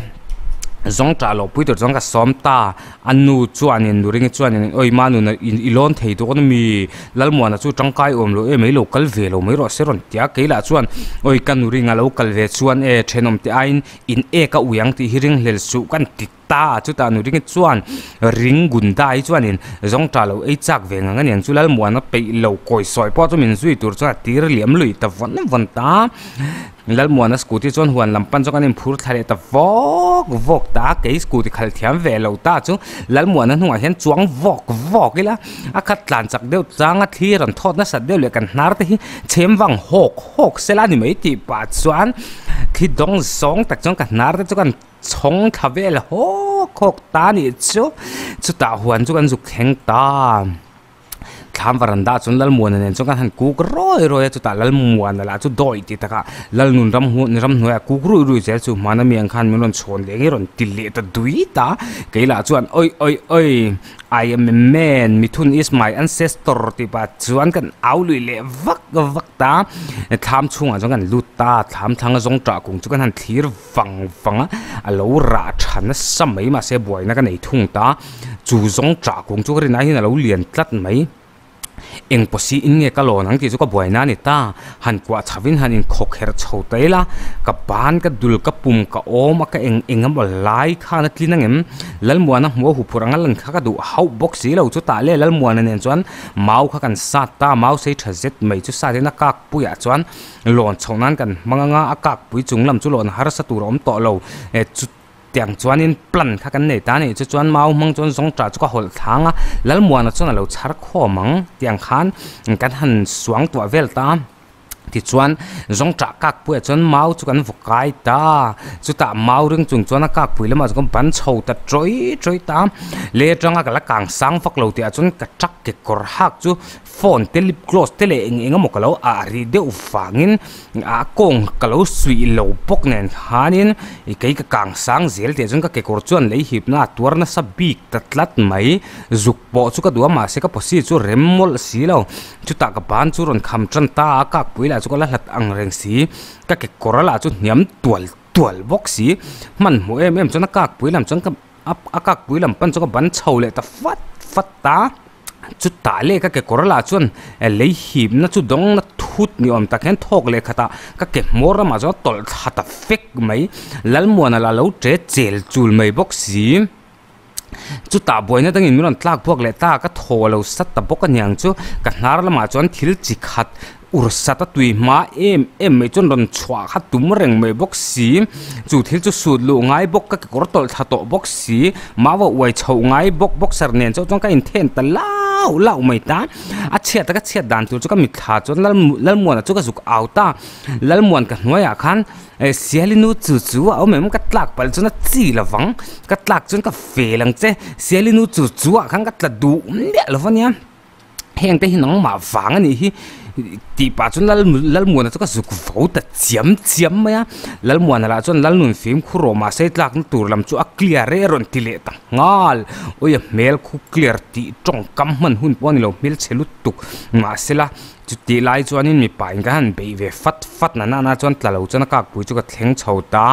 Speaker 1: zawng tah loh pui tur chuan ka sawm ta a nu chuanin nuringi chuanin awi ma nuna i lawn thei dawn ami Lalmuana chu tangkai awm loh em mai lo kal ve lo mai rawh se rawn ti a kei lah chuan awi ka nuringa lo kal ve chuan e thenawm te aiin in ek a ui ang tih hi ringhlel suh kan ti ta chutah nuringi chuan ring gundai chuanin zawng tah loh ei chak ve ngang aniang chu Lalmuana peih lo kawi sawi pawh chu min zui tur chuan a tir liam lui ta vawn vawn ta. Lalmuana scooty chuan huan lam pan chu kan inphur thla leh ta vawk vawk ta a, kei scooty khalh thiam ve lo ta chu Lalmuana hnungah hian chuang vawk vawk ila a khat tlan chak deuh chang a thli rawn thawt nasat deuh leh kan hnar te hi chhem vang hawk hawk sela a ni mai tih pah chuan thli dawng zawng tak chuan ka hnar te chu kan chhawng thla vel hawk hawk ta a nih chu chutah huan chu kan zuk thleng ta. Thlam varanda chuan Lalmuana nen chuan kan han kuk rawi rawi a, chutah Lalmuana lah chu dawi ti takah Lalnun ram ramhnuaiah kuk rui rui zel chu hmana mi ang khan min rawn chhawn leh nge rawn ti leh ta dui ta. Kei lah chuan awi awi awi I am a man, Mithun is my ancestor tih pah chuan kan au lui leh vak vak ta. Thlam chhungah chuan kan lut ta, thlam thlang a zawng tah kung chu kan han thlir vang vang a, a lo rah tha nasa mai mahse buaina ka nei thung ta. Chu zawng tah kung chu ka rin ai hian a lo lian tlat mai. Eng pawh si in nge ka lawn ang tih chu ka buaina a ni ta. Han kuah chho in han inkhawk herh chho ta ila, ka ban ka dul ka pum ka awm a ka eng eng emaw lai khan a tlin angem. Lalmuana hmuh a huphurh anga lan kha ka duh hauh bawk si lo. Chutah le Lalmuana nen chuan mau kha kan sat ta, mau sei tha zet mai chu sat in a kak puiah chuan lawn chhoh nan kan hmang anga a kak pui chung lam chu lawn harsa tur a awm tawh lo. Tiang chuanin plan kha kan nei ta a nih chu chuan mau hmang chuan zawng tah chu ka hawlh thlang a, Lalmuana chuan a lo chhar khawm ang tiang khan kan han suang tuah vel ta a, tichuan zawng tah kak puiah chuan mau chu kan vaw kai ta, chutah mau ring chung chuan a kak pui lamah chuan kan ban chho ta chawi chawi ta a, le atanga ka la kang sang vak lo tih ah chuan ka truck kekawr hak chu phone te lip gloss te leh eng eng emaw ka lo ah rih deuh vangin a kawng ka lo suih lo bawk nen khanin ih kei ka kang sang zel tih chuan ka kekawr chuan lei hipna a tuar nasa bik ta tlat mai zuk pawh chu ka duh a mahse ka pawsi chu rem mawlh si lo chutah ka ban chu rawn kham tan ta a kakpui lah chu ka la hlat ang reng si ka kekawr lah chu hniam tual tual bawk si hmanhmawh em em chuan a kakpui lam chuan ka a kakpui lam pan chuan ka ban chho leh ta fat fat ta. Chutah leh ka kekawr lah chuan lei hipna chu dawng na thut ni awm tak hian thawk leh khatah ka ke hmawr ramah chuan a tawlh thla ta fek mai. Lalmuana lah lo che chel chul mai bawk si. Chutah buaina dangin min rawn tlak buak leh ta, ka thaw lo sat ta bawk aniang chu ka hnar lamah chuan thil chi khat ur sat a tui hma em em mai chuan rawn chhuah kha tum reng mai bawk si. Chu thil chu sut luh ngai bawk, ka kekawr tawlh thla tawh bawk si, mau a uai chhoh ngai bawk, boxer nen chauh chuan ka inthen ta lau lau mai ta. A chhiat a ka chhiat dan tur chu ka mitthla chuan Lalmuana chu ka zuk au ta, Lalmuan ka hnuaiah khan Sialinu chu chu a awm em? Ka tlak palh chuan a chi lovang, ka tlak chuan ka fel ang che. Sialinu chu chu ah khan ka tla duh miah lo va nia, heng te hi nangmah vang a nih hi tih pah chuan Lal Lalmuana chu ka zuk vo ta chiam chiam mai a. Lalmuana lah chuan Lalnun fimkhur rawh mahse tlakna tur lam chu a clear e a rawn ti leh ta nghal. Awi a hmel khu clear tih tawngkam hman hun pawh a ni lo, hmelchhe lutuk mahsela Chutih lai chuanin mipa in ka han beih ve fat fat na nana chuan tla lo chuan a kakpui chu ka thleng chho ta.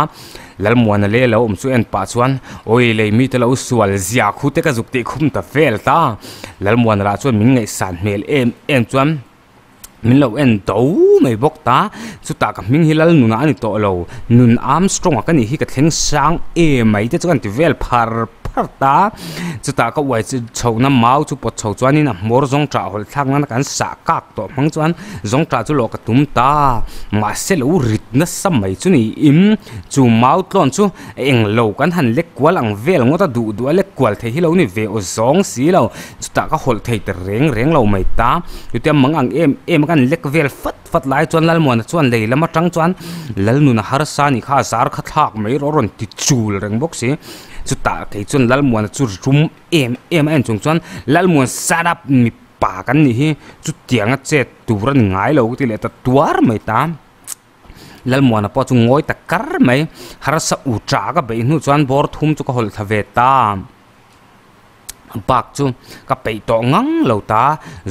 Speaker 1: Lalmuana leh lo awm chu en pah chuan awi lei mite lo sual zia khu te ka zuk tih khum ta vel ta. Lalmuana lah chuan min ngaihsan hmel em em chuan min lo en do mai bawk ta. Chutah ka hming hi Lalnuna a ni tawh lo, Nun Armstrong-a ka nih hi ka thleng sang em mai te chu ka han ti vel phar phar ta. Chutah ka uai chhohna mau chu pawt chho chuanin a hmawr zawng ṭah hawlh thlak nana kan sah kak tawh hmang chuan zawng ṭah chu lawh ka tum ta. Mahse lo rit nasa mai chu niin chu mau tlawn chu eng lo kan han lek kual ang vel ngawt a duh duh a lek kual thei hi lo ni ve aw zawng si lo. Chutah ka hawlh thei ta reng reng lo mai ta. Chutia mang ang em em a kan lek vel fat fat lai chuan Lalmuana chuan lei lam atang chuan Lalnuna harsa nih kha a zar kha thlak mai rawh a rawn ti chul reng bawk si. Chutah kei chuan Lalmuana chu rum em em a en chung chuan Lalmuan shut up mipa kan nih hi chutianga chet tur a ni ngai lo ka ti leh ta tuar mai ta. Lalmuana pawh chu ngawi ta kar mai harsa u tah ka beih hnu chuan bawr thum chu ka hawlh thla ve ta. Bak chu ka peih tawh ngang lo ta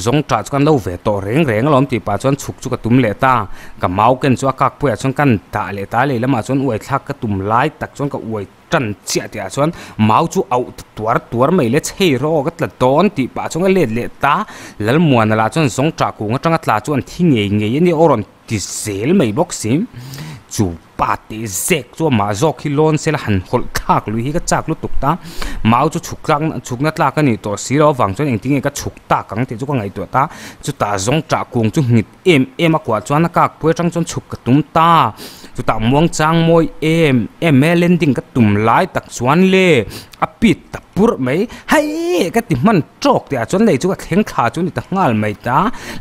Speaker 1: zawng tah chu kan lo ve tawh reng reng alawm tih pah chuan chhuk chu ka tum leh ta. Ka mau ken chu a kak puiah chuan kan dah leh ta lei lamah chuan uai thlak ka tum lai tak chuan ka uai tan chiah tih ah chuan mau chu auh ta tuar tuar mai le chhei rawh ka tla dawn tih pah chuan ka let leh ta. Lalmuana lah chuan zawng tah kung atanga tla chu an thi ngei ngei a nia aw rawn ti zel mai bawk si. Chu pa teh zek chu amah zawk hi lawn sela han hawlh thlak lui hi ka chak lutuk ta. Mau chu chhuk tlak chhukna tlak a nih tawh si lo avang chuan engtin nge ka chhuk tak ang tih chu ka ngaihtuah ta. Chutah zawng tah kung chu ngit em em a kuah chuan a kak pui atang chuan chhuk ka tum ta. Chutah muang chang mawi em em e landing ka tum lai tak chuan le a pit ta purh mai. Hei ka ti hman tawk tih ah chuan lei chu ka thleng thla chu a ni ta nghal mai ta.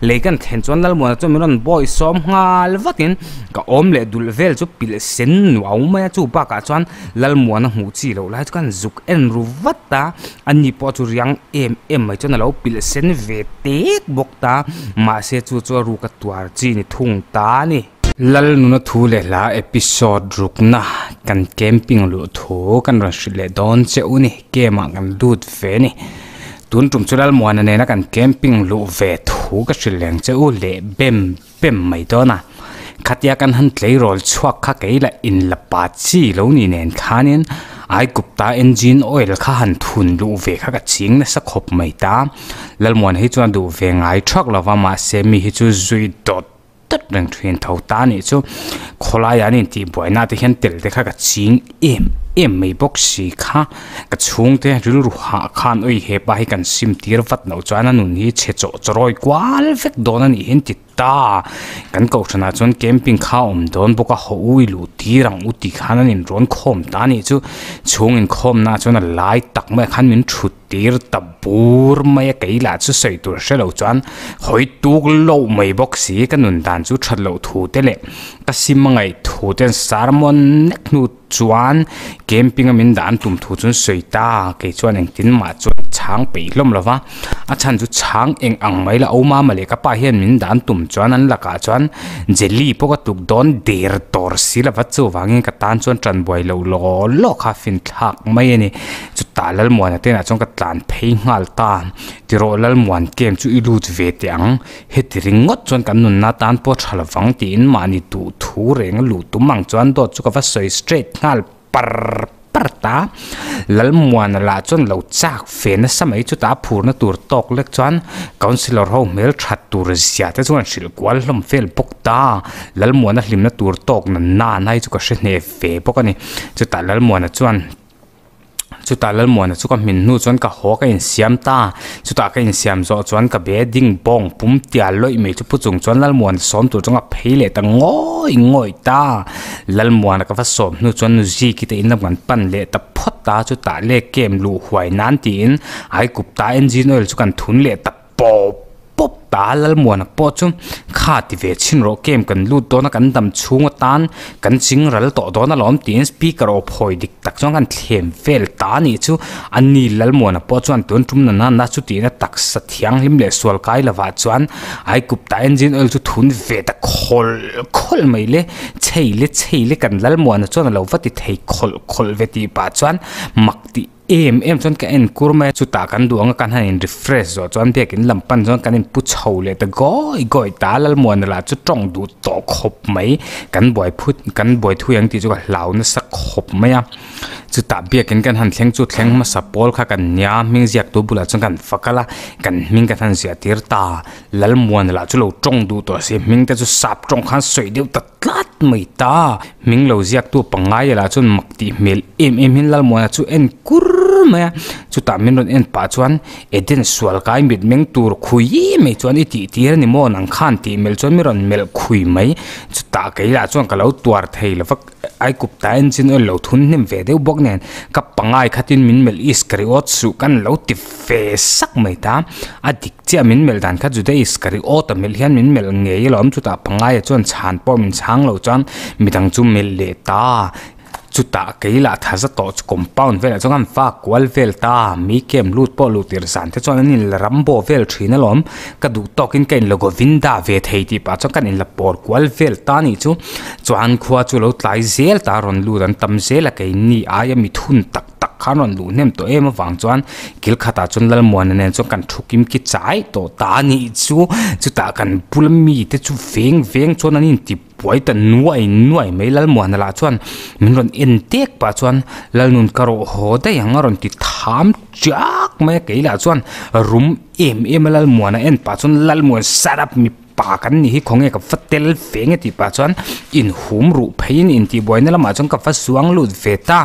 Speaker 1: Lei kan thlen chuan Lalmuana chuan min rawn bawi sawm nghal vatin ka awm leh dulh vel chu pilh sen nuau mai a chu bakah chuan Lalmuana hmuh chi loh lai chu kan zuk en ru vat a. Ani pawh chu riang em em mai chuan a lo pilh sen ve tek bawk ta. Mahse chu chu a ruk a tuar chi ni thung ta a ni. Lalnuna thu leh hla episode rukna kan camping luh thu kan rawn hrilh leh dawn che u ni camp ah kan lut ve a ni. Tun tum chu Lalmuana nena kan camping luh ve thu ka hrilh leng che u leh bem bem mai dawn a. Khatia kan han tleirawl chhuak kha kei lah in la pa chi lo ni nen khanin Aigupta engine oil kha han thun luh ve kha ka ching nasa khawp mai ta. Lalmuana hi chuan duh ve ngai thak lova mahse mi hi chu zui dawt dawt reng thin tho ta anih chu khawlaiah an intih buaina te hian tel te kha ka ching em em mai bawk si kha ka chhungte rilru hah khan awi hepa hi kan sim tir vat loh chuan a nun hi chhe chawh chawrawi kual vek dawn anih hi an ti ta kan kohhranah chuan camping kha a awm dawn bawk a haw ui luh tir ang u tih khan an inrawn khawm ta anih chu chhung inkhawmna ah chuan a lai tak maiah khan min thut Tir ta bur mai a kei lah chu sawi tur hre lo chuan hawi tuk loh mai bawk si ka nun dan chu that loh thu te leh ka sim a ngaih thu te an sermon nek hnu chuan camping a min dan tum thu chu an sawi ta kei chuan engtin mah chuan chhang peih hlawm lo va a chhan chu chhang eng ang mai la awm a mawle ka pa hian min dan tum chuan an lakah chuan jelly pawh ka tuk dawn der tawr si lova chuvangin ka tan chuan tan buai loh law law kha fin thlak mai a ni. Chutah Lalmuana te inah chuan ka tlan phei nghal ta. Tirawh Lalmuan camp chu i lut ve teh ang. Heti ringawt chuan kan nunna tan pawh tha lovang tiin mahni duh thu reng a luh tum ang chuan dawt chu ka va sawi straight nghal par par ta. Lalmuana lah chuan lo chak ve nasa mai chutah a phurna tur tawk lek chuan councillor ho hmel that tur zia te chuan hrilh kual hlawm vel bawk ta. Lalmuana hlimna tur tawk na na na hi chu ka hre hneh ve bawk a ni. Chutah Lalmuana chuan. Chutah Lalmuana chu ka hmin hnu chuan ka haw ka insiam ta. Chutah ka insiam zawh chuan ka be ding bawng pum tial lawih mai chu pu chung chuan Lalmuana sawm tur chuan ka phei leh ta ngawih ngawih ta. Lalmuana ka va sawm hnu chuan Nuziki te in lam kan pan leh ta phawt ta. Chutah le kem luh huai nan tiin Aikupta engine oil chu kan thun leh ta pawp pawp ta. Lalmuana pawh chu kha ti ve chhin rawh kem kan lut dawn a kan dam chhung atan kan ching ral tawh dawn alawm tiin speaker aw phawi dik tak chuan kan thlem vel ta a nih chu. A ni Lalmuana pawh chuan tun tum nana na chu tiin a taksa thianghlim leh sual kai lovah chuan Aikupta engine oil chu thun ve ta khawlh khawlh mai le. Chhei le chhei le kan Lalmuana chuan a lo va ti thei khawlh khawlh ve tih pah chuan mak tih em em chuan ka en kur mai a, chutah kan duh anga kan han in refresh zawh chuan biakin lam pan chuan kan in pu chho leh ta gawi gawi ta Lalmuana lah chu tawng duh tawh khawp mai kan buai phut kan buai thui ang tih chu ka hlau nasa khawp mai a, chutah biakin kan han thleng chu thleng hmasa pawl kha kan nia hming ziak tu bulah chuan kan fak a la kan hming kan han ziah tir ta Lalmuana lah chu lo tawng duh tawh si hming te chu sap tawng khan sawi deuh ta tlat mai ta. Hming lo ziaktu pangngai lah chuan mak tih hmel em em hian Lalmuana chu en kur mai a, chutah min rawn en pah chuan Eden sual kai mit meng tur khui mai chuan i tih tir a ni maw nang khan tih melh chuan min rawn melh khui mai, chutah kei lah chuan ka lo tuar thei lo va Aikupta engine oil lo thun hnem ve deuh bawk nen ka pangngai khatin min melh Iskariot suh kan lo ti ve sak mai ta, a dik. Chiah min melh dan kha Juda Iskariot a melh hian min melh ngei alawm chutah pangaia chuan chhan pawh min chhang lo chuan midang chu melh leh ta. Chutah kei lah tha za tawh chu compound velah chuan an fak kual vel ta mi camp lut pawh luh tir zan te chuan an inla rambo vel thin alawm ka duh tawkin ka inla Govinda ve thei tih pah chuan kan inla pawr kual vel ta nih chu chuan khua chu lo tlai zel ta rawn lut an tam zel a keini aia mithun tak tak khan rawn luh hnem tawh em avang chuan kil khatah chuan Lalmuana nen chuan kan thu kim ki chai tawh ta a nih chu chutah kan bula mite chu veng veng chuan an inti buai ta nuai nuai mai Lalmuana lah chuan min rawn en tek pah chuan Lalnun ka rawh haw daih ang a rawn ti tham chiak mai a kei lah chuan rum em em a Lalmuana en pah chuan Lalmuan shut up mi Pa kan nih hi khawnge ka va tel ve nge tih pah chuan inhum ruh pheiin intihbuaina lamah chuan ka va zuang lut ve ta.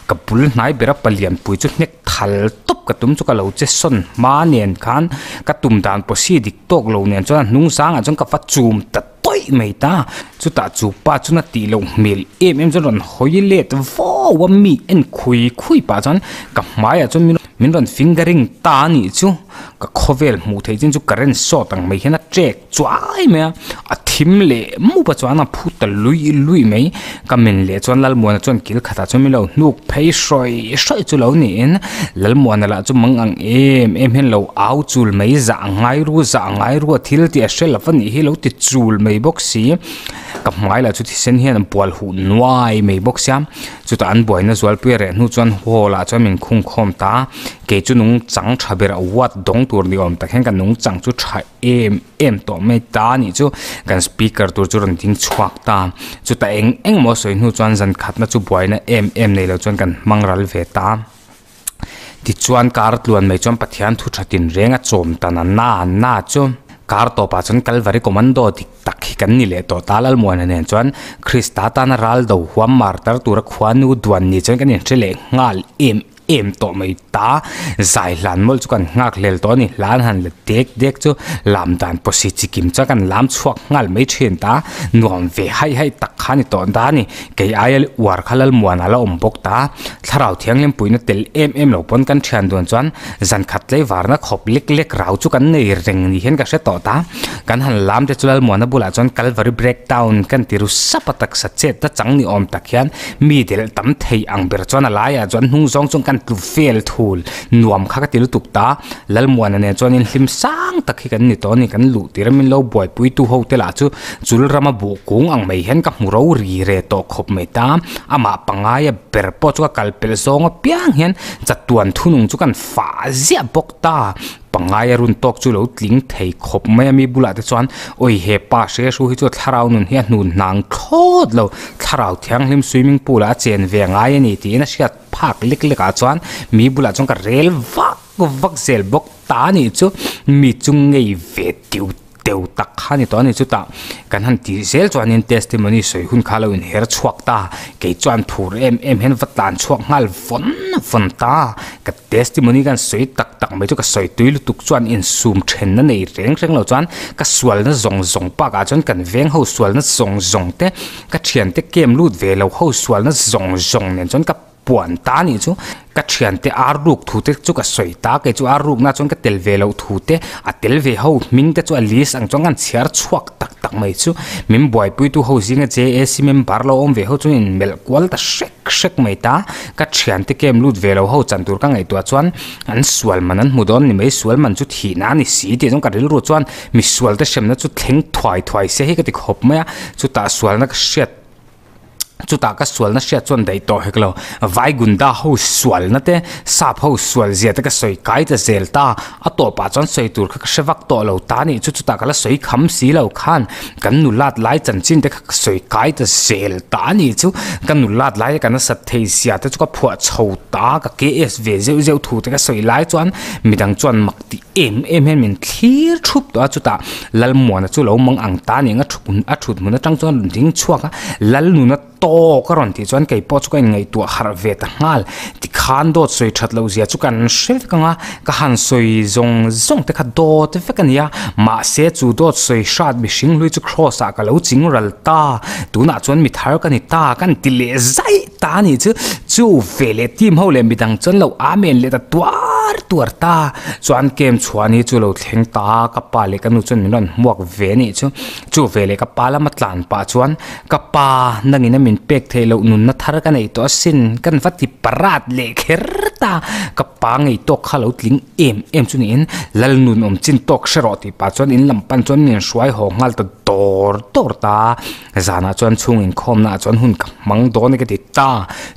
Speaker 1: Ka bul hnai bera palianpui chu hnek thal tawp ka tum chu ka lo che sawn hma nen khan ka tum dan pawh si dik tawk lo nen chuan a hnung zangah chuan ka va chum ta tawih mai ta. Chutah chu pa chuan a tih loh hmel em em chuan rawn hawi let vau a mi en khui khui pah chuan ka hmaiah chuan min rawn fingering ta a nih chu. Ka khawvel hmuh theih chin chu current short ang mai hian a trek chuai mai a, a thim leh mup a chuan a phu ta lui lui mai. Ka men leh chuan Lalmuana chuan kil khatah chuan min lo hnuk phei hrawi hrawi chu lo niin Lalmuana lah chu mang ang em em hian lo au chul mai zah ngai ru zah ngai ru a thil tih a hre lo va nih hi lo ti chul mai bawk si. Ka hmai lah chu thisen hian a bual huh nuai mai bawk sia. Chutah an buaina zualpui a reh hnu chuan hall ah chuan min khung khawm ta a, kei chu nung chang tha ber a ward dawng tur ni awm tak hian ka nung chang chu tha em em tawh mai ta a nih chu kan speaker tur chu rawn ding chhuak ta. Chutah eng eng maw sawi hnu chuan zan khatna chu buaina em em nei lo chuan kan hmang ral ve ta. Tichuan kar tluan mai chuan Pathian thu tha tinreng a chawm ta na na na chu kar tawpah chuan Kalvari Commando dik tak hi kan ni leh tawh ta Lalmuana nen chuan Krista tana ral do huam mar tar tura khuanu duan ni chuan kan inhre leh nghal em em tawh mai ta. Zai hlan mawlh chu kan nghak hlel tawh a ni hlan han la dek dek chu lam dan pawh si chikim chuan kan lam chhuak nghal mai thin ta nuam ve haih haih tak kha a ni tawh ta a ni. Kei aia uar kha Lalmuana la awm bawk ta. Thlarau thianghlim puihna tel em em lo pawn kan thian duan chuan zan khat tleivarna khawp lek lek rau chu kan nei reng ni hian ka hre tawh ta. Kan han lam te chu Lalmuana bulah chuan Calvary breakdown kan ti ru sap a taksa chet ta chang ni awm tak hian mi delh tam thei ang ber chuan a laiah chuan hnung zawng chuan kan tlu vel thul nuam kha ka ti lutuk ta. Lalmuana nen chuan in hlim sang tak hi kan ni tawh a ni kan luh tir a min lo buaipui tu ho te lah chu chul rama buh kung ang mai hian ka hmu ro ri re tawh khawp mai ta. Amah pangaia ber pawh chu ka kal pelh zawng apiang hian chatuan thunung chu kan fah ziah bawk ta. Pangaia run tawk chu lo tling thei khawp mai a mi bulah te chuan awi he pa hre hru hi chu thlarau nun hi a hnun hnang thlawt lo thlarau thianghlim swimming pool ah a chen ve ngai a ni tiin a hriat phak lek lek ah chuan mi bulah chuan ka rel vak vak zel bawk ta a nih chu mi chu ngei ve tiu. deuh tak kha a ni tawh a ni. Chutah kan han tih zel chuanin testimony sawi hun kha a lo inher chhuak ta. Kei chuan phur em em hian va tlan chhuak nghal vawn vawn ta. Ka testimony kan sawi tak tak mai chu ka sawi tui lutuk chuan insum thenna nei reng reng lo chuan ka sualna zawng zawng bakah chuan kan veng ho sualna zawng zawng te ka thiante kem lut ve lo ho sualna zawng zawng nen chuan ka puan ta a nih chu ka thiante ar ruk thu te chu ka sawi ta kei chu ar rukna chuan ka tel ve loh thu te a tel ve ho hming te chu a list ang chuan kan chhiar chhuak tak tak mai chu min buaipuitu ho zinga JAC member lo awm ve ho chuan inmelh kual ta hrek hrek mai ta ka thiante kem lut ve lo ho chan tur ka ngaihtuah chuan an sual man an hmu dawn ni mai sual man chu thihna a ni si tih chuan ka rilru chuan misual te hremna chu thleng thuai thuai se hi ka ti khawp mai a chutah sualna ka hriat Chutah ka sualna hriat chuan daih tawh hek lo. Vai Gunda ho sualna te, Sap ho sual zia te ka sawi kai ta zel ta. A tawpah chuan sawi tur kha ka hre vak tawh lo ta nih chu chutah ka la sawi kham si lo khan kan nulat lai chanchin te kha ka sawi kai ta zel ta a nih chu. Ka nulat lai ka nasat thei zia te chu ka phuah chho ta, ka KS ve zeuh zeuh thu te ka sawi lai chuan midang chuan mak tih em em hian min thlir thup tawh a chutah Lalmuana chu lo mang ang ta nih ang a thut a thut hmun atang chuan rawn ding chhuak a Lalnuna tawk a rawn tih chuan kei pawh chu ka inngaihtuah harh ve ta nghal tikhan dawt sawi that loh zia chu kan hre vek ang a ka han sawi zawng zawng te kha dawt vek a ni a mahse chu dawt sawi hrat mihring hlui chu cross ah ka lo ching ral ta tunah chuan mi thar ka ni ta kan ti leh zaih ta a nih chu chu ve leh team ho leh midang chuan lo amen leh ta tuar tuar ta. Chuan kem chhuah ni chu lo thleng ta, ka pa leh ka nu chuan min rawn hmuak ve a nih chu. Chu ve leh ka pa lama tlan pah chuan, Ka pa, nangin a min pek theih loh nunna thar ka neih tawh asin, kan va ti parat leh kher ta. Ka pa ngei tawk kha lo tling em em chu niin, Lal nun awm chin tawk hre rawh tih pah chuan in lam pan chuan min hruai haw nghal ta dawr dawr ta. Zanah chuan chhung inkhawmna ah chuan hun ka hmang dawn e ka ti ta,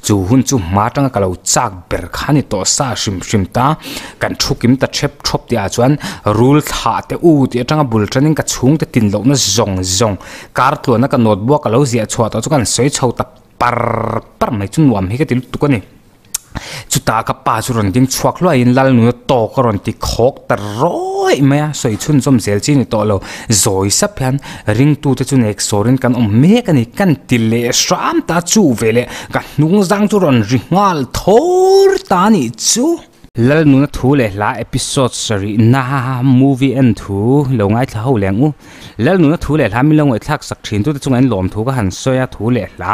Speaker 1: chu hun chu hma atanga ka lo chak ber kha ni tawh sa hrim hrim ta, kan thu kim ta thep thawp tih ah chuan rul thlah te u tih atanga bul tanin ka chhungte tin lohna zawng zawng kar tluana ka nawt buak ka lo ziah chhuah tawh chu kan sawi chho ta par par mai chu nuam hi ka ti lutuk a ni. Chutah ka pa chu rawn ding chhuak hluaiin Lalnuna tawk a rawn ti khawk ta rawih mai a, sawi chhunzawm zel chi a ni tawh lo. Zawi sap hian ringtute chu nek sawrin kan awm mek a ni, kan ti leh hram ta chu veleh ka hnungzang chu rawn ri nghal thawr ta a nih chu. Lalnuna thu leh hla episode sarih na movie en thu lo ngaithla ho leng u. Lalnuna thu leh hla min lo ngaihthlak sak thin tute chungah in lawm thu ka han sawi a, thu leh hla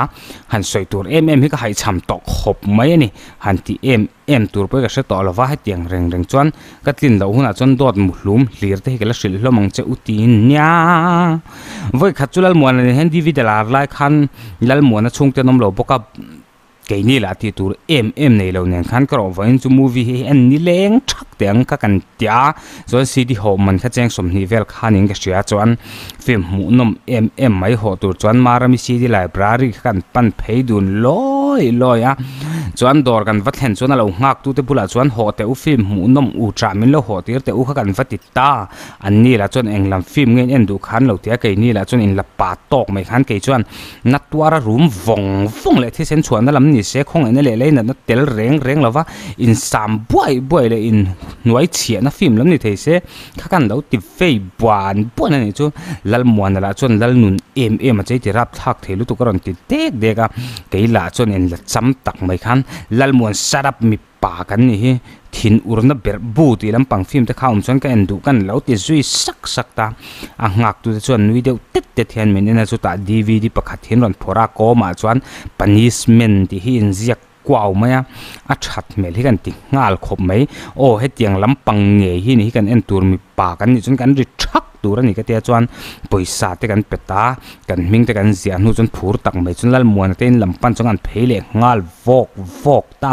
Speaker 1: han sawi tur em em hi ka haihchham tawh khawp mai a ni. Han tih em em tur pawh hi ka hre tawh lo va, hetiang reng reng chuan ka tlin loh hunah chuan dawt muhlum hlir te hi ka la hrilh hlawm ang che u tiin nia. Vawi khat chu Lalmuana nen hian DV Dalar lai khan Lalmuana chhungte an awm lo bawk a. Keini lah tih tur em em nei lo nen khan ka rawh vawiin chu movie hi en ni leng thak teh ang kha kan ti a, chuan CD hawh man kha cheng 20 vel khanin ka hria chuan film hmuhnawm em em mai hawh tur chuan Marami CD library kha kan pan phei dun lawi lawi a, chuan dawr kan va thlen chuan a lo nghak tute bulah chuan hawh teh u film hmuhnawm u chah min lo hawh tir teh u kha kan va ti ta. An ni lah chuan englam film nge in en duh khan lo ti a, keini lah chuan inla pa tawk mai khan kei chuan na tuara rum vawng vawng leh thisen chhuahna lam ni se khawngaihna leh leinatna tel reng reng lova insam buai buai leh inhnuai chhiahna film lam ni thei se kha kan lo ti vei buan buan a nih chu. Lalmuana lah chuan Lalnun em em a chei ti rapthlak thei lutuk a rawn ti dek dek a, kei lah chuan inla cham tak mai khan Lalmuan shut up mi Pa kan nih hi thin urna berh bu tih lampang film te kha awm chuan ka en duh kan lo ti zui sak sak ta. A nghak tute chuan nui deuh tet tet hian min en a, chutah dvd pakhat hian rawn phawrh a, kawmah chuan punishment tih hi inziak kuau mai a, a that hmel hi kan ti nghal khawp mai. Aw hetiang lampang ngei hi ni hi kan en tur mipa kan nih chuan kan ri thak tur a ni ka tia chuan pawisa te kan pe ta, kan hming te kan ziah hnu chuan phur tak mai chuan Lalmuana te in lam pan chuan kan phei leh nghal vawk vawk. Ta,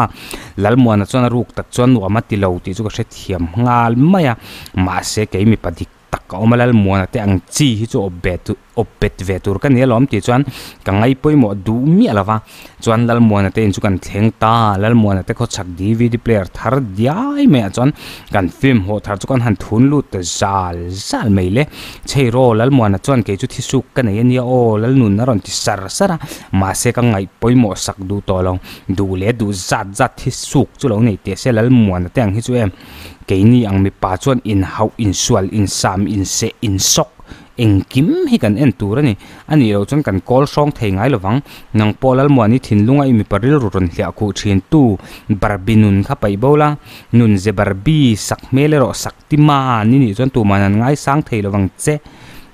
Speaker 1: Lalmuana chuan a ruk tak chuan nuam a ti lo tih chu ka hrethiam nghal mai a, mahse kei mipa dik tak ka awm a, Lalmuana te ang chi hi chu awp awp bet ve tur ka ni alawm tih chuan ka ngai pawimawh duh miah lo va, chuan Lalmuana te in chu kan thleng ta, Lalmuana te khawchhak dvd player thar diai maiah chuan kan film hawh thar chu kan han thun lut ta zal zal mai le, Chheiraw Lalmuana chuan kei chu thisuk ka nei a nia aw Lalnun a rawn ti sar sar a, mahse ka ngaih pawimawh sak duh tawh lo. Duh leh duh zat zat hi suk chu lo nei teh se Lalmuana te ang hi chu em. Keini ang mipa chuan inhauh, insual, insam, inseh, insawk, Engkim hi kan en tur a ni. A nih loh chuan kan kawl hrawng thei ngai lovang. Nang pawh Lalmuani thinlunga i mipa rilru rawn hliah khuh thin tu Barbie nun kha paih bo la. Nun ze Barbie sak hmel erawh sak ti man i nih chuan tuman an ngaisang thei lovang che.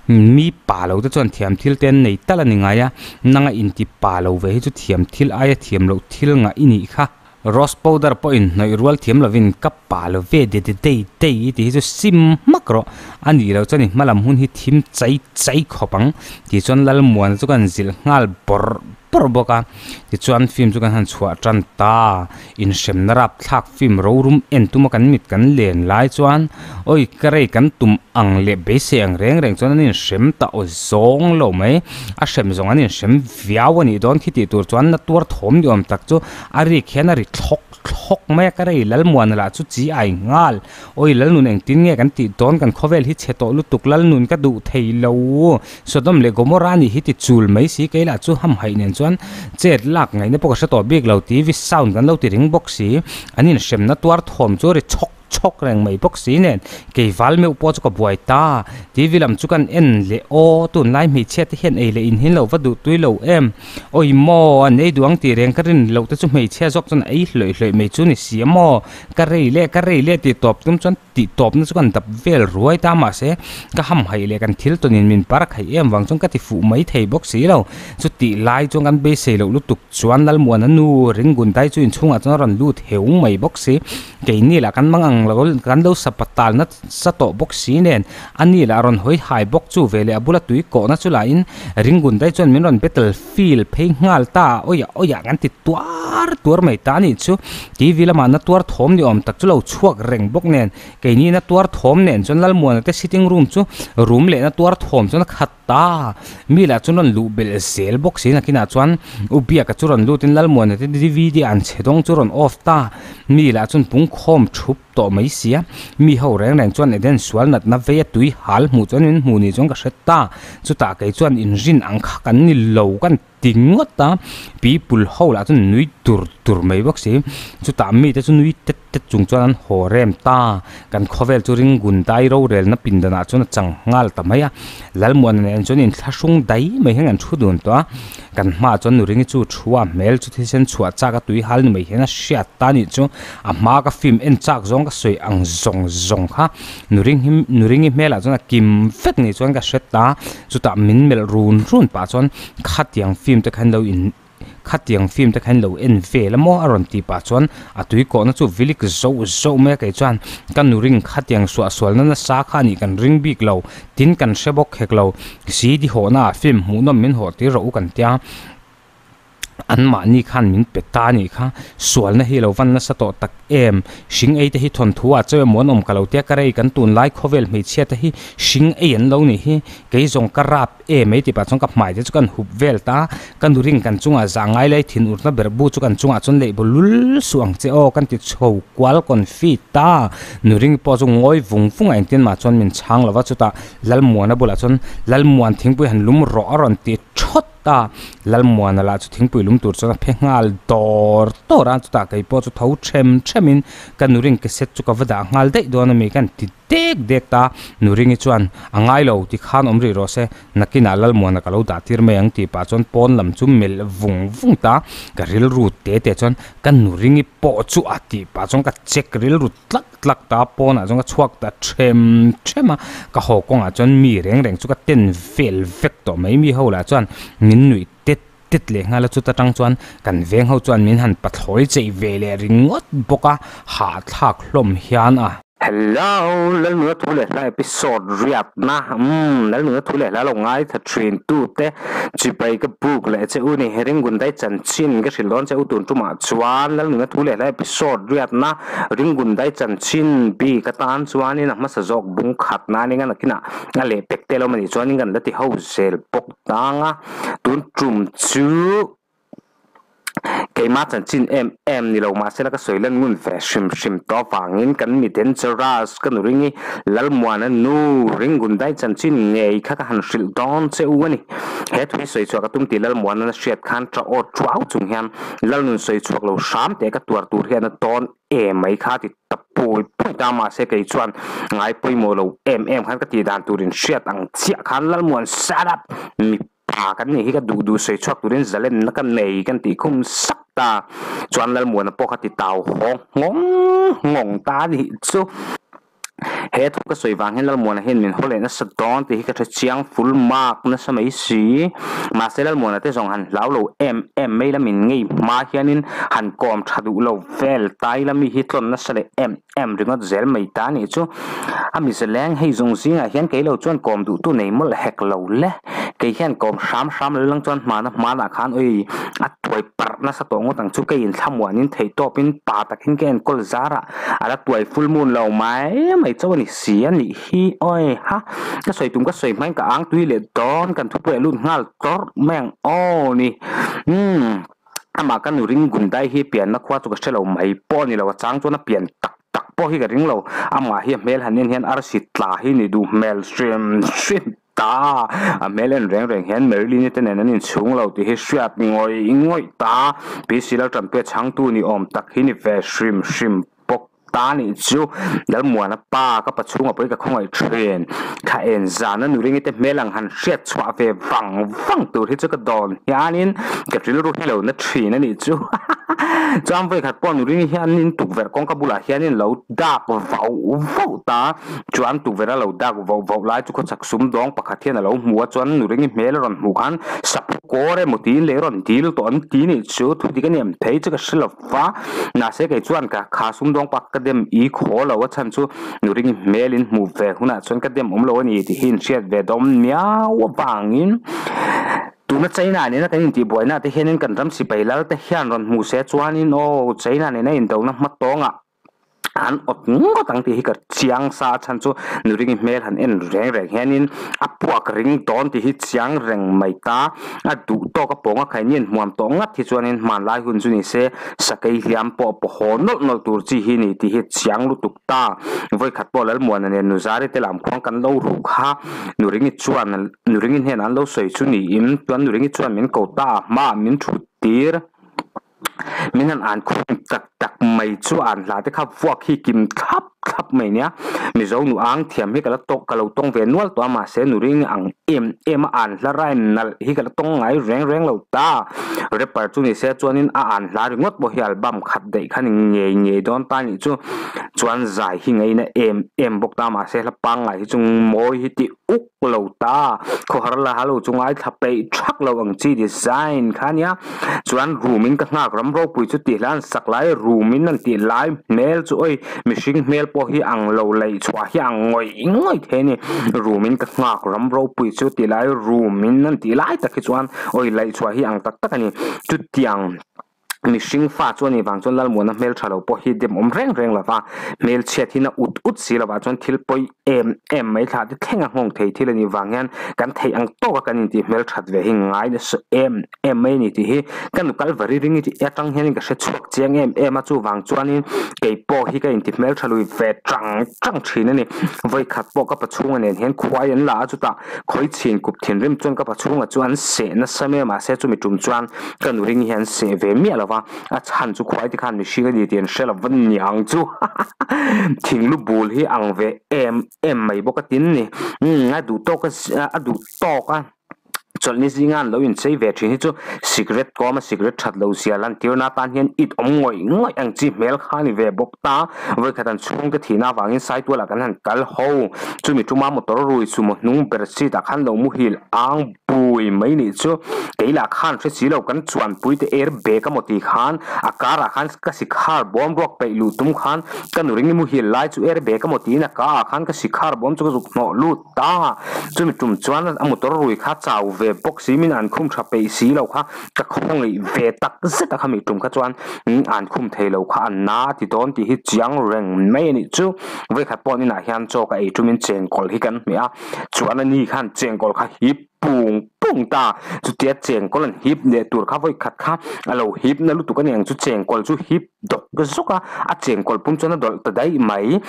Speaker 1: Mi pa lo te chuan thiam thil te an nei tal a ni ngai a, nanga inti pa lo ve hi chu thiam thil aia thiam loh thil ngah i nih kha. Rose powder pawhin hnawih rual thiam lovin ka pa lo ve de de dei dei i tih hi chu sim hmak rawh. A nih loh chuan i hmalam hun hi thim chai chai khawp ang tih chuan Lalmuana chu kan zilh nghal bawrh bawrh bawk a. Tichuan film chu kan han chhuah tan ta. Inhremna rapthlak film rorum en tuma kan mit kan len lai chuan awi ka rei kan tum ang leh beisei ang reng reng chuan an inhrem ta aw zawng lo mai. A hrem zawng an inhrem viau a nih dawn khi tih tur chuan na tuar thawm ni awm tak chu a rik hian a ri thlawk thlawk mai a, ka rei Lalmuana lah chu chi ai nghal. Awi Lalnun engtin nge kan tih dawn kan khawvel hi chhe tawh lutuk Lalnun ka duh thei lo. Sodom leh Gomorrah nih hi ti chul mai si kei lah chu hamhaih nen chuan chet lak ngaihna pawh ka hre tawh bik lo TV sound kan lo ti ring bawk si. An inhremna tuar thawm chu a ri chhawk chhawk reng mai bawk si nen kei val meuh pawh chu ka buai ta. TV lam chu kan en leh aw tunlai hmeichhia te hian ei leh in hin lo va duh tui lo em. Awi maw an ei duh ang tih reng ka rin loh te chu hmeichhia zawk chuan a ei hlawih hlawih mai chu ni si a maw. Ka rei leh ka rei leh tih tawp tum chuan tih tawpna chu kan dap vel ruai ta mahse ka hamhaih leh kan thil tawnin min par khaih em vang chuan ka ti fuh mai thei bawk si lo. Chutih lai chuan kan beisei loh lutuk chuan Lalmuana nu Ringundai chu inchhungah chuan a rawn lut heu mai bawk si. Keini lah kan mang ang lo kan lo sapatal nasa tawh bawk si nen ani lah rawn hawi hai bawk chu veleh a bula tui kawhna chu lahin Ringundai chuan min rawn battle field phei nghal ta awiah awiah kan ti tuar tuar mai ta anih chu TV lamah na tuar thawm ni awm tak chu lo chhuak reng bawk nen keini na tuar thawm nen chuan Lalmuana te sitting room chu room leh na tuar thawm chuan a khat ta mi lah chuan rawn luh belh zel bawk si nakinah chuan U Biaka chu rawn lutin Lalmuana te DVD an chhe dawng chu rawn off ta mi lah chuan pungkhawm thup tawh mai sia mi ho reng reng chuan Eden sual natna vei a tui hal hmuh chuan min hmuh ni chuan ka hre ta chutah kei chuan inrin ang kha kan ni lo kan ti ngawt a people ho lah chuan nui tur tur mai bawk si chutah mite chu nui tet tet chung chuan an haw rem ta kan khawvel chu ringgun dai rorelna pindanah chuan a chang nghal ta mai a Lalmuana nen chuan inthlahrung dai mai hian an thu dun tawh a kan hmaah chuan nuringi chu thu a hmel chu thisen chhuah chak a tui hal ni mai hian a hriat ta anih chu a hma ka film en chak zawng ka sawi ang zawng zawng kha nuring hi nuringi hmelah chuan a kim vek ni chuan ka hre ta chutah min melh run run pah chuan khatiang film te khan lo in khatiang film te khan lo en vel a maw a rawn tih pah chuan a tui kawhna chu vilik zoh zoh mai a kei chuan ka nu ring khatiang suah sualna nasa kha anih kan ring bik lo tin kan hre bawk hek lo CD hawhna ah film hmuhnawm min hawh tir rawh u kan tia. Anmahni khan min pe ta anih kha, sualna hi lo van nasa tawh tak em? Hring ei te hi thawnthu ah cheu emaw an awm ka lo tia ka rei kan tunlai khawvel hmeichhia te hi hring ei an lo nih hi, kei zawng ka rap em ei tih pah chuan ka hmai te chu kan hup vel ta, ka nu ring kan chungah zah ngai lai thin urna ber bu chu kan chungah chuan leih baw lul suh ang che aw kan ti chho kual confi ta, nu ring pawh chu ngawi vung vung a engtin mah chuan min chhang lo va chutah Lalmuana bulah chuan Lalmuan thingpui han lum rawh a rawn ti thawt. Ta, Lalmuana lah chu thingpui lum tur chuan a phe nghal dawr dawr a, chutah kei pawh chu tho them them in ka nuring cassette chu ka va dah nghal daih dawn a mi kan ti dek dek ta, Nuringi chuan a ngai lo ti khan awm rih rawh se, nakinah Lalmuana ka lo dah tir mai ang tih pah chuan pawn lam chu melh vung vung ta, ka rilru te te chuan ka Nuringi pawh chu a tih pah chuan ka check rilru tlak tlak ta pawnah chuan ka chhuak ta them them a, ka haw kawngah chuan mi reng reng chu ka ten vel vek tawh mai, mi ho lah chuan min nuih tet tet leh nghal a, chuta tang chuan kan veng ho chuan min han pathlawi chei ve leh ringawt bawk a, hahthlak hlawm hian a. Hello, Lalnuna thu leh hla episode riatna umm Lalnuna thu leh hla lo ngaithla thin tute chibai ka buk leh che u ni, Ringundai chanchin ka hrilh dawn che u tun tumah chuan Lalnuna thu leh hla episode riatna Ringundai chanchin bik atan chuanin a hmasa zawk bung khat nan eng a nakinah a leh pek tel awm a nih chuanin kan la ti ho zel bawk tang a, tun tum chu. Keimah chanchin em em ni lo mahsela ka sawi lan ngun ve hrim hrim tawh avangin kan mi dangerous ka nu ring i Lalmuana nu Ringundai chanchin ngei kha ka han hrilh dawn che u a ni. He thu hi sawi chhuah ka tum tih Lalmuana na hriat khan tah aw thuau chung hian Lalnun sawi chhuak lo hram teh ka tuar tur hian a dawn em mai kha ti ta pui pui ta mahse kei chuan ngai pawimawh lo em em khan ka tih dan turin hriat ang chiah khan Lalmuan shut up mi Pa kan nih hi ka duh duh sawi chhuak turin zalenna ka nei kan tih khum sak ta. Chuan Lalmuana pawh kha ti tau hawng nghawng nghawng ta a nih chu. He thu ka sawi vang hian Lalmuana hian min haw leh nasa dawn tih hi ka hre chiang full mark nasa mai si. Mahse Lalmuana te zawng han hlau lo em em mai la min ngei hma hianin han kawm tha duh lo vel tai la mi hi tlawn nasa leh em em ringawt zel mai ta nih chu. A mizaleng hei zawng zingah hian kei lo chuan kawm duhtu nei mawlh hek lo le. Kei hian kawm hram hram lo lang chuan hmana hmanah khan ui a tuai parh nasa tawh ngawt ang chu. Kei inthlamuanin theihtawpin pa takin ka enkawl zarah a la tuai full moon lo mai mai chauh a ni si a nih hi. Awi ha! Ka sawi tum ka sawi hmain ka ang tui leh dawn kan thupui a lut nghal tawrh mai ang aw ni. Umm. Amah ka nu ring Gundai hi pianna khua chu ka hre lo mai pawh a ni lo, a chang chuan a pian tak tak pawh hi ka ring lo. Amah hi a hmel han en hian arsi tla hi ni duh hmel hrim hrim ta. A hmel en reng reng hian Marilyn-i te nen an inchhung lo tih hi hriat ngawih ngawih ta. PC Laltanpuia chhangtu ni awm tak hi ni ve hrim hrim bawk. Ta nih chu Lalmuana pa ka pa chhunga pawhin ka khawngaih thin. Thla en zana nuringi te hmel ang han hriat chhuah ve vang vang tur hi chu ka dawn hianin ka rilru hi lo na thin a nih chu. Chuan vawikhat pawh nuringi hianin tukverh kawngka bulah hianin lo dak vauh vauh ta. Chuan tukverh a lo dak vauh vauh lai chu khawchhak sumdawng pakhat hian a lo hmu a, chuan nuringi hmel a rawn hmuh khan saphu kawr emaw tiin leh rawn dil tawh an ti nih chu thu dik a ni em thei chu ka hre lo. Va, mahse kei chuan ka kha sumdawng pak ka dem i khaw lo a chhan chu nuring hmel in hmuh ve hunah chuan ka dem awm lo a ni tih hi in hriat ve dawm miau avangin tuna China nena kan intihbuaina te hianin kan ram sipai lal te hian rawn hmuh se chuanin aw China nena indona hma tawngah an awt ngawt ang tih hi ka chiang sa a chhan chu nuring hmel han en reng reng hianin a puak ring dawn tih hi chiang reng mai ta. A duh tawk a pawng a khainian hmuam tawh ngat hi chuanin hmanlai hun chu ni se sakei hliam pawh a pawhaw nawlh nawlh tur chi hi ni tih hi chiang lutuk ta. Vawikhat pawh Lalmuana nen Nuzari te lam khuang kan lo ru kha Nuringi chuan Nuringi hnenah an lo sawi chu niin chuan Nuringi chuan min ko ta a hmaah min thut tir. Min han an khum tak tak mai chu an hla te kha vuak hi kim thlap thlap mai nia. Mizo nu ang thiam hi ka la tawk ka lo tawng ve nual tawh a mahse nu ring ang em em a an hla rhyme nalh hi ka la tawng ngai reng reng lo ta. Rapper chu ni se chuanin a an hla ringawt pawh hi album khat daih kha ni ngei ngei dawn ta nih chu. Chuan zai hi ngaina em em bawk ta mahse hla pangngai hi chu mawi hi tih uk lo ta. Khawhar la ha lo chu ngaithla peih thak lo ang chi design kha nia. Chuan room in ka nghak ram ropui chu tih hlan sak lai room in an tih lai hmel chu oi mihring hmel pawh hi ang lo laih chhuah hi ang ngawih ngawih thei a ni. Room in ka nghak ram ropui chu tih lai room in an tih lai tak hi chuan oi laih chhuah hi ang tak tak a ni. Chutiang. Mihring fa chu a nih vang chuan Lalmuana hmel tha lo pawh hi dem awm reng reng lova, hmel chhiat hi na ut ut si lovah chuan thil pawi em em mai thlah te thleng a nghawng thei thil a nih vang hian kan theih ang tawka kan intih hmel that ve hi ngai nasa em em mai a ni tih hi ka nu Kalvari ring atang hianin ka hre chhuak chiang em em a, chuvang chuanin kei pawh hi ka intih hmel tha lui ve tang tang thin a ni. Vawikhat pawh ka pachhunga nen hian khuai an la a, chutah khawi chhin kup thinrim chuan ka pachhunga chu an seh nasa mai a, mahse chumi tum chuan Ka nu ring hian seh ve miah lo va, a chhan chu khuai te khan mihring a ni tih an hre lo va niang chu thing lu bul hi ang ve em em mai bawk a tin ni. Umm a duh tawk a a duh tawk a chawlhni zinga an lo inchei ve thin hi chu cigarette kawm a cigarette that lo zia lan tirna atan hian it awm ngawih ngawih ang chi hmel kha a ni ve bawk ta. Vawikhat an chhungte thihna avangin Saitualah kan han kal ho, chumi tuma motor rui chu maw hnung ber seat ah khan lo muhil ang. Pui mai nih chu kei lah khan hre si lo kan chuanpui te air bag amaw tih khan a car ah khan ka sikhar bawm ruak peih luh tum khan ka nu ring muhil lai chu air bag amaw tiin a ka ah khan ka sikhar bawm chu ka zuk hnawh lut ta chumi tum chuan a motor rui kha chau ve bawk si min an khum tha peih si lo kha ka khawngaih ve tak zet a khami tum kha chuan an khum thei lo kha an na a ti dawn tih hi chiang reng mai a nih chu vawikhat pawh an inah hian chaw ka ei tumin chengkawl hi kan hmeh a chuan ani khan chengkawl kha hip. pung pung ta. Chutia chengkawl an hip leh tur kha vawi khat kha a lo hip na lutuk a ni ang chu chengkawl chu hip dawk zawk a, a chengkawl pum chuan a dawlh ta daih mai.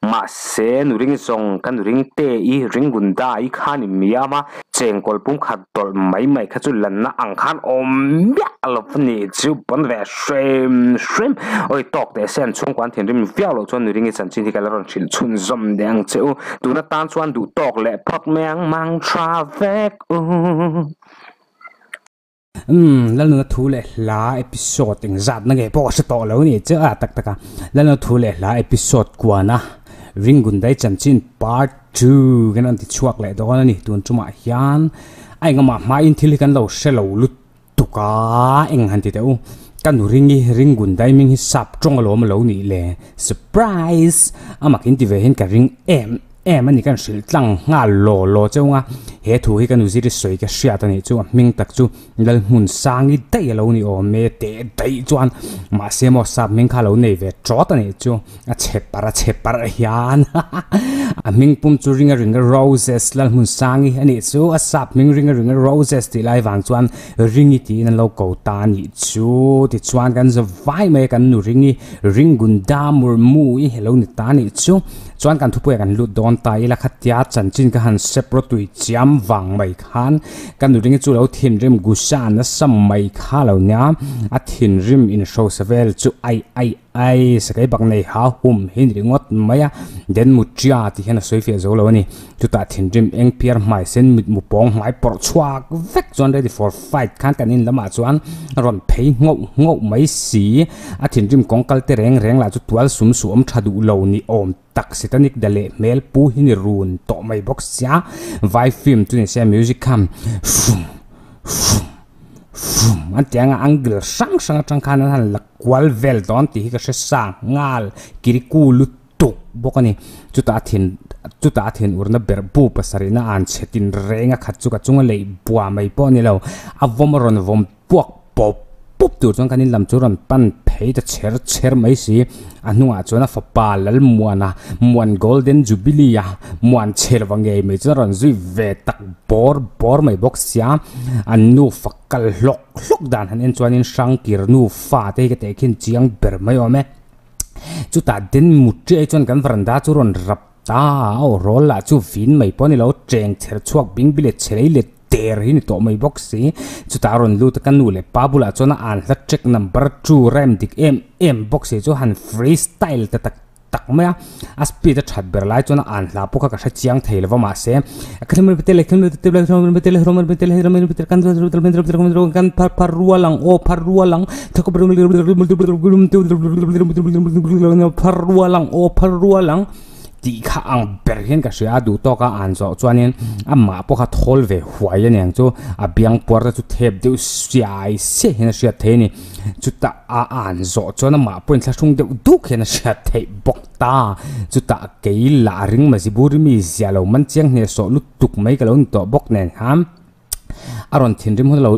Speaker 1: Mahse, nuring zawng ka nuring te i ringgunda i khan in miam a, chengkawl pum khat dawlh mai mai kha chu lanna ang khan awm miah lo va ni chu pawn ve hrim hrim. Awi tawk teh se an chhungkua an thinrim viau loh chuan nuring i chanchin hi ka la rawn hrilh chhunzawm deh ang che u. Tuna tan chuan duh tawk leh phawt mai ang mang tha vek u.
Speaker 2: Umm, Lalnuna thu leh hla episode engzat na nge pawh ka hre tawh lo ni che a tak tak a. Lalnuna thu leh hla episode kuana Ringundai chanchin part 2 kan rawn ti chhuak leh dawn a ni. Tun tumah hian a engamaah hmain thil hi kan lo hre lo lutuk a, eng han ti teh u. Ka nu ringi Ringundai hming hi sap tawng alawm alo nih le. Surprise! Amak in ti ve hian ka ring em. Em a ni kan hrilh tlang nghal law law cheu nga, he thu hi ka nu ziri sawi ka hriat a nih chu a hming tak chu Lalhmunsangi daih a lo ni awm e teh daih chuan mahse maw sap hming kha a lo nei ve tawt a nih chu a chhe parh a chhe parh hian a hming pum chu ringa ringa Roses Lalhmunsangi a nih chu a sap hming ringa ringa Roses tih lai vang chuan Ringi tiin an lo ko ta a nih chu tichuan kan za vai mai a kan nu Ringi Ringunda Murmu i lo ni ta a nih chu. Chuan kan thupuia kan lut dawn ta ila khatia chanchin ka han sep rawtui chiam vang mai khan ka nuringi chu lo thinrim gusa nasa mai kha lo nia a thinrim inhrosa vel chu ai ai ai sakei bak nei ha hum hi ni ringawt mai a den mutia tih hian a sawi fiah zo lo a ni chutah thinrim eng piar hmai sen mitmu pawng hmai pawrh chhuak vek chuan ready for fight khan kan in lamah chuan a rawn phei nghauh nghauh mai si. A thinrim kawng kal te reng reng lah chu tual sum suam tha duh lo ni awm tak satanic da leh hmel pu hi ni run tawh mai bawk sia. Vai film chu ni se music kha fum fum fum an ti anga angle hrang hrang atang khan an han la kual vel dawn tih hi ka hre sa nghal kiriku lutuk bawk a ni. Chutah a thin chutah a thin urna ber bu pasarihna an chhe tin reng a khat chu ka chunga leih bua mai pawh a ni lo a vawm a rawn vawm puak pawp pawp tur chuan kan in lam chu rawn pan phei ta chher chher mai si. A hnungah chuan a fapa Lalmuana, Muan Golden Jubilee a muan chher va ngei mai chuan a rawn zui ve tak bawr bawr mai bawk sia. An nufa kal hlawk hlawk dan han en chuanin Hrangkir nufa te hi ka tehkhin chiang ber mai awm e. Chutah den mutri ai chuan kan varanda chu rawn rap ta a, aw rawl lah chu vin mai pawh a ni lo, cheng chher chhuak bing bi leh chhe lei let der hi ni tawh mai bawk si. Chutah a rawn lut a, ka nu leh pa bulah chuan a an hla track number two rhyme dik em em bawk si chu han free style ta tak tak mai a, a speed a that ber lai chuan a an hla pawh kha ka hre chiang thei lo va mahse kan phar phar rual ang aw phar rual ang phar rual ang aw phar rual ang tih kha ang ber hian ka hria a duh tawk a an zawh chuanin amah pawh kha thawl ve huai a niang chu a biang puar te chu thep deuh siai siai hian a hriat thei a ni chutah a an zawh chuan amah pawhin thlahrung deuh duk hian a hriat theih bawk ta chutah kei lah ring maziburi mi zia lo man chiang hnehsawh lutuk mai ka lo ni tawh bawk nen khan. A rawn thinrim hun a lo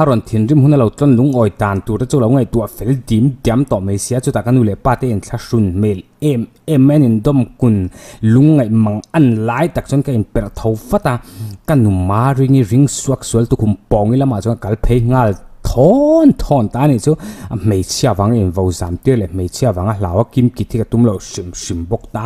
Speaker 2: a rawn thinrim hun a lo tlawn lungawi tan tur te chu lo ngaihtuah fel dim diam tawh mai sia chutah ka nu leh pa te inthlahrun hmel em em mai an indawm kun lungngaih mang an lai tak chuan ka inperh tho vat a ka nu Maringi ring suak sual tukhum pawngi lamah chuan ka kal phei nghal thawn thawn ta a nih chu a hmeichhia vanga invo zam tir leh hmeichhia vanga hlau a kim kit hi ka tum loh hrim hrim bawk ta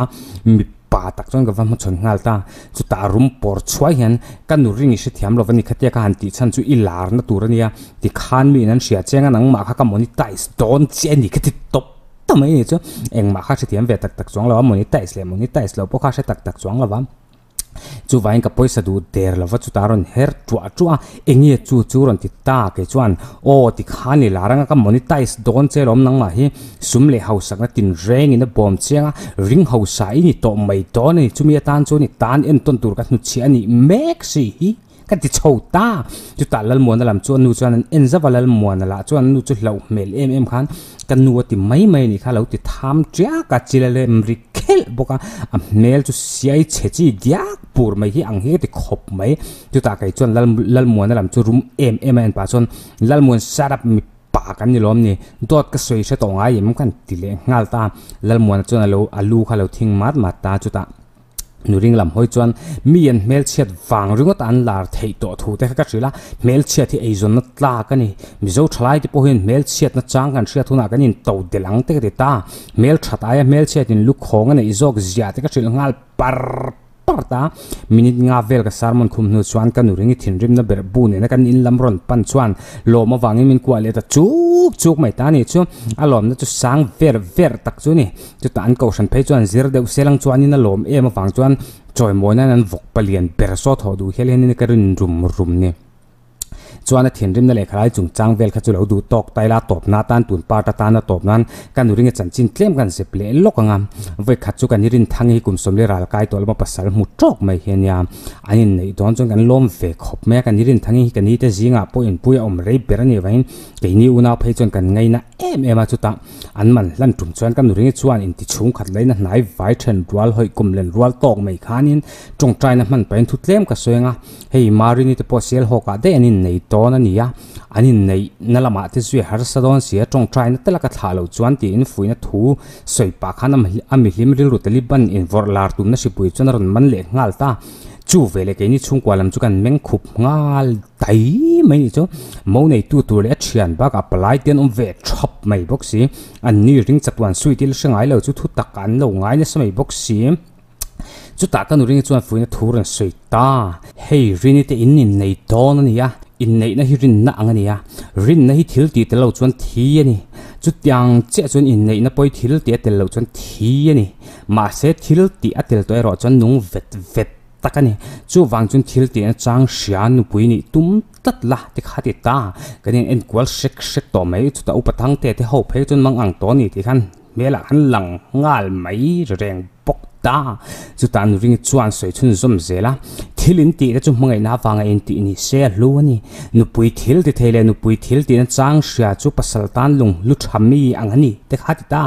Speaker 2: mi Pa tak chuan ka va hmachhawn nghal ta. Chutah rum pawr chhuai hian ka nu ring i hrethiam lo va ni khatia ka han tih chhan chu i larna tur a nia. Tikhan mi in an hria chiang a nangmah kha ka monetize dawn che a ni ka ti tawp ta mai a ni chu. Engmah kha hrethiam ve tak tak chuang lo a, monetize leh monetize lo pawh kha hre tak tak chuang lo va. Chuvangin ka pawisa duh der lo va chutah a rawn her tuah tuah a, enge chu chu rawn ti ta kei chuan aw tikhan i lar anga ka monetize dawn che lawm nangmah hi. Sum leh hausakna tinrengin a bawm chiang a, ring hausa i ni tawh mai dawn a ni. Chumi atan chuan i tan entawn tur ka hnutchhiah a nih mek si hi ka ti chho ta. Chutah Lalmuana lam chu a nu chuan an en zauh a, Lalmuana lah chuan a nu chu hlauh hmel em em khan ka nu a ti mai mai a nih kha a lo ti tham tiak a, chil a lem ri khelh bawk a, a hmel chu siai chhe chi diak pur mai hi ang hi ka ti khawp mai. Chutah kei chuan Lalmuana lam chu rum em em a en pah chuan Lalmuan shut up mi Pa kan ni lawm ni, dawt ka sawi hre tawh ngai em kan ti leh nghal ta. Lalmuana chuan a lo a lu kha a lo thing mat mat ta chutah. Nuring lam hawi chuan mi an hmelchhiat vang ringawt an lar theih tawh thu te kha ka hrilh a, hmelchhiat hi eizawnna tlak a ni. Mizo thalai te pawh hian hmelchhiatna chang kan hriat hunah kan into delh ang te ka ti ta. Hmelthat aia hmelchhiatin lukhawng a neih zawk zia te ka hrilh nghal par par ta. Minute nga vel ka sermon khum hnu chuan ka nuringi thinrimna ber bu nena kan in lam rawn pan chuan lawm avangin min kuah leh ta chuk chuk mai ta a ni chu. A lawmna chu sang ver ver tak chu a ni. Chutah an kohhran phei chuan zir deuh selang chuanin a lawm em avang chuan chawimawinan an vawk palian ber saw thawh duh hial hian ka rin rum rum ni. Chuan a thinrimna leh khalai chungchang vel kha chu lo duh tawk ta ila tawp na atan tun part atana tawp nan ka nu ringa chanchin tlem kan zep leh lawk ang a. Vawi khat chu kan i rin thang hi kum sawmli ral kai tawh lama pasal hmu tawk mai hi a nia. An inneih dawn chuan kan lawm ve khawp mai a, kan i rin thang hi ka ni te zingah pawh inpui a awm rei ber a nih vangin keini unau phei chuan kan ngaina em em a chutah An man hlan tum chuan ka nuringi chuan inti chhung khat laina hnai vai then rual hawih kum len rual tawk mai khanin tawngtaina hman pahin thu tlem ka sawi anga, hei Marini te pawh sel hawkah daih an innei dawn a ni a, an inneih na lamah te zui harsa dawn si a, tawngtaina te laka thlah loh chuan tiin fuihna thu sawi pah khan a mihlim rilru Taliban invawrh lar tumna hripui chuan a rawn man leh nghal ta. Chu veleh keini chhungkua lam chu kan meng khup nghal dai mai nih chu. Mo neitu tur leh a thian bakah palai te an awm ve thap mai bawk si. An ni ring chatuan sui thil hre ngai lo chu thu tak an lo ngai nasa mai bawk si. Chutah ka nu ringa chuan fuihna thu rawn sawi ta. Hei Rini te in innei dawn a ni a, inneihna hi rinna ang a ni a, rinna hi thil tih tel lo chuan thi a ni. Chutiang chiah chuan inneihna pawi thil tih a tel loh chuan thi a ni. Mahse thil tih a tel tawh erawh chuan nung vet vet tak a ni. Chuvang chuan thil tihna chang hria nupui nih tum tlat la ti kha ti ta. Kan in enkual hrek hrek tawh mai. Chutah upa Thangte te ho phei chuan mang ang tawh a ni tih khan hmelah khan lang nghal mai reng bawk ta. Chutah nuringi chuan sawi chhunzawm zel a, thil in tih te chu hmangaihna avanga in tih ni se a hlu a ni. Nupui thil ti thei leh nupui thil tihna chang hria chu pasal tan lung hlu tha mi ang a ni te kha ti ta.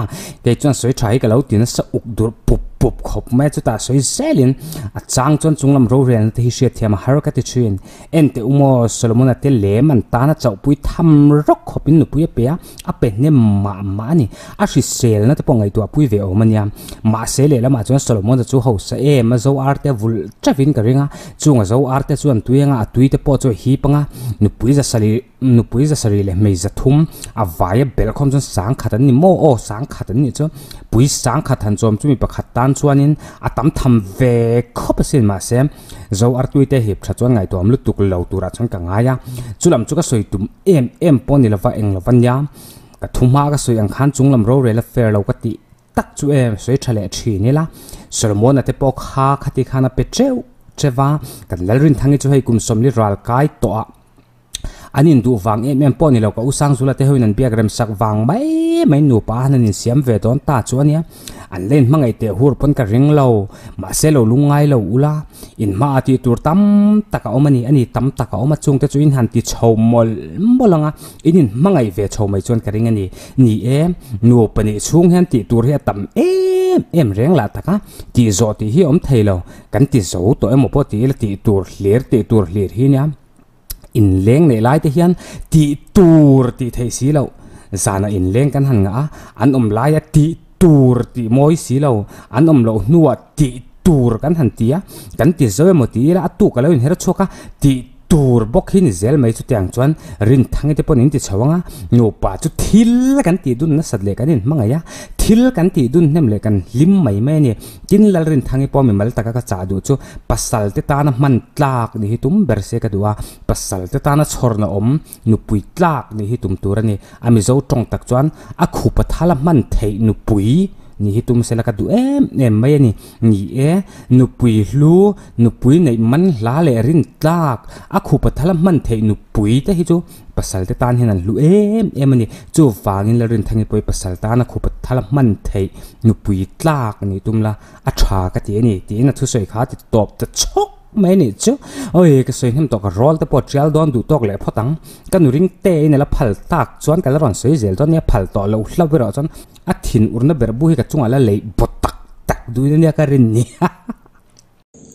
Speaker 2: Kei chuan sawi tha hi ka lo ti nasa uk durh pup pup khawp mai a, chutah sawi zelin a chang chuan chunglam rorelna te hi hriatthiam a har ka ti thin. En teh u maw, Solomona te lem an tana chauhpui tham rawk khawpin nupui a pe a, a pe hnem mah mah a ni. A hriselna te pawh ngaihtuahpui ve awm a nia. Mahse lehlamah chuan Solomona chu hausa em a, zo ar te vulh teuhin ka ring a, Chung a zo ar te chuan tui anga a tui te pawh chu a hip anga, nupui za sarih nupui za sarih leh hmei za thum a vai a belh khawm chuan sang khat an ni maw aw sang khat an nih chu pui sang khat han chawm chu mi pakhat tan chuanin a tam tham ve khawp asin mahse zo ar tui te hip tha chuan ngaihtuahawm lutuk lo turah chuan ka ngai a chulam chu ka sawi tum em em pawh ni lova eng lova nia ka thu hma ka sawi ang khan chunglam rorel a fair lo ka tih Tak chu em sawi tha leh thin ila, Solomona te pawh kha khati khan a pe teuh teuh va, kan Lalrinthangi chu hei kum sawmli ral kai tawh a, an induh vang em em pawh ni lo, ka u Sangzula te hoin an biak rem sak vang mai mai nupa han an insiam ve dawn ta chu a nia, an la inhmangaih teh hur pawn ka ring lo, mahse lo lungngai lo ula, inhma a tih tur tam tak a awm a ni, a ni tam tak a awm a, chungte chu in han ti chho mawlh mawlh ang a. In inhmangaih ve chho mai chuan ka ring a ni. Ni e, nu pahnih chhung hian tih tur hi a tam em em reng lah tak a, tih zawh tih hi a awm thei lo. Kan ti zo tawh emaw pawh ti ila tih tur hlir tih tur hlir hi nia. Inleng neih lai te hian tih tur tih theih si loh. Zanah inleng kan han ngah a, an awm laia tih tur tih mawi si lo, an awm loh hnuah tih tur kan han ti a, kan ti zo emaw ti ila a tuk a lo inher chhuak a, tih tur bawk hi ni zel mai chutiang chuan Rinthangi te pawh in ti chho ang a, nupa chu thil kan tih dun nasat leh kan inhmangaih a, thil kan tih dun hnem leh kan hlim mai mai a ni. Tin Lalrinthangi pawh mimal taka ka chah duh chu pasal te tana hman tlak ni hi tum ber se ka duh a, pasal te tana chhawrna awm nupui tlak ni hi tum tur a ni. A Mizo tawng tak chuan a khupa thala hman theih nupui ni hi tum sela ka duh em em mai a ni. Ni e, nupui hlu, nupui neih man hla leh rin tlak, a khupa thala hman theih nupui te hi chu pasal te tan hian an hlu em em a ni. Chuvangin Lalrinthangi pawh hi pasal tana khupa thala hman theih nupui tlak ni tum la a tha ka ti a ni tiin a thusawi kha a ti tawp ta chhawk mai a nih chu. Awi ka sawi hnem tawh ka rawl te pawh tial dawn duh tawk leh phawt ang. Ka nu ring te in a la phal tak chuan ka la rawn sawi zel dawn nia phal tawh loh hlauh erawh chuan A thin urna ber bu hi ka chungah la leih bawt tak tak duhin ania ka rin ni.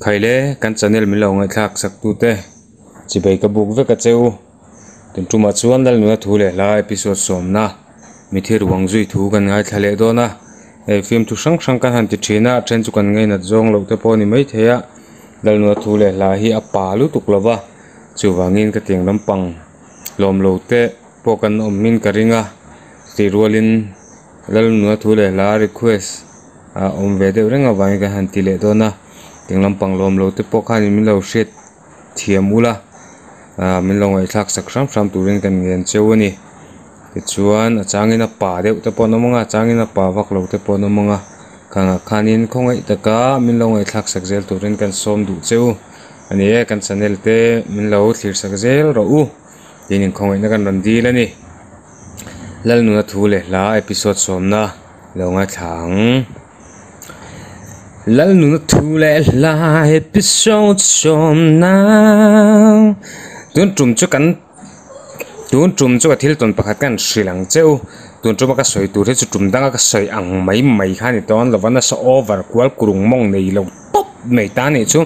Speaker 1: Khaile kan channel min lo ngaihthlak sak tute chibei ka buk vek a che u. Tun tumah chuan Lalnuna thu leh hla episode sawmna Mithi ruang zui thu kan ngaithla leh dawn a. Hei fiamthu hrang hrang kan han ti thin a a then chu kan ngainat zawng loh te pawh a ni maithei a Lalnua thu leh hla hi a pa lutuk lo va chuvangin ka tiang lampang lawm lo te pawh kan awm in ka ring a tih rualin Lalnua thu leh hla request a awm ve deuh reng avangin kan han ti leh dawn a tiang lampang lawm lo te pawh khanin min lo hriat thiam ula ah min lo ngaihthlak sak hram hram turin kan ngen cheu a ni. Tichuan a changin a pa deuh te pawh an awm ang a a changin a pa vak lo te pawh an awm ang a khangah khanin khawngaih taka min lo ngaihthlak sak zel turin kan sawm duh che u a ni e kan channel te min lo thlir sak zel rawh u tiin inkhawngaihna kan rawn dil a ni Lalnuna thu leh hla episode sawmna lo ngaithla ang. Lalnuna thu leh hla episode sawmna tun tum chu kan. Tun tum chu ka thil tawn pakhat ka han hrilh ang che u. Tun tuma ka sawi tur hi chu tum danga ka sawi ang mai mai kha a ni dawn lo va, nasa over kual kurung mawng nei lo tawp mai ta a nih chu.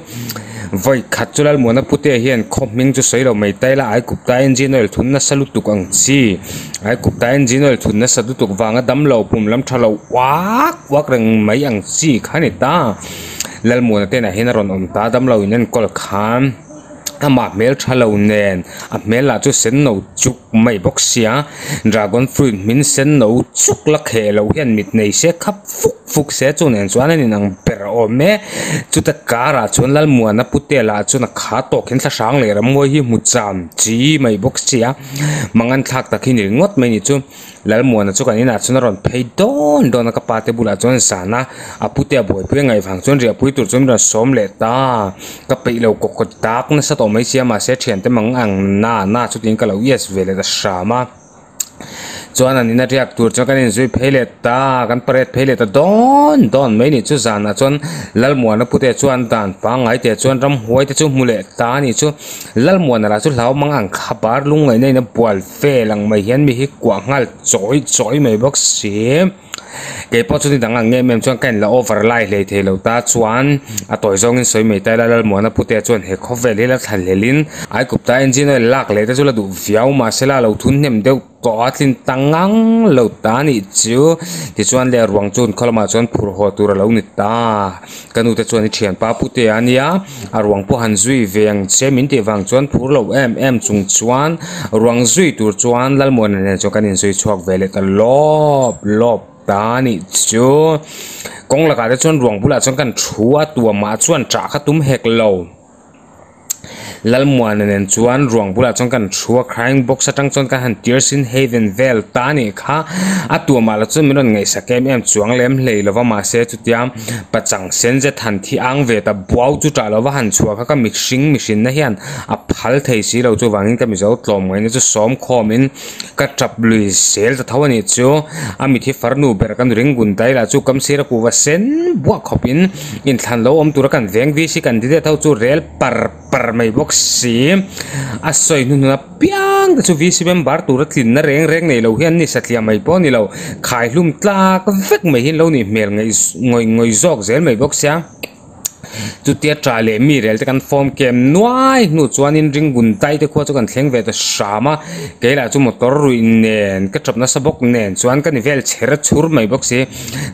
Speaker 1: Vawi khat chu Lalmuana Putea hian khaw hming chu sawi lo mai ta ila, Aikupta engine oil thun nasa lutuk ang chi. Aikupta engine oil thun nasa lutuk vanga damlo pum lam tha lo uak uak reng mai ang chi kha a ni ta. Lalmuana te inah hian a rawn awm ta, damlo in enkawl khan. Amah hmel tha lo nen a hmel lah chu sen no chuk mai bawk sia dragon fruit hmin sen no chuk la kheh loh hian mit nei se khap fuk fuk se chu nen chuan an inang ber awm e chuta karah chuan Lalmuana putea lah chuan a kha tawk hian thla hrang leh ramngawi hi hmu cham chi mai bawk sia mangan thlak tak hi ni ringawt mai ni chu. Lalmuana chu kan inah chuan a rawn phei dawn dawn a, ka pa te bulah chuan zan a, a pute a buaipui a ngaih vang chuan riahpui tur chuan min rawn sawm leh ta, ka peih lo kawk kawt tak nasa tawh mai sia mahse thiante mang ang na na chutin ka lo yes ve leh ta hram a, chuan an ina riak tur chuan kan inzui phei leh ta, kan parade phei leh ta dawn dawn mai nih chu zanah chuan Lalmuana pute chuan dan pangngai teh chuan ramhuai te chu hmu leh ta a nih chu, Lalmuana lah chu hlau mang ang kha bar lungngaihna in a bual Fel ang mai hian mi hi kuah nghal chawi chawi mai bawk si. Kei pawh chu ni dang ang em em chuan ka inla over lai hlei thei lo ta chuan a tawi zawngin sawi mai ta ila Lalmuana Putea chuan he khawvel hi la thla hlelin Aikupta engine oil lak leh te chu la duh viau mahse la lo thun hnem deuh tawh a tlin ta ngang lo ta a nih chu. Tichuan leh ruang chu khaw lamah chuan phur haw tur a lo ni ta. Ka nute chuan i thianpa Putea a nia, a ruang pawh han zui ve ang che min tih vang chuan phur lo em em chung chuan ruang zui tur chuan Lalmuana nen chuan kan inzui chhuak ve leh ta lawp lawp ta a nih chu. Kawng lakah te chuan ruang bulah chuan kan thu a, tuamah chuan ṭah kha tum hek lo. Lalmuana nen chuan ruang bulah chuan kan thu a, crying box atang chuan kan han tears in heaven vel ta a nih kha. A tuamah lah chuan min rawn ngaihsak em em chuang lem hlei lova mahse chutia pachang sen zet han thi ang ve ta buau chu tah lova han chhuah kha ka mihring mihrinna hian a phal thei si lo chuvangin ka mizo tlawm ngaihna chu sawm khawmin ka tap lui zel ta tho a nih chu. A mithi farnu ber kan ring gun dai lah chu kamsira kuhva sen buah khawpin Inthlan lo awm tura kan veng VC candidate ho chu rel par par mai bawk si. A sawi hnuhnun apiang te chu VC member tura tlinna reng reng nei lo hian ni satliah mai pawh a ni lo. Khaihlum tlak vek mai hi an lo nih hmel ngaih ngawih ngawih zawk zel mai bawk sia. Chutia tah leh mi rel te kan form kem nuai hnu chuanin ringun dai te khua chu kan thleng ve ta hram a. Kei lah chu motor ruih nen ka tap nasa bawk nen chuan ka ni vel chher chhur mai bawk si.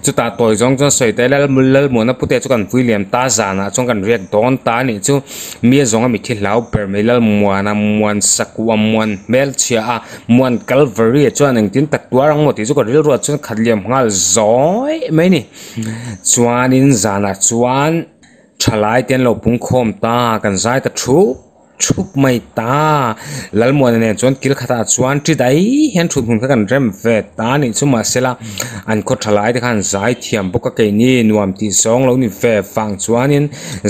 Speaker 1: Chutah tawi zawng chuan sawi ta ila Lalmuana pute chu kan vui liam ta zanah chuan kan riak dawn ta a nih chu mi a zawng a mitthi hlau ber mai Lalmuana muan sakua muan hmelchhia a muan Calvary ah chuan engtin tak tuar ang maw tih chu ka rilruah chuan khat liam nghal zawi mai a ni. Chuanin zanah chuan thalai te an lo pungkhawm ta kan zai ta thup. Thup mai ta. Lalmuana nen chuan kil khatah chuan ṭi dai hian thut hmun kha kan rem ve ta a nih chu mahsela an khaw ṭha lai te khan zai thiam bawk a keini nuam tih zawng lo ni ve vang chuanin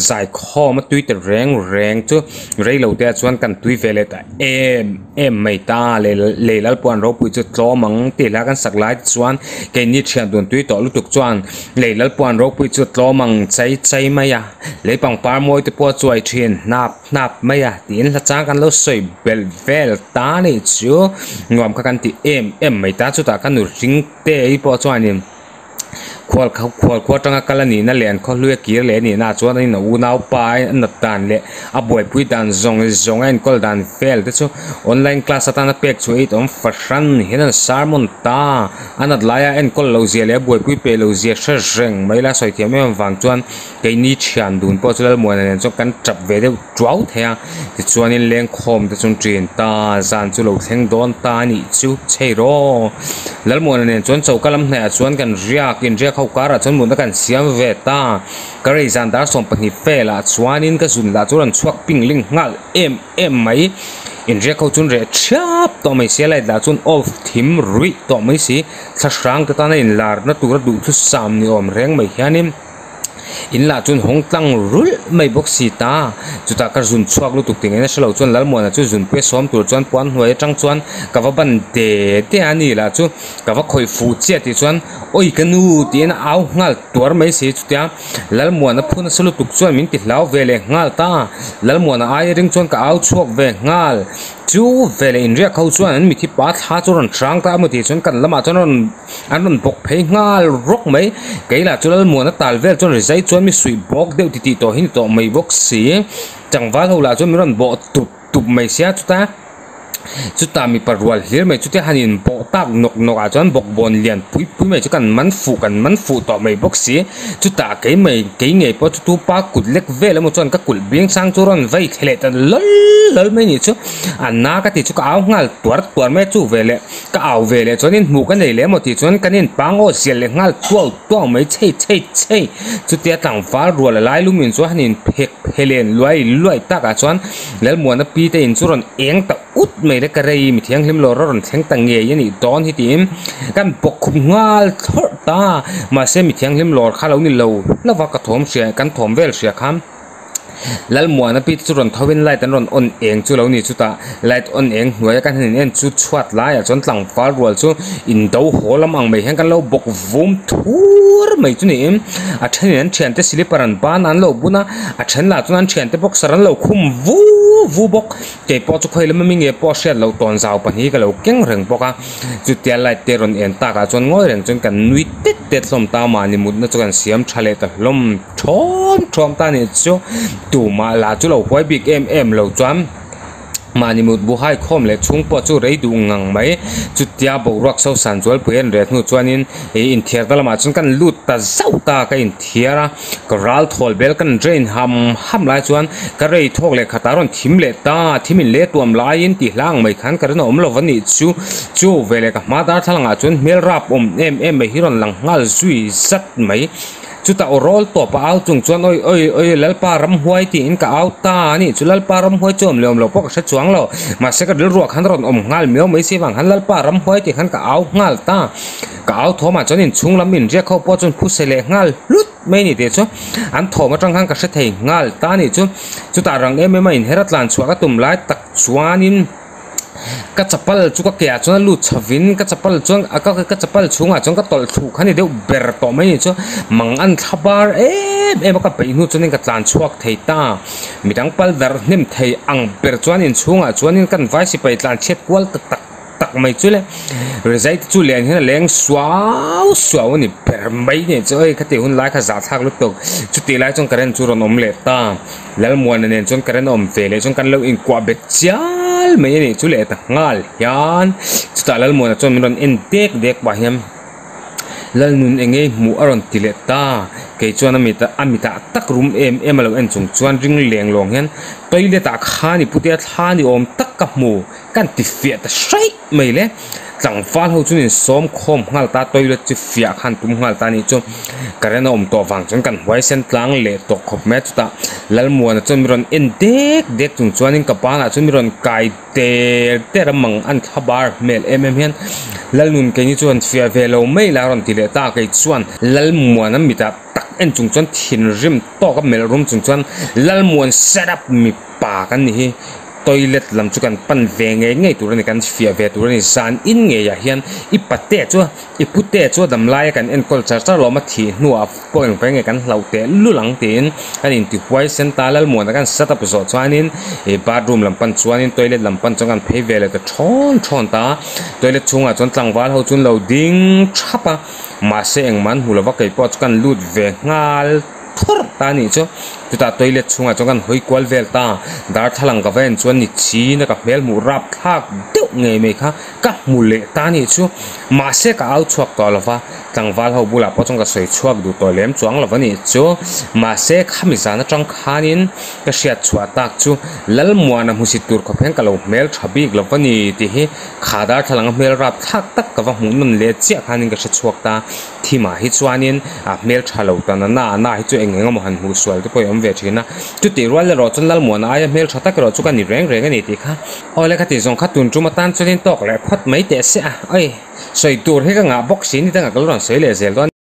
Speaker 1: zai khawm a tui ta reng reng chu rei lo te ah chuan kan tui ve leh ta em em mai ta lei Lalpuan ropui chu tlawm ang tih hla kan sak lai te chuan keini ṭhian dun tui tawh lutuk chuan lei Lalpuan ropui chu tlawm ang chai chai mai a lei pangpar mawi te pawh a chuai ṭhin hnap. Hnap mai a tiin hla chang kan lo sawi belh vel ta a nih chu nuam kha kan ti em em mai ta chutah ka nu hring te hi pawh chuanin Khual khual khua atanga kal a nihna leh an khaw hlui a kir leh a nihna ah chuan a unaupa a nat dan leh a buaipui dan zawng zawng a enkawl dan vel te chu online class atana pek chhuah it awm fahran hian an sermon ta a nat laia enkawl loh zia leh a buaipui peh loh zia hre reng mai la sawi thiam em avang chuan keini thian dun pawh chu Lalmuana nen chuan kan tap ve deuh tuau thei a tichuanin lengkhawm te chu an ṭin ta zan chu lo thleng dawn ta a nih chu chei rawh Lalmuana nen chuan choka lam hnaihah chuan kan riak inriak ho karah chuan mutna kan siam ve ta. Ka rei zan dar 12 velah chuanin ka zun lah chu rawn chhuak ping ling nghal em em mai. Inriak ho chuan reh thiap tawh mai sia light lah chuan off thim ruih tawh mai si. Thla hrang te tana inlarna tura duhthusam ni awm reng mai hianin in lah chuan hawng tlang rulh mai bawk si ta. Chutah ka zun chhuak lutuk tih ngaihna hrelo chuan Lalmuana chu zunpui a sawm tur chuan puan hnuai atang chuan ka va ban te te a ni lah chu ka va khawih fuh chiah tih chuan awi ka nu tiin a au nghal tuar mai si chutia Lalmuana phu nasa lutuk chuan min ti hlau ve leh nghal ta. Lalmuana aia ring chuan ka au chhuak ve nghal. Chu veleh inriak ho chuan an mithi pa thla chu rawn hrang ta emaw tih chuan kan lamah chuan rawn an rawn bawk phei nghal rawk mai. Kei lah chu Lalmuana tal vel chuan rizai chuan mi suih bawk deuh titih tawh hi ni tawh mai bawk si. Tlangval ho lah chuan min rawn bawh tup tup mai sia chuta. Chutah mipa rual hlir mai chutia han in bawh tak nawk nawk ah chuan bawkbawn lian pui pui mai chu kan man fuh kan man fuh tawh mai bawk si. Chutah kei mai kei ngei pawh chu tupa kut lek vel emaw chuan ka kulh bing sang chu rawn vei thle leh ta lawl lawl mai nih chu. A na ka tih chu ka au nghal tuar tuar mai a chu ve leh ka au ve leh chuan in hmuh ka nei leh emaw tih chuan kan in pang aw zial leh nghal tuau tuau mai chhei chhei chhei. Chutia tlangval rual a lai lum in chu han in phek phelen luai luai takah chuan Lalmuana pi te in chu rawn eng ta ut mai le ka rei mi thianghlim lawr a rawn thleng ta ngei a nih dawn hi tiin kan bawk khup nghal thlawrh ta mahse mi thianghlim lawr kha lo ni lo hlauh a ka thawm hria kan thawm vel hria kha Lalmuana pi te chu rawn tho in light an rawn on eng chu lo ni chutah light on eng hnuaia kan han in en chu chhuat laiah chuan tlangval rual chu in do haw lam ang mai hian kan lo bawk vum thur mai chu niin a thenin an thiante slipper an ban a an lo bun a. A then lah chuan an thiante boxer an lo khum vu vu bawk. Kei pawh chu khawi lama mi nge pawh hriat loh tawn zau pahnih ka lo keng reng bawk a. Chutia light te rawn en takah chuan ngawi reng chuan kan nui tet tet hlawm ta a, mahni mutna chu kan siam tha leh ta hlawm thawm thawm ta a nih chu. Tumah lah chu lo huai bik em em lo chuan. Mahni mut bu hai khawm leh chhung pawh chu rei duh ngang mai. Chutia boruak so san zualpui an reh hnu chuanin ih inthiar ta lamah chuan kan lut ta zauh ta ka inthiar a. Ka ral thawl bel kan drain ham ham lai chuan ka rei thawk leh khatah rawn thim leh ta. Thim in leh tuam laiin tih hlang mai khan ka rinawm lo va nih chu. Chu veleh ka hma darthlalangah chuan hmel rap awm em em mai hi rawn lang nghal zui zat mai. Chutah aw rawl tawp a au chung chuan awi awi awi Lalpa ramhuai tiin ka au ta a nih chu Lalpa ramhuai chu awm leh awm loh pawh ka hre chuang lo mahse ka rilruah khan rawn awm nghal miau mai si vang khan Lalpa ramhuai tih khan ka au nghal ta ka au thawmah chuan inchhung lam inriak ho pawh chuan phuse leh nghal hlut mai a ni tih chu an thawm atang khan ka hre thei nghal ta a nih chu chutah rang em em a inher a tlan chhuah ka tum lai tak chuanin. Ka chapal chu ka ke ah chuan a lut chho in ka chapal chuan a ka ka chapal chhungah chuan ka tawlh thluh kha ni deuh ber tawh mai ni chu mang an thla bar em em a ka peih hnu chuanin ka tlan chhuak thei ta midang pal darh hnem thei ang ber chuan inchhungah chuanin kan vai sipai tlan chhiat kual ta tak tak mai chu le rizai te chu lian hian a leng suau suau a ni ber mai ni chu hei khati hun lai kha zahthlak lutuk chutih lai chuan current chu rawn awm leh ta. Lalmuana nen chuan current a awm ve leh chuan kan lo inkuah bet chial mai a nih chu leh ta nghal hian chutah Lalmuana chuan min rawn en dek dek pah hian Lalnun eng nge hmuh a rawn ti leh ta kei chuan a mit a mitah tak rum em em a lo en chung chuan ring leng lawng hian toilet ah khan i putea thla ni awm tak ka hmu kan ti fiah ta hraih mai le. Tlangval ho chuan in sawm khawm nghal ta toilet chu fiah khan tum nghal ta anih chu current a awm tawh vang chuan kan huai sen tlang leh tawh khawp mai a chutah Lalmuana chuan min rawn en dek dek chung chuanin ka banah chuan min rawn kai ter ter a mang an thla bar hmel em em hian Lalnun keini chuan fiah ve lo mai la a rawn ti leh ta kei chuan Lalmuana mitah tak en chung chuan thinrim tawk a melh rum chung chuan Lalmuan set up mipa kan ni hi. Toilet lam chu kan pan ve ngei ngei tur a ni, kan fiah ve tur a ni. Zan in ngeiah hian i pate chu i pute chu a dam laia kan enkawl char char lawm a thih hnuah pawh eng ve nge kan hlauh teh lul ang tiin kan inti huai sen ta. Lalmuana kan set up zawh chuanin ih bathroom lam pan chuanin toilet lam pan chuan kan phei ve leh ta thawn thawn ta. Toilet chhungah chuan tlangval ho chu an lo ding thap a, mahse engmah an hmu lova keipawh chu kan lut ve nghal. Thawr ta nih chu. Chutah toilet chhungah chuan kan hawi kual vel ta. Darthlalang ka va en chuan ni china ka hmel hmuh rap thlak deuh ngei mai kha ka hmu leh ta nih chu. Mahse ka au chhuak tawh lo va, tlangval ho bulah pawh chuan ka sawi chhuak duh tawh lem chuang lo va nih chu. Mahse khami zan atang khanin ka hriat chhuah tak chu Lalmuana hmusit tur khawp hian ka lo hmel tha bik lo va ni tih hi kha darthlalang a hmel rap thlak tak ka va hmuh nawn leh chiah khanin ka hre chhuak ta. Thimah hi chuanin a hmel tha lo ta na na na hi chu eng eng emaw han hmuh sual te pawh i awm ve thin a. Chutih rual erawh chuan Lalmuana aia hmel tha tak erawh chu ka ni reng reng a ni tih kha. Awle ka tih zawng kha tun tum atan chuanin tawk leh phawt mai teh se a. Oi, sawi tur hi ka ngah bawk si ni dangah ka lo rawn sawi leh zel dawn.